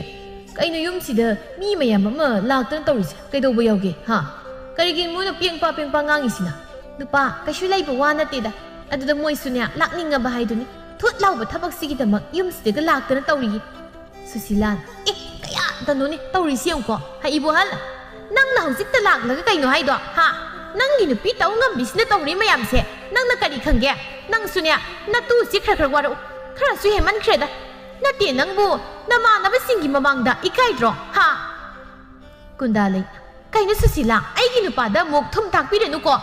ꯀꯩꯅꯣ ꯌꯨꯝꯁꯤꯗ ꯃꯤ ꯃꯌꯥꯝ ꯑꯃ ꯂꯥꯛꯇꯅ ꯇꯧꯔꯤꯁꯦ ꯀꯩꯗꯧꯕ ꯌꯥꯎꯒꯦ, ꯍꯥ? ꯀꯔꯤꯒꯤ ꯃꯣꯏꯅ ꯄꯦꯡꯄꯥ ꯄꯦꯡꯄꯥ ꯉꯥꯡꯉꯤꯁꯤꯅ? ꯅꯨꯄꯥ, ꯀꯩꯁꯨ ꯂꯩꯕ ꯋꯥ ꯅꯠꯇꯦꯗ꯫ ꯑꯗꯨꯗ ꯃꯣꯏꯁꯨꯅꯦ, ꯂꯥꯛꯅꯤꯡꯉꯕ ꯍꯥꯏꯗꯨꯅꯤ꯫ ꯊꯨꯠ ꯂꯥꯎꯕ ꯊꯕꯛꯁꯤꯒꯤꯗꯃꯛ ꯌꯨꯝꯁꯤꯗꯒ ꯂꯥꯛꯇꯅ ꯇꯧꯔꯤꯌꯦ꯫ ꯁꯨꯁꯤꯂꯥꯅ, "ꯑꯦ, ꯀꯌꯥꯗꯅꯣꯅꯦ ꯇꯧꯔꯤꯁꯤ ꯌꯦꯡꯉꯨꯀꯣ꯫ ꯍꯥ, ꯏꯕꯣꯍꯜ, ꯅꯪꯅ ꯍꯧꯖꯤꯛꯇ ꯂꯥꯛꯂꯒ ꯀꯩꯅꯣ ꯍꯥꯏꯗꯣ? ꯍꯥ? ꯅꯪꯒꯤ ꯅꯨꯄꯤ ꯇꯧ ꯉꯝꯕꯤꯁꯤꯅ ꯇꯧꯔꯤ ꯃꯌꯥꯝꯁꯦ ꯅꯪꯅ ꯀꯔꯤ ꯈꯪꯒꯦ? ꯅꯪꯁꯨꯅꯦ, ꯅꯇꯨꯁꯤ ꯈꯔ ꯈꯔ ꯋꯥꯔꯛꯎ꯫ ꯈꯔꯁꯨ ꯍꯦꯟꯃꯟꯈ꯭ꯔꯦꯗ꯫ ꯅꯠꯇꯦ, ꯅꯪꯕꯨ ꯅꯃꯥꯟꯅꯕꯁꯤꯡꯒꯤ ꯃꯃꯥꯡꯗ ꯏꯀꯥꯏꯗ꯭ꯔꯣ? ꯍꯥ?" ꯀꯨꯟꯗꯥꯂꯩ, "ꯀꯩꯅꯣ ꯁꯨꯁꯤꯂꯥ, ꯑꯩꯒꯤ ꯅꯨꯄꯥꯗ ꯑꯃꯨꯛ ꯊꯨꯝ ꯊꯥꯛꯄꯤꯔꯅꯨꯀꯣ꯫"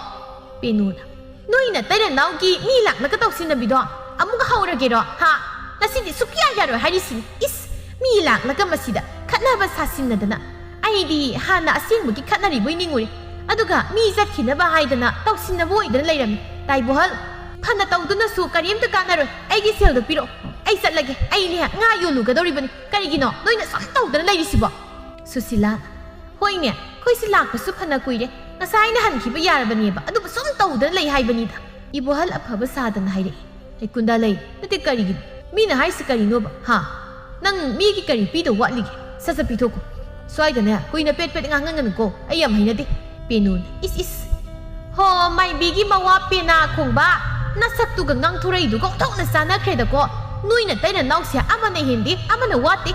ꯄꯦꯅꯨꯅ, "ꯅꯣꯏ ꯅꯇꯩ ꯅꯅꯥꯎꯒꯤ ꯃꯤ ꯂꯥꯛꯂꯒ ꯇꯧꯁꯤꯟꯅꯕꯤꯗꯣ ꯑꯃꯨꯛ ꯍꯧꯔꯒꯦꯔꯣ? ꯍꯥ? ꯉꯁꯤꯗꯤ ꯁꯨꯛꯌꯥ ꯌꯥꯔꯣꯏ ꯍꯥꯏꯔꯤꯁꯤꯅꯤ꯫ ꯏꯁ, ꯃꯤ ꯂꯥꯛꯂꯒ ꯃꯁꯤꯗ ꯈꯠꯅꯕ ꯁꯥꯁꯤꯟꯅꯗꯅ꯫ ꯑꯩꯗꯤ ꯍꯥꯟꯅ ꯑꯁꯦꯡꯕꯒꯤ ꯈꯠꯅꯔꯤꯕꯣꯏ ꯅꯤꯡꯉꯨꯔꯦ꯫ ꯑꯗꯨꯒ ꯃꯤ ꯆꯠꯈꯤꯅꯕ ꯍꯥꯏꯗꯅ ꯇꯧꯁꯤꯟꯅꯕ ꯑꯣꯏꯗꯅ ꯂꯩꯔꯝꯃꯤ꯫ ꯇꯥꯏꯕꯣꯍꯜ, ꯐꯅ ꯇꯧꯗꯨꯅꯁꯨ ꯀꯔꯤꯝꯇ ꯀꯥꯟꯅꯔꯣꯏ꯫ ꯑꯩꯒꯤ ꯁꯦꯜꯗꯣ ꯄꯤꯔꯛꯑꯣ꯫ ꯑꯩ ꯆꯠꯂꯒꯦ꯫ ꯑꯩꯅꯦ ꯉꯥ ꯌꯣꯜꯂꯨꯒꯗꯧꯔꯤꯕꯅꯤ꯫ ꯀꯔꯤꯒꯤꯅꯣ ꯅꯣꯏꯅ ꯁꯨꯝ ꯇꯧꯗꯅ ꯂꯩꯔꯤꯁꯤꯕꯣ?" ꯁꯨꯁꯤꯂꯥꯅ, "ꯍꯣꯏꯅꯦ, ꯑꯩꯈꯣꯏꯁꯤ ꯂꯥꯛꯄꯁꯨ ꯐꯅ ꯀꯨꯏꯔꯦ꯫ ꯉꯁꯥꯏꯅ ꯍꯟꯈꯤꯕ ꯌꯥꯔꯕꯅꯦꯕ, ꯑꯗꯨꯕꯨ ꯁꯨꯝ ꯇꯧꯗꯅ ꯂꯩ ꯍꯥꯏꯕꯅꯤꯗ꯫" ꯏꯕꯣꯍꯜ ꯑꯐꯕ ꯁꯥꯗꯅ ꯍꯥꯏꯔꯛꯏ꯫ "ꯑꯩ ꯀꯨꯟꯗꯥꯂꯩ, ꯅꯠꯇꯦ, ꯀꯔꯤꯒꯤꯅꯣ? ꯃꯤꯅ ꯍꯥꯏꯁꯤ ꯀꯔꯤꯅꯣꯕ? ꯍꯥ? ꯅꯪ ꯃꯤꯒꯤ ꯀꯔꯤ ꯄꯤꯗꯧ ꯋꯥꯠꯂꯤꯒꯦ? ꯁꯠ ꯁꯠ ꯄꯤꯊꯣꯛꯈꯣ꯫ ꯁ꯭ꯋꯥꯏꯗꯅꯦ ꯀꯨꯏꯅ ꯄꯦꯠ ꯄꯦꯠ ꯉꯥꯡꯍꯟꯒꯅꯨꯀꯣ, ꯑꯩ ꯌꯥꯝ ꯍꯩꯅꯗꯦ꯫" ꯄꯦꯅꯨꯅ, "ꯏꯁ ꯏꯁ, ꯍꯣ, ꯃꯥꯏꯕꯤꯒꯤ ꯃꯋꯥ ꯄꯦꯅꯥ ꯈꯣꯡꯕ, ꯅꯁꯛꯇꯨꯒ ꯉꯥꯡꯊꯣꯔꯛꯏꯗꯨꯒ ꯑꯣꯟꯊꯣꯛꯅ ꯆꯥꯟꯅꯈ꯭ꯔꯦꯗꯀꯣ꯫ ꯅꯣꯏ ꯅꯇꯩ ꯅꯅꯥꯎꯁꯦ ꯑꯃꯅ ꯍꯦꯟꯗꯦ, ꯑꯃꯅ ꯋꯥꯠꯇꯦ꯫"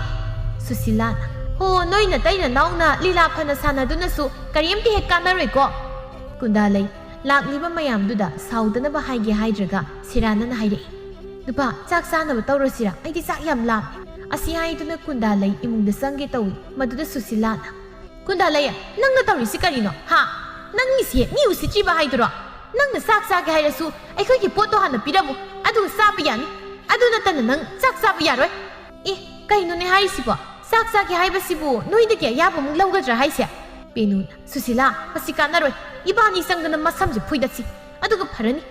ꯁꯨꯁꯤꯂꯥꯅ, "ꯍꯣ, ꯅꯣꯏ ꯅꯇꯩ ꯅꯅꯥꯎꯅ ꯂꯤꯂꯥ ꯐꯅ ꯁꯥꯟꯅꯗꯨꯅꯁꯨ ꯀꯔꯤꯝꯇ ꯍꯦꯛ ꯀꯥꯟꯅꯔꯣꯏꯀꯣ꯫" ꯀꯨꯟꯗꯥꯂꯩ, ꯂꯥꯛꯂꯤꯕ ꯃꯌꯥꯝꯗꯨꯗ ꯁꯥꯎꯗꯅꯕ ꯍꯥꯏꯒꯦ ꯍꯥꯏꯗ꯭ꯔꯒ ꯁꯤꯔꯥꯅꯅ ꯍꯥꯏꯔꯛꯏ, "ꯅꯨꯄꯥ, ꯆꯥꯛ ꯆꯥꯅꯕ ꯇꯧꯔꯁꯤꯔꯥ? ꯑꯩꯗꯤ ꯆꯥꯛ ꯌꯥꯝ ꯂꯥꯝꯃꯦ꯫" ꯑꯁꯤ ꯍꯥꯏꯗꯨꯅ ꯀꯨꯟꯗꯥꯂꯩ ꯏꯃꯨꯡꯗ ꯆꯪꯒꯦ ꯇꯧꯏ꯫ ꯃꯗꯨꯗ ꯁꯨꯁꯤꯂꯥꯅ, "ꯀꯨꯟꯗꯥꯂꯩ, ꯅꯪꯅ ꯇꯧꯔꯤꯁꯤ ꯀꯔꯤꯅꯣ? ꯍꯥ? ꯅꯪꯒꯤꯁꯦ ꯃꯤ ꯎꯁꯤꯠꯇ꯭ꯔꯤꯕ ꯍꯥꯏꯗꯨꯔꯣ? ꯅꯪꯅ ꯆꯥꯛ ꯆꯥꯒꯦ ꯍꯥꯏꯔꯁꯨ ꯑꯩꯈꯣꯏꯒꯤ ꯄꯣꯠꯇꯣ ꯍꯥꯟꯅ ꯄꯤꯔꯝꯃꯨ, ꯑꯗꯨꯒ ꯆꯥꯕ ꯌꯥꯅꯤ꯫ ꯑꯗꯨ ꯅꯠꯇꯅ ꯅꯪ ꯆꯥꯛ ꯆꯥꯕ ꯌꯥꯔꯣꯏ꯫" "ꯑꯦ, ꯀꯩꯅꯣꯅꯦ ꯍꯥꯏꯔꯤꯁꯤꯕꯣ? ꯆꯥꯛ ꯆꯥꯒꯦ ꯍꯥꯏꯕꯁꯤꯕꯨ ꯅꯣꯏꯗꯒꯤ ꯑꯌꯥꯕ ꯑꯃꯨꯛ ꯂꯧꯒꯗ꯭ꯔꯥ ꯍꯥꯏꯁꯦ?" ꯄꯦꯅꯨꯅ, "ꯁꯨꯁꯤꯂꯥ, ꯃꯁꯤ ꯀꯥꯟꯅꯔꯣꯏ꯫ ꯏꯕꯥꯅꯤ ꯆꯪꯗꯅ ꯃꯁꯝꯁꯦ ꯐꯣꯏꯗꯠꯁꯤ꯫ ꯑꯗꯨꯒ ꯐꯔꯅꯤ꯫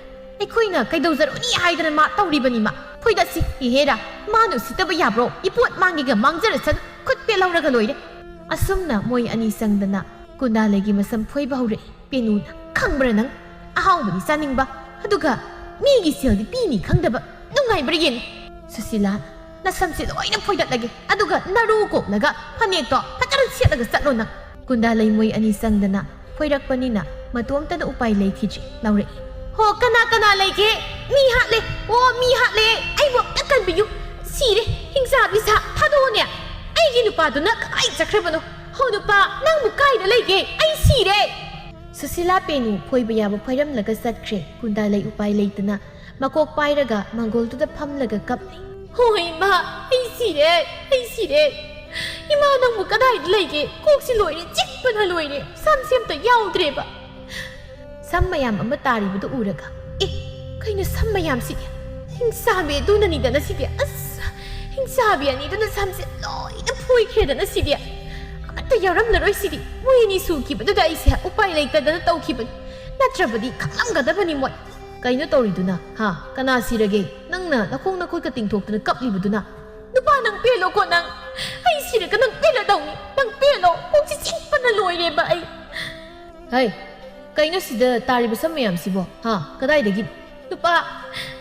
ꯑꯩꯈꯣꯏꯅ ꯀꯩꯗꯧꯖꯔꯨꯅꯤ ꯍꯥꯏꯗꯅ ꯃꯥ ꯇꯧꯔꯤꯕꯅꯤ꯫ ꯃꯥ ꯐꯣꯏꯗꯠꯁꯤ꯫ ꯏꯍꯦꯔꯥ, ꯃꯥꯅ ꯎꯁꯤꯠꯇꯕ ꯌꯥꯕ꯭ꯔꯣ? ꯏꯄꯣꯠ ꯃꯥꯡꯒꯦꯒ ꯃꯥꯡꯖꯔꯁꯅꯨ, ꯈꯨꯠ ꯄꯦꯜꯍꯧꯔꯒ ꯂꯣꯏꯔꯦ꯫ ꯑꯁꯨꯝꯅ ꯃꯣꯏ ꯑꯅꯤ ꯆꯪꯗꯅ ꯀꯨꯟꯗꯥꯂꯩꯒꯤ ꯃꯁꯝ ꯐꯣꯏꯕ ꯍꯧꯔꯛꯏ꯫ ꯄꯦꯅꯨꯅ, "ꯈꯪꯕ꯭ꯔꯥ ꯅꯪ? ꯑꯍꯥꯎꯕꯗꯤ ꯆꯥꯅꯤꯡꯕ, ꯑꯗꯨꯒ ꯃꯤꯒꯤ ꯁꯦꯜꯗꯤ ꯄꯤꯅꯤ ꯈꯪꯗꯕ꯫ ꯅꯨꯡꯉꯥꯏꯕ꯭ꯔꯥ ꯌꯦꯡꯉꯨ꯫" ꯁꯨꯁꯤꯂꯥꯅ, "ꯅꯁꯝꯁꯦ ꯂꯣꯏꯅ ꯐꯣꯏꯗꯠꯂꯒꯦ, ꯑꯗꯨꯒ ꯅꯔꯨ ꯀꯣꯛꯂꯒ ꯐꯅꯦꯛꯇꯣ ꯐꯖꯅ ꯁꯦꯠꯂꯒ ꯆꯠꯂꯣ ꯅꯪ꯫" ꯀꯨꯟꯗꯥꯂꯩ ꯃꯣꯏ ꯑꯅꯤ ꯆꯪꯗꯅ ꯐꯣꯏꯔꯛꯄꯅꯤꯅ ꯃꯇꯣꯝꯇꯅ ꯎꯄꯥꯏ ꯂꯩꯈꯤꯗ꯭ꯔꯤ꯫ ꯂꯥꯎꯔꯛꯏ, "ꯍꯣ, ꯀꯅꯥ ꯀꯅꯥ ꯂꯩꯒꯦ? ꯃꯤ ꯍꯥꯠꯂꯦ꯫ ꯑꯣ, ꯃꯤ ꯍꯥꯠꯂꯦ꯫ ꯑꯩꯕꯨ ꯑꯝꯇ ꯀꯟꯕꯤꯌꯨ꯫ ꯁꯤꯔꯦ꯫ ꯍꯤꯡꯆꯥꯕꯤ ꯁꯥ, ꯊꯥꯗꯣꯛꯑꯣꯅꯦ꯫ ꯑꯩꯒꯤ ꯅꯨꯄꯥꯗꯨꯅ ꯀꯗꯥꯏ ꯆꯠꯈ꯭ꯔꯕꯅꯣ? ꯍꯣ, ꯅꯨꯄꯥ, ꯅꯪꯕꯨ ꯀꯥꯏꯗ ꯂꯩꯒꯦ? ꯑꯩ ꯁꯤꯔꯦ!" ꯁꯨꯁꯤꯂꯥ ꯄꯦꯅꯨ ꯐꯣꯏꯕ ꯌꯥꯕ ꯐꯣꯏꯔꯝꯂꯒ ꯆꯠꯈ꯭ꯔꯦ꯫ ꯀꯨꯟꯗꯥꯂꯩ ꯎꯄꯥꯏ ꯂꯩꯇꯅ ꯃꯀꯣꯛ ꯄꯥꯏꯔꯒ ꯃꯪꯒꯣꯜꯗꯨꯗ ꯐꯝꯂꯒ ꯀꯞꯂꯤ꯫ "ꯍꯣ, ꯏꯃꯥ, ꯑꯩ ꯁꯤꯔꯦ, ꯑꯩ ꯁꯤꯔꯦ꯫ ꯏꯃꯥ, ꯅꯪꯕꯨ ꯀꯗꯥꯏꯗ ꯂꯩꯒꯦ? ꯀꯣꯛꯁꯤ ꯂꯣꯏꯔꯦ, ꯆꯤꯛꯄꯅ ꯂꯣꯏꯔꯦ, ꯁꯝꯁꯦ ꯑꯝꯇ ꯌꯥꯎꯗ꯭ꯔꯦꯕ꯫" ꯁꯝ ꯃꯌꯥꯝ ꯑꯃ ꯇꯥꯔꯤꯕꯗꯨ ꯎꯔꯒ, "ꯑꯦ, ꯀꯩꯅꯣ ꯁꯝ ꯃꯌꯥꯝꯁꯤꯗꯤ? ꯍꯤꯡꯆꯥꯕꯤ ꯑꯗꯨꯅꯅꯤꯗꯅ ꯁꯤꯗꯤ꯫ ꯑꯁ, ꯍꯤꯡꯆꯥꯕꯤ ꯑꯅꯤꯗꯨꯅ ꯁꯝꯁꯦ ꯂꯣꯏꯅ ꯐꯣꯏꯈ꯭ꯔꯦꯗꯅ ꯁꯤꯗꯤ꯫ ꯑꯃꯠꯇ ꯌꯥꯎꯔꯝꯂꯔꯣꯏ ꯁꯤꯗꯤ꯫ ꯃꯣꯏ ꯑꯅꯤ ꯁꯨꯈꯤꯕꯗꯨꯗ ꯑꯩꯁꯦ ꯎꯄꯥꯏ ꯂꯩꯇꯗꯅ ꯇꯧꯈꯤꯕꯅꯤ꯫ ꯅꯠꯇ꯭ꯔꯕꯗꯤ ꯈꯪꯂꯝꯒꯗꯕꯅꯤ ꯃꯣꯏ꯫" "ꯀꯩꯅꯣ ꯇꯧꯔꯤꯗꯨꯅ, ꯍꯥ? ꯀꯅꯥ ꯁꯤꯔꯒꯦ? ꯅꯪꯅ ꯅꯈꯣꯡ ꯅꯈꯨꯠꯀ ꯇꯤꯡꯊꯣꯛꯇꯅ ꯀꯞꯂꯤꯕꯗꯨꯅ?" "ꯅꯨꯄꯥ, ꯅꯪ ꯄꯦꯜꯂꯣꯀꯣ ꯅꯪ꯫ ꯑꯩ ꯁꯤꯔꯒ ꯅꯪ ꯄꯦꯜꯂꯗꯧꯅꯤ꯫ ꯅꯪ ꯄꯦꯜꯂꯣ꯫ ꯀꯣꯛꯁꯤ ꯆꯤꯛꯄꯅ ꯂꯣꯏꯔꯦꯕ ꯑꯩ꯫" "ꯍꯩ, ꯀꯩꯅꯣ ꯁꯤꯗ ꯇꯥꯔꯤꯕ ꯁꯝ ꯃꯌꯥꯝꯁꯤꯕꯣ? ꯍꯥ? ꯀꯗꯥꯏꯗꯒꯤ?" "ꯅꯨꯄꯥ,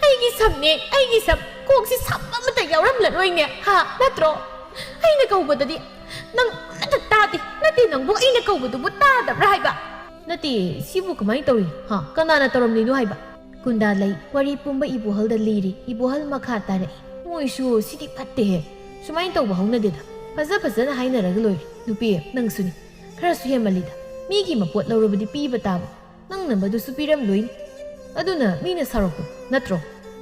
ꯑꯩꯒꯤ ꯁꯝꯅꯦ, ꯑꯩꯒꯤ ꯁꯝ꯫ ꯀꯣꯛꯁꯤ ꯁꯝ ꯑꯃꯠꯇ ꯌꯥꯎꯔꯝꯂꯔꯣꯏꯅꯦ, ꯍꯥ? ꯅꯠꯇ꯭ꯔꯣ? ꯑꯩꯅ ꯀꯧꯕꯗꯗꯤ ꯅꯪ ꯑꯃꯠꯇ ꯇꯥꯗꯦ꯫ ꯅꯠꯇꯦ, ꯅꯪꯕꯨ ꯑꯩꯅ ꯀꯧꯕꯗꯨꯕꯨ ꯇꯥꯗꯕ꯭ꯔꯥ ꯍꯥꯏꯕ?" "ꯅꯠꯇꯦ, ꯁꯤꯕꯨ ꯀꯃꯥꯏꯅ ꯇꯧꯔꯤ? ꯍꯥ? ꯀꯅꯥꯅ ꯇꯧꯔꯝꯂꯤꯅꯣ ꯍꯥꯏꯕ?" ꯀꯨꯟꯗꯥꯂꯩ ꯋꯥꯔꯤ ꯄꯨꯝꯕ ꯏꯕꯣꯍꯜꯗ ꯂꯤꯔꯤ꯫ ꯏꯕꯣꯍꯜ ꯃꯈꯥ ꯇꯥꯔꯛꯏ, "ꯃꯣꯏꯁꯨ ꯁꯤꯗꯤ ꯐꯠꯇꯦꯍꯦ꯫ ꯁꯨꯃꯥꯏꯅ ꯇꯧꯕ ꯍꯧꯅꯗꯦꯗ꯫ ꯐꯖ ꯐꯖꯅ ꯍꯥꯏꯅꯔꯒ ꯂꯣꯏꯔꯦ꯫ ꯅꯨꯄꯤ, ꯅꯪꯁꯨꯅꯤ꯫ ꯈꯔꯁꯨ ꯍꯦꯟꯃꯜꯂꯤꯗ꯫ ꯃꯤꯒꯤ ꯃꯄꯣꯠ ꯂꯧꯔꯕꯗꯤ ꯄꯤꯕ ꯇꯥꯕ꯫ ꯅꯪꯅ ꯃꯗꯨꯁꯨ ꯄꯤꯔꯝꯂꯣꯏꯅꯤ꯫ ꯑꯗꯨꯅ ꯃꯤꯅ ꯁꯥꯎꯔꯛꯄ ꯅꯠꯇ꯭ꯔꯣ?"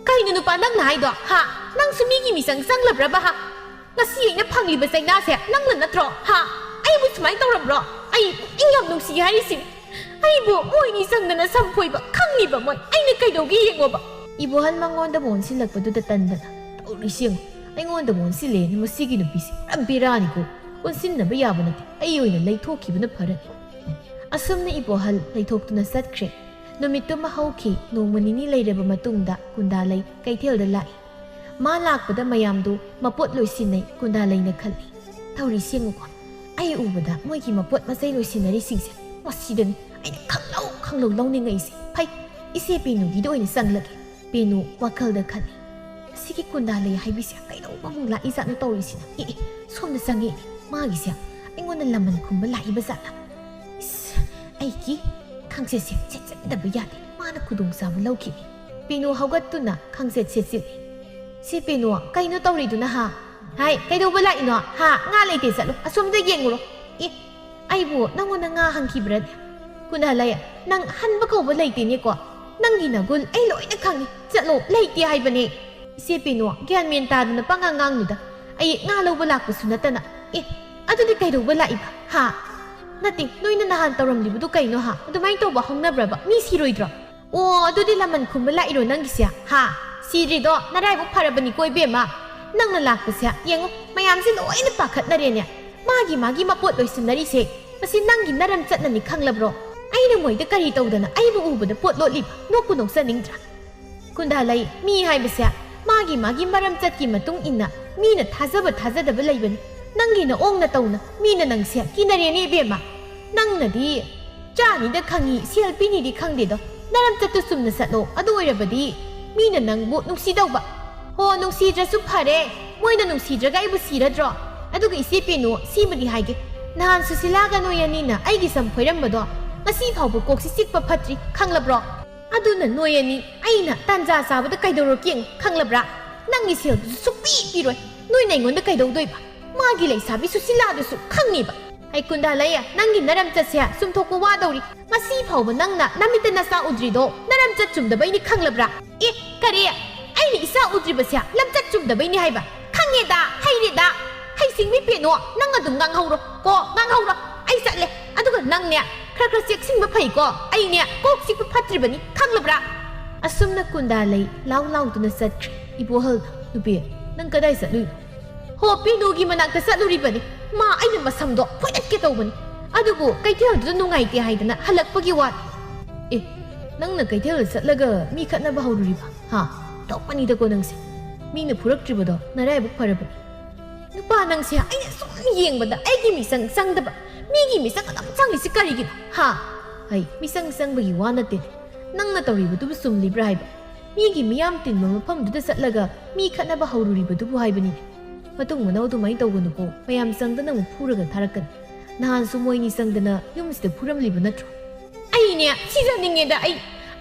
"ꯀꯩꯅꯣ ꯅꯨꯄꯥ ꯅꯪꯅ ꯍꯥꯏꯗꯣ, ꯍꯥ? ꯅꯪꯁꯨ ꯃꯤꯒꯤ ꯃꯤꯆꯪ ꯆꯪꯂꯕ꯭ꯔꯕ, ꯍꯥ? ꯉꯁꯤ ꯑꯩꯅ ꯐꯪꯂꯤꯕ ꯆꯩꯅꯥꯁꯦ ꯅꯪꯅ ꯅꯠꯇ꯭ꯔꯣ, ꯍꯥ? ꯑꯩꯕꯨ ꯁꯨꯃꯥꯏꯅ ꯇꯧꯔꯝꯕ꯭ꯔꯣ? ꯑꯩ ꯄꯨꯛꯅꯤꯡ ꯌꯥꯝ ꯅꯨꯡꯁꯤ ꯍꯥꯏꯔꯤꯁꯤꯅꯤ꯫ ꯑꯩꯕꯨ ꯃꯣꯏꯅꯤ ꯆꯪꯗꯅ ꯁꯝ ꯐꯣꯏꯕ ꯈꯪꯉꯤꯕ ꯃꯣꯏ꯫ ꯑꯩꯅ ꯀꯩꯗꯧꯒꯦ ꯌꯦꯡꯉꯣꯕ꯫" ꯏꯕꯣꯍꯜ ꯃꯉꯣꯟꯗ ꯑꯃꯨꯛ ꯑꯣꯟꯁꯤꯜꯂꯛꯄꯗꯨꯗ ꯇꯟꯗꯅ, "ꯇꯧꯔꯤꯁꯤ ꯌꯦꯡꯉꯨ, ꯑꯩꯉꯣꯟꯗ ꯑꯃꯨꯛ ꯑꯣꯟꯁꯤꯜꯂꯦꯅꯦ ꯃꯁꯤꯒꯤ ꯅꯨꯄꯤꯁꯦ꯫ ꯄꯨꯔꯥ ꯕꯦꯔꯥꯅꯤꯀꯣ꯫ ꯑꯣꯟꯁꯤꯟꯅꯕ ꯌꯥꯕ ꯅꯠꯇꯦ꯫ ꯑꯩ ꯑꯣꯏꯅ ꯂꯩꯊꯣꯛꯈꯤꯕꯅ ꯐꯔꯅꯤ꯫" ꯑꯁꯨꯝꯅ ꯏꯕꯣꯍꯜ ꯂꯩꯊꯣꯛꯇꯨꯅ ꯆꯠꯈ꯭ꯔꯦ꯫ ꯅꯨꯃꯤꯠꯇꯨꯃ ꯍꯧꯈꯤ꯫ ꯅꯣꯡꯃ ꯅꯤꯅꯤ ꯂꯩꯔꯕ ꯃꯇꯨꯡꯗ ꯀꯨꯟꯗꯥꯂꯩ ꯀꯩꯊꯦꯜꯗ ꯂꯥꯛꯏ꯫ ꯃꯥ ꯂꯥꯛꯄꯗ ꯃꯌꯥꯝꯗꯨ ꯃꯄꯣꯠ ꯂꯣꯏꯁꯤꯟꯅꯩ꯫ ꯀꯨꯟꯗꯥꯂꯩꯅ ꯈꯜꯂꯤ, "ꯇꯧꯔꯤꯁꯤ ꯌꯦꯡꯉꯨꯀꯣ, ꯑꯩ ꯎꯕꯗ ꯃꯣꯏꯒꯤ ꯃꯄꯣꯠ ꯃꯆꯩ ꯂꯣꯏꯁꯤꯟꯅꯔꯤꯁꯤꯡꯁꯦ, ꯃꯁꯤꯗꯅꯤ ꯑꯩꯅ ꯈꯪꯂꯧ ꯈꯪꯂꯧ ꯂꯧꯅꯤꯡꯉꯛꯏꯁꯦ꯫ ꯐꯩ, ꯏꯆꯦ ꯄꯦꯅꯨꯒꯤꯗ ꯑꯣꯏꯅ ꯆꯪꯂꯒꯦ꯫" ꯄꯦꯅꯨ ꯋꯥꯈꯜꯗ ꯈꯜꯂꯤ, "ꯁꯤꯒꯤ ꯀꯨꯟꯗꯥꯂꯩ ꯍꯥꯏꯕꯤꯁꯦ ꯀꯩꯗꯧꯕ ꯑꯃꯨꯛ ꯂꯥꯛꯏꯖꯥꯠꯅꯣ ꯇꯧꯔꯤꯁꯤꯅ? ꯑꯦ, ꯑꯦ, ꯁꯣꯝꯗ ꯆꯪꯉꯛꯑꯦ꯫ ꯃꯥꯒꯤꯁꯦ ꯑꯩꯉꯣꯟꯗ ꯂꯃꯟ ꯈꯨꯝꯕ ꯂꯥꯛꯏꯕ ꯖꯥꯠꯂ? ꯏꯁ, ꯑꯩꯒꯤ ꯈꯪꯆꯦꯠꯁꯦ ꯁꯦꯠꯆꯟꯗꯕ ꯌꯥꯗꯦ꯫ ꯃꯥꯅ ꯈꯨꯗꯣꯡꯆꯥꯕ ꯂꯧꯈꯤꯅꯤ꯫" ꯄꯦꯅꯨ ꯍꯧꯒꯠꯇꯨꯅ ꯈꯪꯆꯦꯠ ꯁꯦꯠꯆꯤꯜꯂꯤ꯫ "ꯁꯤ ꯄꯦꯅꯨ, ꯀꯩꯅꯣ ꯇꯧꯔꯤꯗꯨꯅ, ꯍꯥ? ꯍꯥꯏ, ꯀꯩꯗꯧꯕ ꯂꯥꯛꯏꯅꯣ? ꯍꯥ? ꯉꯥ ꯂꯩꯇꯦ, ꯆꯠꯂꯣ, ꯑꯁꯣꯝꯗ ꯌꯦꯡꯉꯨꯔꯣ꯫ ꯑꯦ, ꯑꯩꯕꯨ ꯅꯪꯉꯣꯟꯗ ꯉꯥ ꯍꯪꯈꯤꯕ꯭ꯔꯅꯦ? ꯀꯨꯟꯗꯥꯂꯩ, ꯅꯪ ꯍꯟꯕ ꯀꯧꯕ ꯂꯩꯇꯦꯅꯦꯀꯣ꯫ ꯅꯪꯒꯤ ꯅꯒꯨꯟ ꯑꯩ ꯂꯣꯏꯅ ꯈꯪꯉꯤ꯫ ꯆꯠꯂꯣ, ꯂꯩꯇꯦ ꯍꯥꯏꯕꯅꯦ꯫" "ꯏꯆꯦ ꯄꯦꯅꯨ, ꯒ꯭ꯌꯥꯟ ꯃꯦꯟ ꯇꯥꯗꯅ ꯄꯉꯥꯡ ꯉꯥꯡꯅꯨꯗ꯫ ꯑꯩ ꯉꯥ ꯂꯧꯕ ꯂꯥꯛꯄꯁꯨ ꯅꯠꯇꯅ꯫ ꯑꯦ, ꯑꯗꯨꯗꯤ ꯀꯩꯗꯧꯕ ꯂꯥꯛꯏꯕ? ꯍꯥ? ꯅꯠꯇꯦ, ꯅꯣꯏꯅ ꯅꯍꯥꯟ ꯇꯧꯔꯝꯂꯤꯕꯗꯨ ꯀꯩꯅꯣ, ꯍꯥ? ꯑꯗꯨꯃꯥꯏꯅ ꯇꯧꯕ ꯍꯧꯅꯕ꯭ꯔꯕ? ꯃꯤ ꯁꯤꯔꯣꯏꯗ꯭ꯔꯣ?" "ꯑꯣ, ꯑꯗꯨꯗꯤ ꯂꯃꯟ ꯈꯨꯝꯕ ꯂꯥꯛꯏꯔꯣ ꯅꯪꯒꯤꯁꯦ? ꯍꯥ? ꯁꯤꯗ꯭ꯔꯤꯗꯣ ꯅꯔꯥꯏꯕꯛ ꯐꯔꯕꯅꯤꯀꯣ, ꯏꯕꯦꯝꯃ꯫ ꯅꯪꯅ ꯂꯥꯛꯄꯁꯦ ꯌꯦꯡꯉꯨ, ꯃꯌꯥꯝꯁꯦ ꯂꯣꯏꯅ ꯄꯥꯈꯠꯅꯔꯦꯅꯦ꯫ ꯃꯥꯒꯤ ꯃꯥꯒꯤ ꯃꯄꯣꯠ ꯂꯣꯏꯁꯤꯟꯅꯔꯤꯁꯦ, ꯃꯁꯤ ꯅꯪꯒꯤ ꯅꯔꯝ ꯆꯠꯅꯅꯤ, ꯈꯪꯂꯕ꯭ꯔꯣ? ꯑꯩꯅ ꯃꯣꯏꯗ ꯀꯔꯤ ꯇꯧꯗꯅ ꯑꯩꯕꯨ ꯎꯕꯗ ꯄꯣꯠ ꯂꯣꯠꯂꯤꯕ? ꯅꯣꯛꯄꯨ ꯅꯣꯛꯆꯅꯤꯡꯗ꯭ꯔꯥ?" ꯀꯨꯟꯗꯥꯂꯩ, ꯃꯤ ꯍꯥꯏꯕꯁꯦ ꯃꯥꯒꯤ ꯃꯥꯒꯤ ꯃꯔꯝ ꯆꯠꯀꯤ ꯃꯇꯨꯡ ꯏꯟꯅ ꯃꯤꯅ ꯊꯥꯖꯕ ꯊꯥꯖꯗꯕ ꯂꯩꯕꯅꯤ꯫ ꯅꯪꯒꯤ ꯅꯑꯣꯡ ꯅꯇꯧꯅ ꯃꯤꯅ ꯅꯪꯁꯦ ꯀꯤꯅꯔꯦꯅꯦ, ꯏꯕꯦꯝꯃ꯫ ꯅꯪꯅꯗꯤ ꯆꯥꯅꯤꯗ ꯈꯪꯉꯤ, ꯁꯦꯜ ꯄꯤꯅꯤꯗꯤ ꯈꯪꯗꯦꯗꯣ꯫ ꯅꯔꯝ ꯆꯠꯇꯨ ꯆꯨꯝꯅ ꯆꯠꯂꯣ, ꯑꯗꯨ ꯑꯣꯏꯔꯕꯗꯤ ꯃꯤꯅ ꯅꯪꯕꯨ ꯅꯨꯡꯁꯤꯗꯧꯕ꯫ ꯍꯣ, ꯅꯨꯡꯁꯤꯗ꯭ꯔꯁꯨ ꯐꯔꯦ, ꯃꯣꯏꯅ ꯅꯨꯡꯁꯤꯗ꯭ꯔꯒ ꯑꯩꯕꯨ ꯁꯤꯔꯗ꯭ꯔꯣ? ꯑꯗꯨꯒ ꯏꯆꯦ ꯄꯦꯅꯨ, ꯁꯤꯃꯗꯤ ꯍꯥꯏꯒꯦ, ꯅꯍꯥꯟ ꯁꯨꯁꯤꯂꯥꯒ ꯅꯣꯏ ꯑꯅꯤꯅ ꯑꯩꯒꯤ ꯁꯝ ꯐꯣꯏꯔꯝꯕꯗꯣ ꯉꯁꯤ ꯐꯥꯎꯕ ꯀꯣꯛꯁꯤ ꯆꯤꯛꯄ ꯐꯠꯇ꯭ꯔꯤ, ꯈꯪꯂꯕ꯭ꯔꯣ? ꯑꯗꯨꯅ ꯅꯣꯏ ꯑꯅꯤ ꯑꯩꯅ ꯇꯥꯟꯖꯥ ꯆꯥꯕꯗ ꯀꯩꯗꯧꯔꯛꯀꯦ ꯌꯦꯡꯉꯨ, ꯈꯪꯂꯕ꯭ꯔꯥ? ꯅꯪꯒꯤ ꯁꯦꯜꯗꯨꯁꯨ ꯁꯨꯛꯄꯤ ꯄꯤꯔꯣꯏ꯫ ꯅꯣꯏꯅ ꯑꯩꯉꯣꯟꯗ ꯀꯩꯗꯧꯗꯣꯏꯕ? ꯃꯥꯒꯤ ꯂꯩꯁꯥꯕꯤ ꯁꯨꯁꯤꯂꯥꯗꯨꯁꯨ ꯈꯪꯉꯤꯕ꯫ ꯑꯩ ꯀꯨꯟꯗꯥꯂꯩ, ꯅꯪꯒꯤ ꯅꯔꯝ ꯆꯠꯁꯦ ꯆꯨꯝꯊꯣꯛꯄ ꯋꯥꯗꯧꯔꯤ꯫ ꯉꯁꯤ ꯐꯥꯎꯕ ꯅꯪꯅ ꯅꯃꯤꯠꯇ ꯅꯆꯥ ꯎꯗ꯭ꯔꯤꯗꯣ ꯅꯔꯝ ꯆꯠ ꯆꯨꯝꯗꯕꯩꯅꯤ, ꯈꯪꯂꯕ꯭ꯔꯥ? ꯑꯦ, ꯀꯔꯤ? ꯑꯩꯅ ꯏꯆꯥ ꯎꯗ꯭ꯔꯤꯕꯁꯦ ꯂꯝꯆꯠ ꯆꯨꯝꯗꯕꯩꯅꯤ ꯍꯥꯏꯕ? ꯈꯪꯉꯦꯗ, ꯍꯩꯔꯦꯗ꯫ ꯍꯩꯁꯤꯡꯕꯤ ꯄꯦꯅꯨ, ꯅꯪ ꯑꯗꯨꯝ ꯉꯥꯡꯍꯧꯔꯣ ꯀꯣ, ꯉꯥꯡꯍꯧꯔꯣ꯫ ꯑꯩ ꯆꯠꯂꯦ꯫ ꯑꯗꯨꯒ ꯅꯪꯅꯦ, ꯈꯔ ꯈꯔ ꯆꯦꯛꯁꯤꯟꯕ ꯐꯩꯀꯣ꯫ ꯑꯩꯅꯦ ꯀꯣꯛ ꯆꯤꯛꯄ ꯐꯠꯇ꯭ꯔꯤꯕꯅꯤ, ꯈꯪꯂꯕ꯭ꯔꯥ? ꯑꯁꯨꯝꯅ ꯀꯨꯟꯗꯥꯂꯩ ꯂꯥꯎ ꯂꯥꯎꯗꯨꯅ ꯆꯠꯈ꯭ꯔꯦ꯫ ꯏꯕꯣꯍꯜ, "ꯅꯨꯄꯤ, ꯅꯪ ꯀꯗꯥꯏ ꯆꯠꯂꯨꯏꯅꯣ?" "ꯍꯣ, ꯄꯦꯅꯨꯒꯤ ꯃꯅꯥꯛꯇ ꯆꯠꯂꯨꯔꯤꯕꯅꯤ꯫ ꯃꯥ ꯑꯩꯅ ꯃꯁꯝꯗꯣ ꯐꯣꯏꯗꯠꯀꯦ ꯇꯧꯕꯅꯤ꯫ ꯑꯗꯨꯕꯨ ꯀꯩꯊꯦꯜꯗꯨꯗ ꯅꯨꯡꯉꯥꯏꯇꯦ ꯍꯥꯏꯗꯅ ꯍꯜꯂꯛꯄꯒꯤ ꯋꯥꯅꯤ꯫" "ꯑꯦ, ꯅꯪꯅ ꯀꯩꯊꯦꯜꯗ ꯆꯠꯂꯒ ꯃꯤ ꯈꯠꯅꯕ ꯍꯧꯔꯨꯔꯤꯕ? ꯍꯥ? ꯇꯧꯕꯅꯤꯗꯀꯣ ꯅꯪꯁꯦ꯫ ꯃꯤꯅ ꯐꯨꯔꯛꯇ꯭ꯔꯤꯕꯗꯣ ꯅꯔꯥꯏꯕꯛ ꯐꯔꯕꯅꯤ꯫ ꯅꯨꯄꯥ ꯅꯪꯁꯦ ꯑꯩꯅ ꯁꯨꯝ ꯌꯦꯡꯕꯗ ꯑꯩꯒꯤ ꯃꯤꯆꯪ ꯆꯪꯗꯕ, ꯃꯤꯒꯤ ꯃꯤꯆꯪ ꯑꯗꯨꯝ ꯆꯪꯉꯤꯁꯤ ꯀꯔꯤꯒꯤꯅꯣ? ꯍꯥ? ꯍꯩ, ꯃꯤꯆꯪ ꯆꯪꯕꯒꯤ ꯋꯥ ꯅꯠꯇꯦ꯫ ꯅꯪꯅ ꯇꯧꯔꯤꯕꯗꯨꯕꯨ ꯆꯨꯝꯂꯤꯕ꯭ꯔꯥ ꯍꯥꯏꯕ? ꯃꯤꯒꯤ ꯃꯤꯌꯥꯝ ꯇꯤꯟꯕ ꯃꯐꯝꯗꯨꯗ ꯆꯠꯂꯒ ꯃꯤ ꯈꯠꯅꯕ ꯍꯧꯔꯨꯔꯤꯕꯗꯨꯕꯨ ꯍꯥꯏꯕꯅꯤꯅꯦ꯫ ꯃꯇꯨꯡ ꯃꯅꯥꯎ ꯑꯗꯨꯃꯥꯏꯅ ꯇꯧꯒꯅꯨꯀꯣ, ꯃꯌꯥꯝ ꯆꯪꯗꯅ ꯑꯃꯨꯛ ꯐꯨꯔꯒ ꯊꯥꯔꯛꯀꯅꯤ꯫ ꯅꯍꯥꯟꯁꯨ ꯃꯣꯏꯅꯤ ꯆꯪꯗꯅ ꯌꯨꯝꯁꯤꯗ ꯐꯨꯔꯝꯂꯤꯕ ꯅꯠꯇ꯭ꯔꯣ? ꯑꯩꯅꯦ ꯁꯤꯖꯅꯤꯡꯉꯦꯗ꯫ ꯑꯩ,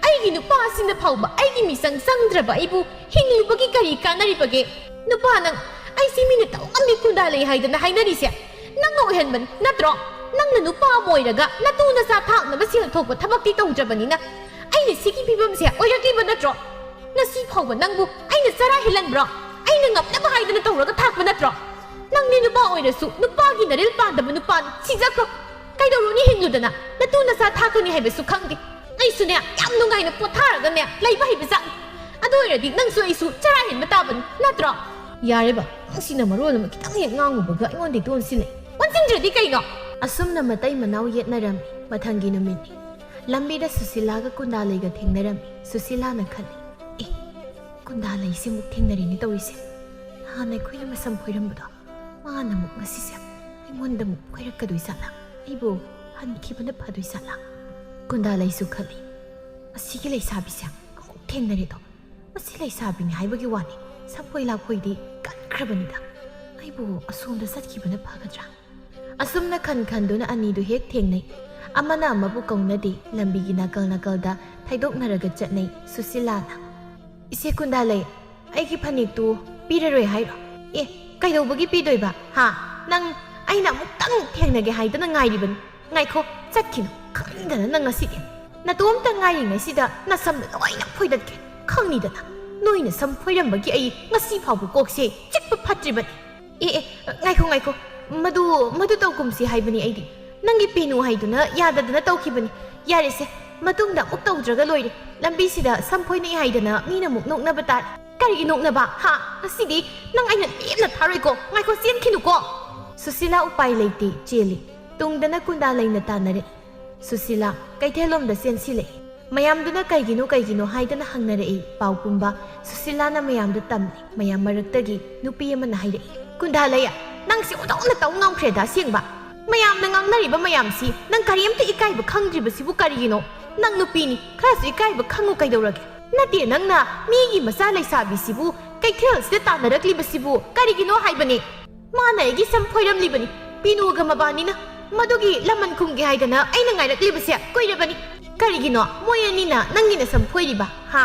ꯑꯩꯒꯤ ꯅꯨꯄꯥꯁꯤꯅ ꯐꯥꯎꯕ ꯑꯩꯒꯤ ꯃꯤꯆꯪ ꯆꯪꯗ꯭ꯔꯕ ꯑꯩꯕꯨ ꯍꯤꯡꯂꯨꯕꯒꯤ ꯀꯔꯤ ꯀꯥꯟꯅꯔꯤꯕꯒꯦ? ꯅꯨꯄꯥ ꯅꯪ, ꯑꯩꯁꯤ ꯃꯤꯅ ꯇꯧ ꯉꯝꯃꯤ ꯀꯨꯟꯗꯥ ꯂꯩ ꯍꯥꯏꯗꯅ ꯍꯥꯏꯅꯔꯤꯁꯦ ꯅꯪꯅ ꯑꯣꯏꯍꯟꯕꯅꯤ ꯅꯠꯇ꯭ꯔꯣ? ꯅꯪꯅ ꯅꯨꯄꯥ ꯑꯃ ꯑꯣꯏꯔꯒ ꯅꯇꯨ ꯅꯆꯥ ꯊꯥꯛꯅꯕ ꯁꯦꯜ ꯊꯣꯛꯄ ꯊꯕꯛꯇꯤ ꯇꯧꯗ꯭ꯔꯕꯅꯤꯅ ꯑꯩꯅ ꯁꯤꯒꯤ ꯐꯤꯕꯝꯁꯦ ꯑꯣꯏꯔꯛꯂꯤꯕ ꯅꯠꯇ꯭ꯔꯣ? ꯉꯁꯤ ꯐꯥꯎꯕ ꯅꯪꯕꯨ ꯑꯩꯅ ꯆꯔꯥ ꯍꯦꯜꯍꯟꯕ꯭ꯔꯣ? ꯑꯩꯅ ꯉꯝꯅꯕ ꯍꯥꯏꯗꯅ ꯇꯧꯔꯒ ꯊꯥꯛꯄ ꯅꯠꯇ꯭ꯔꯣ? ꯅꯪꯗꯤ ꯅꯨꯄꯥ ꯑꯣꯏꯔꯁꯨ ꯅꯨꯄꯥꯒꯤ ꯅꯔꯤꯜ ꯄꯥꯟꯗꯕ ꯅꯨꯄꯥꯅꯤ꯫ ꯁꯤꯖꯈ꯭ꯔꯣ꯫ ꯀꯩꯗꯧꯔꯨꯅꯤ ꯍꯤꯡꯂꯨꯗꯅ? ꯅꯇꯨ ꯅꯆꯥ ꯊꯥꯛꯀꯅꯤ ꯍꯥꯏꯕꯁꯨ ꯈꯪꯗꯦ꯫ ꯑꯩꯁꯨꯅꯦ ꯌꯥꯝ ꯅꯨꯡꯉꯥꯏꯅ ꯄꯣꯊꯥꯔꯒꯅꯦ ꯂꯩꯕ ꯍꯩꯕ ꯖꯥꯠꯅꯤ꯫ ꯑꯗꯨ ꯑꯣꯏꯔꯗꯤ ꯅꯪꯁꯨ ꯑꯩꯁꯨ ꯆꯔꯥ ꯍꯦꯟꯕ ꯇꯥꯕꯅꯤ ꯅꯠꯇ꯭ꯔꯣ? ꯌꯥꯔꯦꯕ, ꯅꯪꯁꯤꯅ ꯃꯔꯣꯜ ꯑꯃ ꯈꯤꯇꯪ ꯍꯦꯛ ꯉꯥꯡꯉꯨꯕꯒ ꯑꯩꯉꯣꯟꯗ ꯏꯇꯣꯟ ꯁꯤꯜꯂꯦ꯫ ꯑꯣꯟꯁꯤꯟꯗ꯭ꯔꯗꯤ ꯀꯩꯅꯣ? ꯑꯁꯨꯝꯅ ꯃꯇꯩ ꯃꯅꯥꯎ ꯌꯦꯠꯅꯔꯝꯃꯤ꯫ ꯃꯊꯪꯒꯤ ꯅꯨꯃꯤꯠꯅꯤ꯫ ꯂꯝꯕꯤꯗ ꯁꯨꯁꯤꯂꯥꯒ ꯀꯨꯟꯗꯥꯂꯩꯒ ꯊꯦꯡꯅꯔꯝꯃꯤ꯫ ꯁꯨꯁꯤꯂꯥꯅ ꯈꯜꯂꯤ, "ꯑꯦ, ꯀꯨꯟꯗꯥꯂꯩꯁꯤꯃꯨꯛ ꯊꯦꯡꯅꯔꯦꯅꯦ ꯇꯧꯔꯤꯁꯦ꯫ ꯅꯍꯥꯟ ꯑꯩꯈꯣꯏꯅ ꯃꯁꯝ ꯐꯣꯏꯔꯝꯕꯗꯣ, ꯃꯥꯅ ꯑꯃꯨꯛ ꯉꯁꯤꯁꯦ ꯑꯩꯉꯣꯟꯗ ꯑꯃꯨꯛ ꯐꯣꯏꯔꯛꯀꯗꯣꯏ ꯖꯥꯠꯂꯥ? ꯑꯩꯕꯨ ꯍꯟꯈꯤꯕꯅ ꯐꯗꯣꯏ ꯖꯥꯠꯂꯥ?" ꯀꯨꯟꯗꯥꯂꯩꯁꯨ ꯈꯜꯂꯤ, "ꯑꯁꯤꯒꯤ ꯂꯩꯁꯥꯕꯤꯁꯦ ꯑꯃꯨꯛ ꯊꯦꯡꯅꯔꯦꯗꯣ꯫ ꯃꯁꯤ ꯂꯩꯁꯥꯕꯤꯅꯤ ꯍꯥꯏꯕꯒꯤ ꯋꯥꯅꯤ, ꯁꯝꯐꯣꯏ ꯂꯥꯛꯐꯣꯏꯗꯤ ꯀꯟꯈ꯭ꯔꯕꯅꯤꯗ꯫ ꯑꯩꯕꯨ ꯑꯁꯣꯝꯗ ꯆꯠꯈꯤꯕꯅ ꯐꯒꯗ꯭ꯔꯥ?" ꯑꯁꯨꯝꯅ ꯈꯟ ꯈꯟꯗꯨꯅ ꯑꯅꯤꯗꯨ ꯍꯦꯛ ꯊꯦꯡꯅꯩ꯫ ꯑꯃꯅ ꯑꯃꯕꯨ ꯀꯧꯅꯗꯦ꯫ ꯂꯝꯕꯤꯒꯤ ꯅꯥꯀꯜ ꯅꯥꯀꯜꯗ ꯊꯩꯗꯣꯛꯅꯔꯒ ꯆꯠꯅꯩ꯫ ꯁꯨꯁꯤꯂꯥꯅ, "ꯏꯆꯦ ꯀꯨꯟꯗꯥꯂꯩ, ꯑꯩꯒꯤ ꯐꯅꯦꯛꯇꯨ ꯄꯤꯔꯔꯣꯏ ꯍꯥꯏꯔꯣ?" "ꯑꯦ, ꯀꯩꯗꯧꯕꯒꯤ ꯄꯤꯗꯣꯏꯕ? ꯍꯥ? ꯅꯪ, ꯑꯩꯅ ꯑꯃꯨꯛꯇꯪ ꯊꯦꯡꯅꯒꯦ ꯍꯥꯏꯗꯅ ꯉꯥꯏꯔꯤꯕꯅꯤ꯫ ꯉꯥꯏꯈꯣ, ꯆꯠꯈꯤꯅꯨ꯫ ꯈꯪꯅꯤꯡꯗꯅ ꯅꯪ ꯉꯁꯤꯗꯤ ꯅꯇꯣꯝꯇ ꯉꯥꯏꯔꯤꯉꯩꯁꯤꯗ ꯅꯁꯝꯗꯣ ꯂꯣꯏꯅ ꯐꯣꯏꯗꯠꯀꯦ꯫ ꯈꯪꯅꯤꯗꯅ ꯅꯣꯏꯅ ꯁꯝ ꯐꯣꯏꯔꯝꯕꯒꯤ ꯑꯩ ꯉꯁꯤ ꯐꯥꯎꯕ ꯀꯣꯛꯁꯦ ꯆꯤꯛꯄ ꯐꯠꯇ꯭ꯔꯤꯕꯅꯤ꯫ ꯑꯦ, ꯑꯦ, ꯉꯥꯏꯈꯣ, ꯉꯥꯏꯈꯣ꯫ ꯃꯗꯨ, ꯃꯗꯨ ꯇꯧꯒꯨꯝꯁꯤ ꯍꯥꯏꯕꯅꯤ ꯑꯩꯗꯤ꯫ ꯅꯪꯒꯤ ꯄꯦꯅꯨ ꯍꯥꯏꯗꯨꯅ ꯌꯥꯗꯗꯅ ꯇꯧꯈꯤꯕꯅꯤ꯫ ꯌꯥꯔꯦꯁꯦ, ꯃꯇꯨꯡꯗ ꯑꯃꯨꯛ ꯇꯧꯗ꯭ꯔꯒ ꯂꯣꯏꯔꯦ꯫ ꯂꯝꯕꯤꯁꯤꯗ ꯁꯝ ꯐꯣꯏꯅꯩ ꯍꯥꯏꯗꯅ ꯃꯤꯅ ꯑꯃꯨꯛ ꯅꯣꯛꯅꯕ ꯇꯥꯔꯦ꯫ ꯀꯔꯤꯒꯤ ꯅꯣꯛꯅꯕ? ꯍꯥ? ꯉꯁꯤꯗꯤ ꯅꯪ ꯑꯩꯅ ꯂꯦꯝꯅ ꯊꯥꯔꯣꯏꯀꯣ꯫ ꯉꯥꯏꯈꯣ, ꯆꯦꯟꯈꯤꯅꯨꯀꯣ꯫" ꯁꯨꯁꯤꯂꯥ ꯎꯄꯥꯏ ꯂꯩꯇꯦ, ꯆꯦꯜꯂꯤ꯫ ꯇꯨꯡꯗꯅ ꯀꯨꯟꯗꯥ ꯂꯩꯅ ꯇꯥꯟꯅꯔꯛꯏ꯫ ꯁꯨꯁꯤꯂꯥ ꯀꯩꯊꯦꯜꯂꯣꯝꯗ ꯆꯦꯟꯁꯤꯜꯂꯛꯏ꯫ ꯃꯌꯥꯝꯗꯨꯅ ꯀꯩꯒꯤꯅꯣ ꯀꯩꯒꯤꯅꯣ ꯍꯥꯏꯗꯅ ꯍꯪꯅꯔꯛꯏ꯫ ꯄꯥꯎ ꯄꯨꯝꯕ ꯁꯨꯁꯤꯂꯥꯅ ꯃꯌꯥꯝꯗ ꯇꯝꯂꯤ꯫ ꯃꯌꯥꯝ ꯃꯔꯛꯇꯒꯤ ꯅꯨꯄꯤ ꯑꯃꯅ ꯍꯥꯏꯔꯛꯏ, "ꯀꯨꯟꯗꯥꯂꯩꯌꯥ, ꯅꯪꯁꯦ ꯑꯣꯟꯊꯣꯛꯅ ꯇꯧ ꯉꯝꯈ꯭ꯔꯦꯗ ꯑꯁꯦꯡꯕ꯫ ꯃꯌꯥꯝꯅ ꯉꯥꯡꯅꯔꯤꯕ ꯃꯌꯥꯝꯁꯤ ꯅꯪ ꯀꯔꯤꯝꯇ ꯏꯀꯥꯏꯕ ꯈꯪꯗ꯭ꯔꯤꯕꯁꯤꯕꯨ ꯀꯔꯤꯒꯤꯅꯣ? ꯅꯪ ꯅꯨꯄꯤꯅꯤ, ꯈꯔꯁꯨ ꯏꯀꯥꯏꯕ ꯈꯪꯉꯨ ꯀꯩꯗꯧꯔꯒꯦ? ꯅꯠꯇꯦ, ꯅꯪꯅ ꯃꯤꯒꯤ ꯃꯆꯥ ꯂꯩꯁꯥꯕꯤꯁꯤꯕꯨ ꯀꯩꯊꯦꯜꯁꯤꯗ ꯇꯥꯟꯅꯔꯛꯂꯤꯕꯁꯤꯕꯨ ꯀꯔꯤꯒꯤꯅꯣ ꯍꯥꯏꯕꯅꯤ?" ꯃꯥꯅ ꯑꯩꯒꯤ ꯁꯝ ꯐꯣꯏꯔꯝꯂꯤꯕꯅꯤ꯫ ꯄꯤꯅꯨꯒ ꯃꯕꯥꯅꯤꯅ ꯃꯗꯨꯒꯤ ꯂꯃꯟ ꯈꯨꯝꯒꯦ ꯍꯥꯏꯗꯅ ꯑꯩꯅ ꯉꯥꯏꯔꯛꯂꯤꯕꯁꯦ ꯀꯨꯏꯔꯕꯅꯤ꯫ ꯀꯔꯤꯒꯤꯅꯣ ꯃꯣꯏ ꯑꯅꯤꯅ ꯅꯪꯒꯤ ꯅꯁꯝ ꯐꯣꯏꯔꯤꯕ? ꯍꯥ?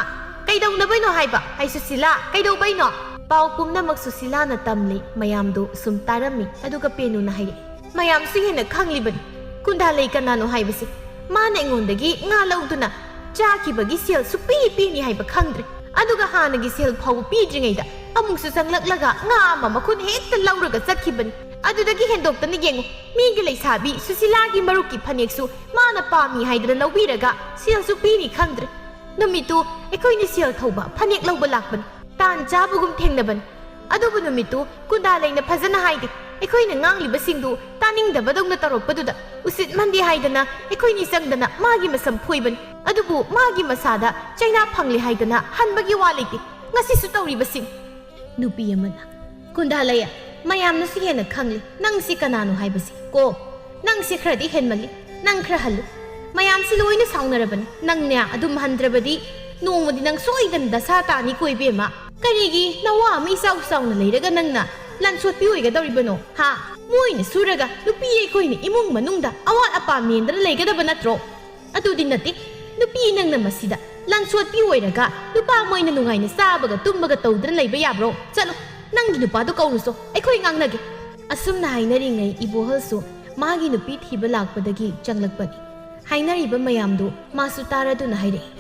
ꯀꯩꯗꯧꯅꯕꯩꯅꯣ ꯍꯥꯏꯕ? ꯍꯩ ꯁꯨꯁꯤꯂꯥ, ꯀꯩꯗꯧꯕꯩꯅꯣ? ꯄꯥꯎ ꯄꯨꯝꯅꯃꯛ ꯁꯨꯁꯤꯂꯥꯅ ꯇꯝꯂꯤ꯫ ꯃꯌꯥꯝꯗꯨ ꯁꯨꯝ ꯇꯥꯔꯝꯃꯤ꯫ ꯑꯗꯨꯒ ꯄꯦꯅꯨꯅ ꯍꯥꯏꯔꯛꯏ, "ꯃꯌꯥꯝꯁꯨ ꯍꯦꯟꯅ ꯈꯪꯂꯤꯕꯅꯤ ꯀꯨꯟꯗꯥꯂꯩ ꯀꯅꯥꯅꯣ ꯍꯥꯏꯕꯁꯦ꯫ ꯃꯥꯅ ꯑꯩꯉꯣꯟꯗꯒꯤ ꯉꯥ ꯂꯧꯗꯨꯅ ꯆꯥꯈꯤꯕꯒꯤ ꯁꯦꯜ ꯁꯨꯛꯄꯤ ꯄꯤꯅꯤ ꯍꯥꯏꯕ ꯈꯪꯗ꯭ꯔꯦ꯫ ꯑꯗꯨꯒ ꯍꯥꯟꯅꯒꯤ ꯁꯦꯜ ꯐꯥꯎꯕ ꯄꯤꯗ꯭ꯔꯤꯉꯩꯗ ꯑꯃꯨꯛꯁꯨ ꯆꯪꯂꯛꯂꯒ ꯉꯥ ꯑꯃ ꯃꯈꯨꯠ ꯍꯦꯛꯇ ꯂꯧꯔꯒ ꯆꯠꯈꯤꯕꯅꯤ꯫ ꯑꯗꯨꯗꯒꯤ ꯍꯦꯟꯗꯣꯛꯇꯅ ꯌꯦꯡꯉꯨ, ꯃꯤꯒꯤ ꯂꯩꯁꯥꯕꯤ ꯁꯨꯁꯤꯂꯥꯒꯤ ꯃꯔꯨꯞꯀꯤ ꯐꯅꯦꯛꯁꯨ ꯃꯥꯅ ꯄꯥꯝꯃꯤ ꯍꯥꯏꯗꯅ ꯂꯧꯕꯤꯔꯒ ꯁꯦꯜꯁꯨ ꯄꯤꯅꯤ ꯈꯪꯗ꯭ꯔꯦ꯫ ꯅꯨꯃꯤꯠꯇꯨ ꯑꯩꯈꯣꯏꯅ ꯁꯦꯜ ꯊꯧꯕ ꯐꯅꯦꯛ ꯂꯧꯕ ꯂꯥꯛꯄꯅꯤ꯫ ꯇꯥꯟ ꯆꯥꯕꯒꯨꯝ ꯊꯦꯡꯅꯕꯅꯤ꯫ ꯑꯗꯨꯕꯨ ꯅꯨꯃꯤꯠꯇꯨ ꯀꯨꯟꯗꯥꯂꯩꯅ ꯐꯖꯅ ꯍꯥꯏꯗꯦ꯫ ꯑꯩꯈꯣꯏꯅ ꯉꯥꯡꯂꯤꯕꯁꯤꯡꯗꯨ ꯇꯥꯅꯤꯡꯗꯕꯗꯧꯅ ꯇꯧꯔꯛꯄꯗꯨꯗ ꯎꯁꯤꯠꯃꯟꯗꯦ ꯍꯥꯏꯗꯅ ꯑꯩꯈꯣꯏꯅꯤ ꯆꯪꯗꯅ ꯃꯥꯒꯤ ꯃꯁꯝ ꯐꯣꯏꯕꯅꯤ꯫ ꯑꯗꯨꯕꯨ ꯃꯥꯒꯤ ꯃꯁꯥꯗ ꯆꯩꯅꯥ ꯐꯪꯂꯦ ꯍꯥꯏꯗꯅ ꯍꯟꯕꯒꯤ ꯋꯥ ꯂꯩꯇꯦ꯫ ꯉꯁꯤꯁꯨ ꯇꯧꯔꯤꯕꯁꯤꯡ" ꯅꯨꯄꯤ ꯑꯃꯅ, "ꯀꯨꯟꯗꯥꯂꯩꯌꯥ, ꯃꯌꯥꯝꯅꯁꯨ ꯍꯦꯟꯅ ꯈꯪꯂꯤ ꯅꯪꯁꯤ ꯀꯅꯥꯅꯣ ꯍꯥꯏꯕꯁꯤ ꯀꯣ꯫ ꯅꯪꯁꯤ ꯈꯔꯗꯤ ꯍꯦꯟꯃꯜꯂꯤ꯫ ꯅꯪ ꯈꯔ ꯍꯜꯂꯨ꯫ ꯃꯌꯥꯝꯁꯤ ꯂꯣꯏꯅ ꯁꯥꯎꯅꯔꯕꯅꯤ꯫ ꯅꯪꯅꯦ ꯑꯗꯨꯝ ꯍꯟꯗ꯭ꯔꯕꯗꯤ ꯅꯣꯡꯃꯗꯤ ꯅꯪ ꯁꯣꯏꯗꯅ ꯗꯁꯥ ꯇꯥꯅꯤꯀꯣ ꯏꯕꯦꯝꯃ꯫ ꯀꯔꯤꯒꯤ ꯅꯋꯥ ꯑꯃ ꯏꯆꯥꯎ ꯆꯥꯎꯅ ꯂꯩꯔꯒ ꯅꯪꯅ ꯂꯥꯟꯁꯣꯠꯄꯤ ꯑꯣꯏꯒꯗꯧꯔꯤꯕꯅꯣ? ꯍꯥ? ꯃꯣꯏꯅ ꯁꯨꯔꯒ ꯅꯨꯄꯤ ꯑꯩꯈꯣꯏꯅ ꯏꯃꯨꯡ ꯃꯅꯨꯡꯗ ꯑꯋꯥꯠ ꯑꯄꯥ ꯃꯦꯟꯗꯅ ꯂꯩꯒꯗꯕ ꯅꯠꯇ꯭ꯔꯣ? ꯑꯗꯨꯗꯤ ꯅꯠꯇꯦ꯫ ꯅꯨꯄꯤ ꯅꯪꯅ ꯃꯁꯤꯗ ꯂꯥꯟꯁꯣꯠꯄꯤ ꯑꯣꯏꯔꯒ ꯅꯨꯄꯥ ꯃꯣꯏꯅ ꯅꯨꯡꯉꯥꯏꯅ ꯆꯥꯕꯒ ꯇꯨꯝꯕꯒ ꯇꯧꯗꯅ ꯂꯩꯕ ꯌꯥꯕ꯭ꯔꯣ? ꯆꯠꯂꯣ, ꯅꯪꯒꯤ ꯅꯨꯄꯥꯗꯣ ꯀꯧꯔꯨꯆꯣ, ꯑꯩꯈꯣꯏ ꯉꯥꯡꯅꯒꯦ꯫" ꯑꯁꯨꯝꯅ ꯍꯥꯏꯅꯔꯤꯉꯩ ꯏꯕꯣꯍꯜꯁꯨ ꯃꯥꯒꯤ ꯅꯨꯄꯤ ꯊꯤꯕ ꯂꯥꯛꯄꯗꯒꯤ ꯆꯪꯂꯛꯄꯅꯤ꯫ ꯍꯥꯏꯅꯔꯤꯕ ꯃꯌꯥꯝꯗꯨ ꯃꯥꯁꯨ ꯇꯥꯔꯗꯨꯅ ꯍꯥꯏꯔꯛꯏ,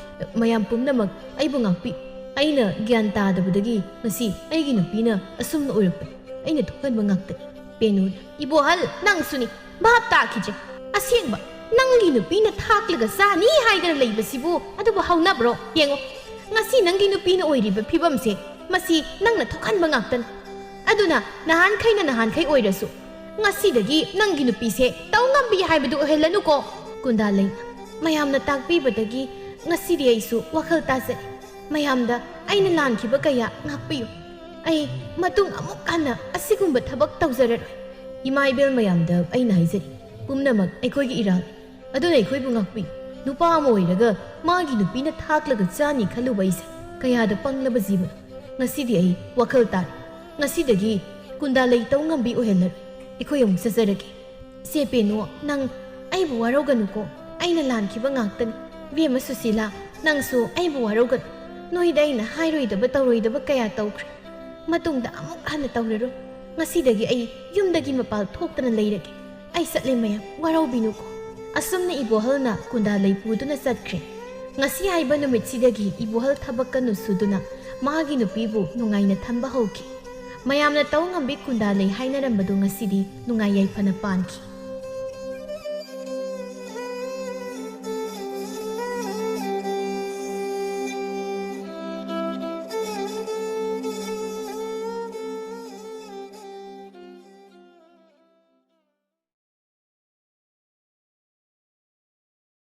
"ꯃꯌꯥꯝ ꯄꯨꯝꯅꯃꯛ ꯑꯩꯕꯨ ꯉꯥꯛꯄꯤ꯫ ꯑꯩꯅ ꯒ꯭ꯌꯥꯟ ꯇꯥꯗꯕꯗꯒꯤ ꯃꯁꯤ ꯑꯩꯒꯤ ꯅꯨꯄꯤꯅ ꯑꯁꯨꯝꯅ ꯑꯣꯏꯔꯛꯄꯅꯤ꯫ ꯑꯩꯅ ꯊꯣꯛꯍꯟꯕ ꯉꯥꯛꯇꯅꯤ꯫" ꯄꯦꯅꯨꯅ, "ꯏꯕꯣꯍꯜ, ꯅꯪꯁꯨꯅꯤ, ꯚꯥꯞ ꯇꯥꯈꯤꯗ꯭ꯔꯦ꯫ ꯑꯁꯦꯡꯕ, ꯅꯪꯒꯤ ꯅꯨꯄꯤꯅ ꯊꯥꯛꯂꯒ ꯆꯥꯅꯤ ꯍꯥꯏꯗꯅ ꯂꯩꯕꯁꯤꯕꯨ ꯑꯗꯨꯕꯨ ꯍꯧꯅꯕ꯭ꯔꯣ? ꯌꯦꯡꯉꯣ, ꯉꯁꯤ ꯅꯪꯒꯤ ꯅꯨꯄꯤꯅ ꯑꯣꯏꯔꯤꯕ ꯐꯤꯕꯝꯁꯦ, ꯃꯁꯤ ꯅꯪꯅ ꯊꯣꯛꯍꯟꯕ ꯉꯥꯛꯇꯅꯤ꯫ ꯑꯗꯨꯅ ꯅꯍꯥꯟꯈꯩꯅ ꯅꯍꯥꯟꯈꯩ ꯑꯣꯏꯔꯁꯨ, ꯉꯁꯤꯗꯒꯤ ꯅꯪꯒꯤ ꯅꯨꯄꯤꯁꯦ ꯇꯧ ꯉꯝꯕꯤ ꯍꯥꯏꯕꯗꯨ ꯑꯣꯏꯍꯜꯂꯅꯨꯀꯣ꯫" ꯀꯨꯟꯗꯥꯂꯩꯅ ꯃꯌꯥꯝꯅ ꯇꯥꯛꯄꯤꯕꯗꯒꯤ ꯉꯁꯤꯗꯤ ꯑꯩꯁꯨ ꯋꯥꯈꯜ ꯇꯥꯖꯩ꯫ ꯃꯌꯥꯝꯗ ꯑꯩꯅ ꯂꯥꯟꯈꯤꯕ ꯀꯌꯥ ꯉꯥꯛꯄꯤꯌꯨ꯫ ꯑꯩ ꯃꯇꯨꯡ ꯑꯃꯨꯛ ꯍꯟꯅ ꯑꯁꯤꯒꯨꯝꯕ ꯊꯕꯛ ꯇꯧꯖꯔꯔꯣꯏ꯫ ꯏꯃꯥ ꯏꯕꯦꯜ ꯃꯌꯥꯝꯗ ꯑꯩꯅ ꯍꯥꯏꯖꯔꯤ, ꯄꯨꯝꯅꯃꯛ ꯑꯩꯈꯣꯏꯒꯤ ꯏꯔꯥꯜ꯫ ꯑꯗꯨꯅ ꯑꯩꯈꯣꯏꯕꯨ ꯉꯥꯛꯄꯤꯌꯨ꯫ ꯅꯨꯄꯥ ꯑꯃ ꯑꯣꯏꯔꯒ ꯃꯥꯒꯤ ꯅꯨꯄꯤꯅ ꯊꯥꯛꯂꯒ ꯆꯥꯅꯤ ꯈꯜꯂꯨꯕ ꯑꯩꯁꯦ ꯀꯌꯥꯗ ꯄꯪꯂꯕ ꯖꯤꯕꯅꯣ꯫ ꯉꯁꯤꯗꯤ ꯑꯩ ꯋꯥꯈꯜ ꯇꯥꯔꯦ꯫ ꯉꯁꯤꯗꯒꯤ ꯀꯨꯟꯗꯥ ꯂꯩ ꯇꯧ ꯉꯝꯕꯤ ꯑꯣꯏꯍꯜꯂꯔꯣꯏ꯫ ꯑꯩꯈꯣꯏ ꯑꯃꯨꯛ ꯆꯠꯆꯔꯒꯦ꯫ ꯏꯆꯦ ꯄꯦꯅꯨ, ꯅꯪ ꯑꯩꯕꯨ ꯋꯥꯔꯧꯒꯅꯨꯀꯣ꯫ ꯑꯩꯅ ꯂꯥꯟꯈꯤꯕ ꯉꯥꯛꯇꯅꯤ꯫ ꯏꯕꯦꯝꯃ ꯁꯨꯁꯤꯂꯥ, ꯅꯪꯁꯨ ꯑꯩꯕꯨ ꯋꯥꯔꯧꯒꯅꯨ꯫ ꯅꯣꯏꯗ ꯑꯩꯅ ꯍꯥꯏꯔꯣꯏꯗꯕ ꯇꯧꯔꯣꯏꯗꯕ ꯀꯌꯥ ꯇꯧꯈ꯭ꯔꯦ꯫ ꯃꯇꯨꯡꯗ ꯑꯃꯨꯛ ꯍꯟꯅ ꯇꯧꯔꯔꯣꯏ꯫ ꯉꯁꯤꯗꯒꯤ ꯑꯩ ꯌꯨꯝꯗꯒꯤ ꯃꯄꯥꯜ ꯊꯣꯛꯇꯅ ꯂꯩꯔꯒꯦ꯫ ꯑꯩ ꯆꯠꯂꯦ ꯃꯌꯥꯝ, ꯋꯥꯔꯧꯕꯤꯅꯨꯀꯣ꯫ ꯑꯁꯨꯝꯅ ꯏꯕꯣꯍꯜꯅ ꯀꯨꯟꯗꯥ ꯂꯩ ꯄꯨꯗꯨꯅ ꯆꯠꯈ꯭ꯔꯦ꯫ ꯉꯁꯤ ꯍꯥꯏꯕ ꯅꯨꯃꯤꯠꯁꯤꯗꯒꯤ ꯏꯕꯣꯍꯜ ꯊꯕꯛ ꯀꯟꯅ ꯁꯨꯗꯨꯅ ꯃꯥꯒꯤ ꯅꯨꯄꯤꯕꯨ ꯅꯨꯡꯉꯥꯏꯅ ꯊꯝꯕ ꯍꯧꯈꯤ꯫ ꯃꯌꯥꯝꯅ ꯇꯧ ꯉꯝꯕꯤ ꯀꯨꯟꯗꯥ ꯂꯩ ꯍꯥꯏꯅꯔꯝꯕꯗꯨ ꯉꯁꯤꯗꯤ ꯅꯨꯡꯉꯥꯏ ꯌꯥꯏꯐꯅ ꯄꯥꯟꯈꯤ꯫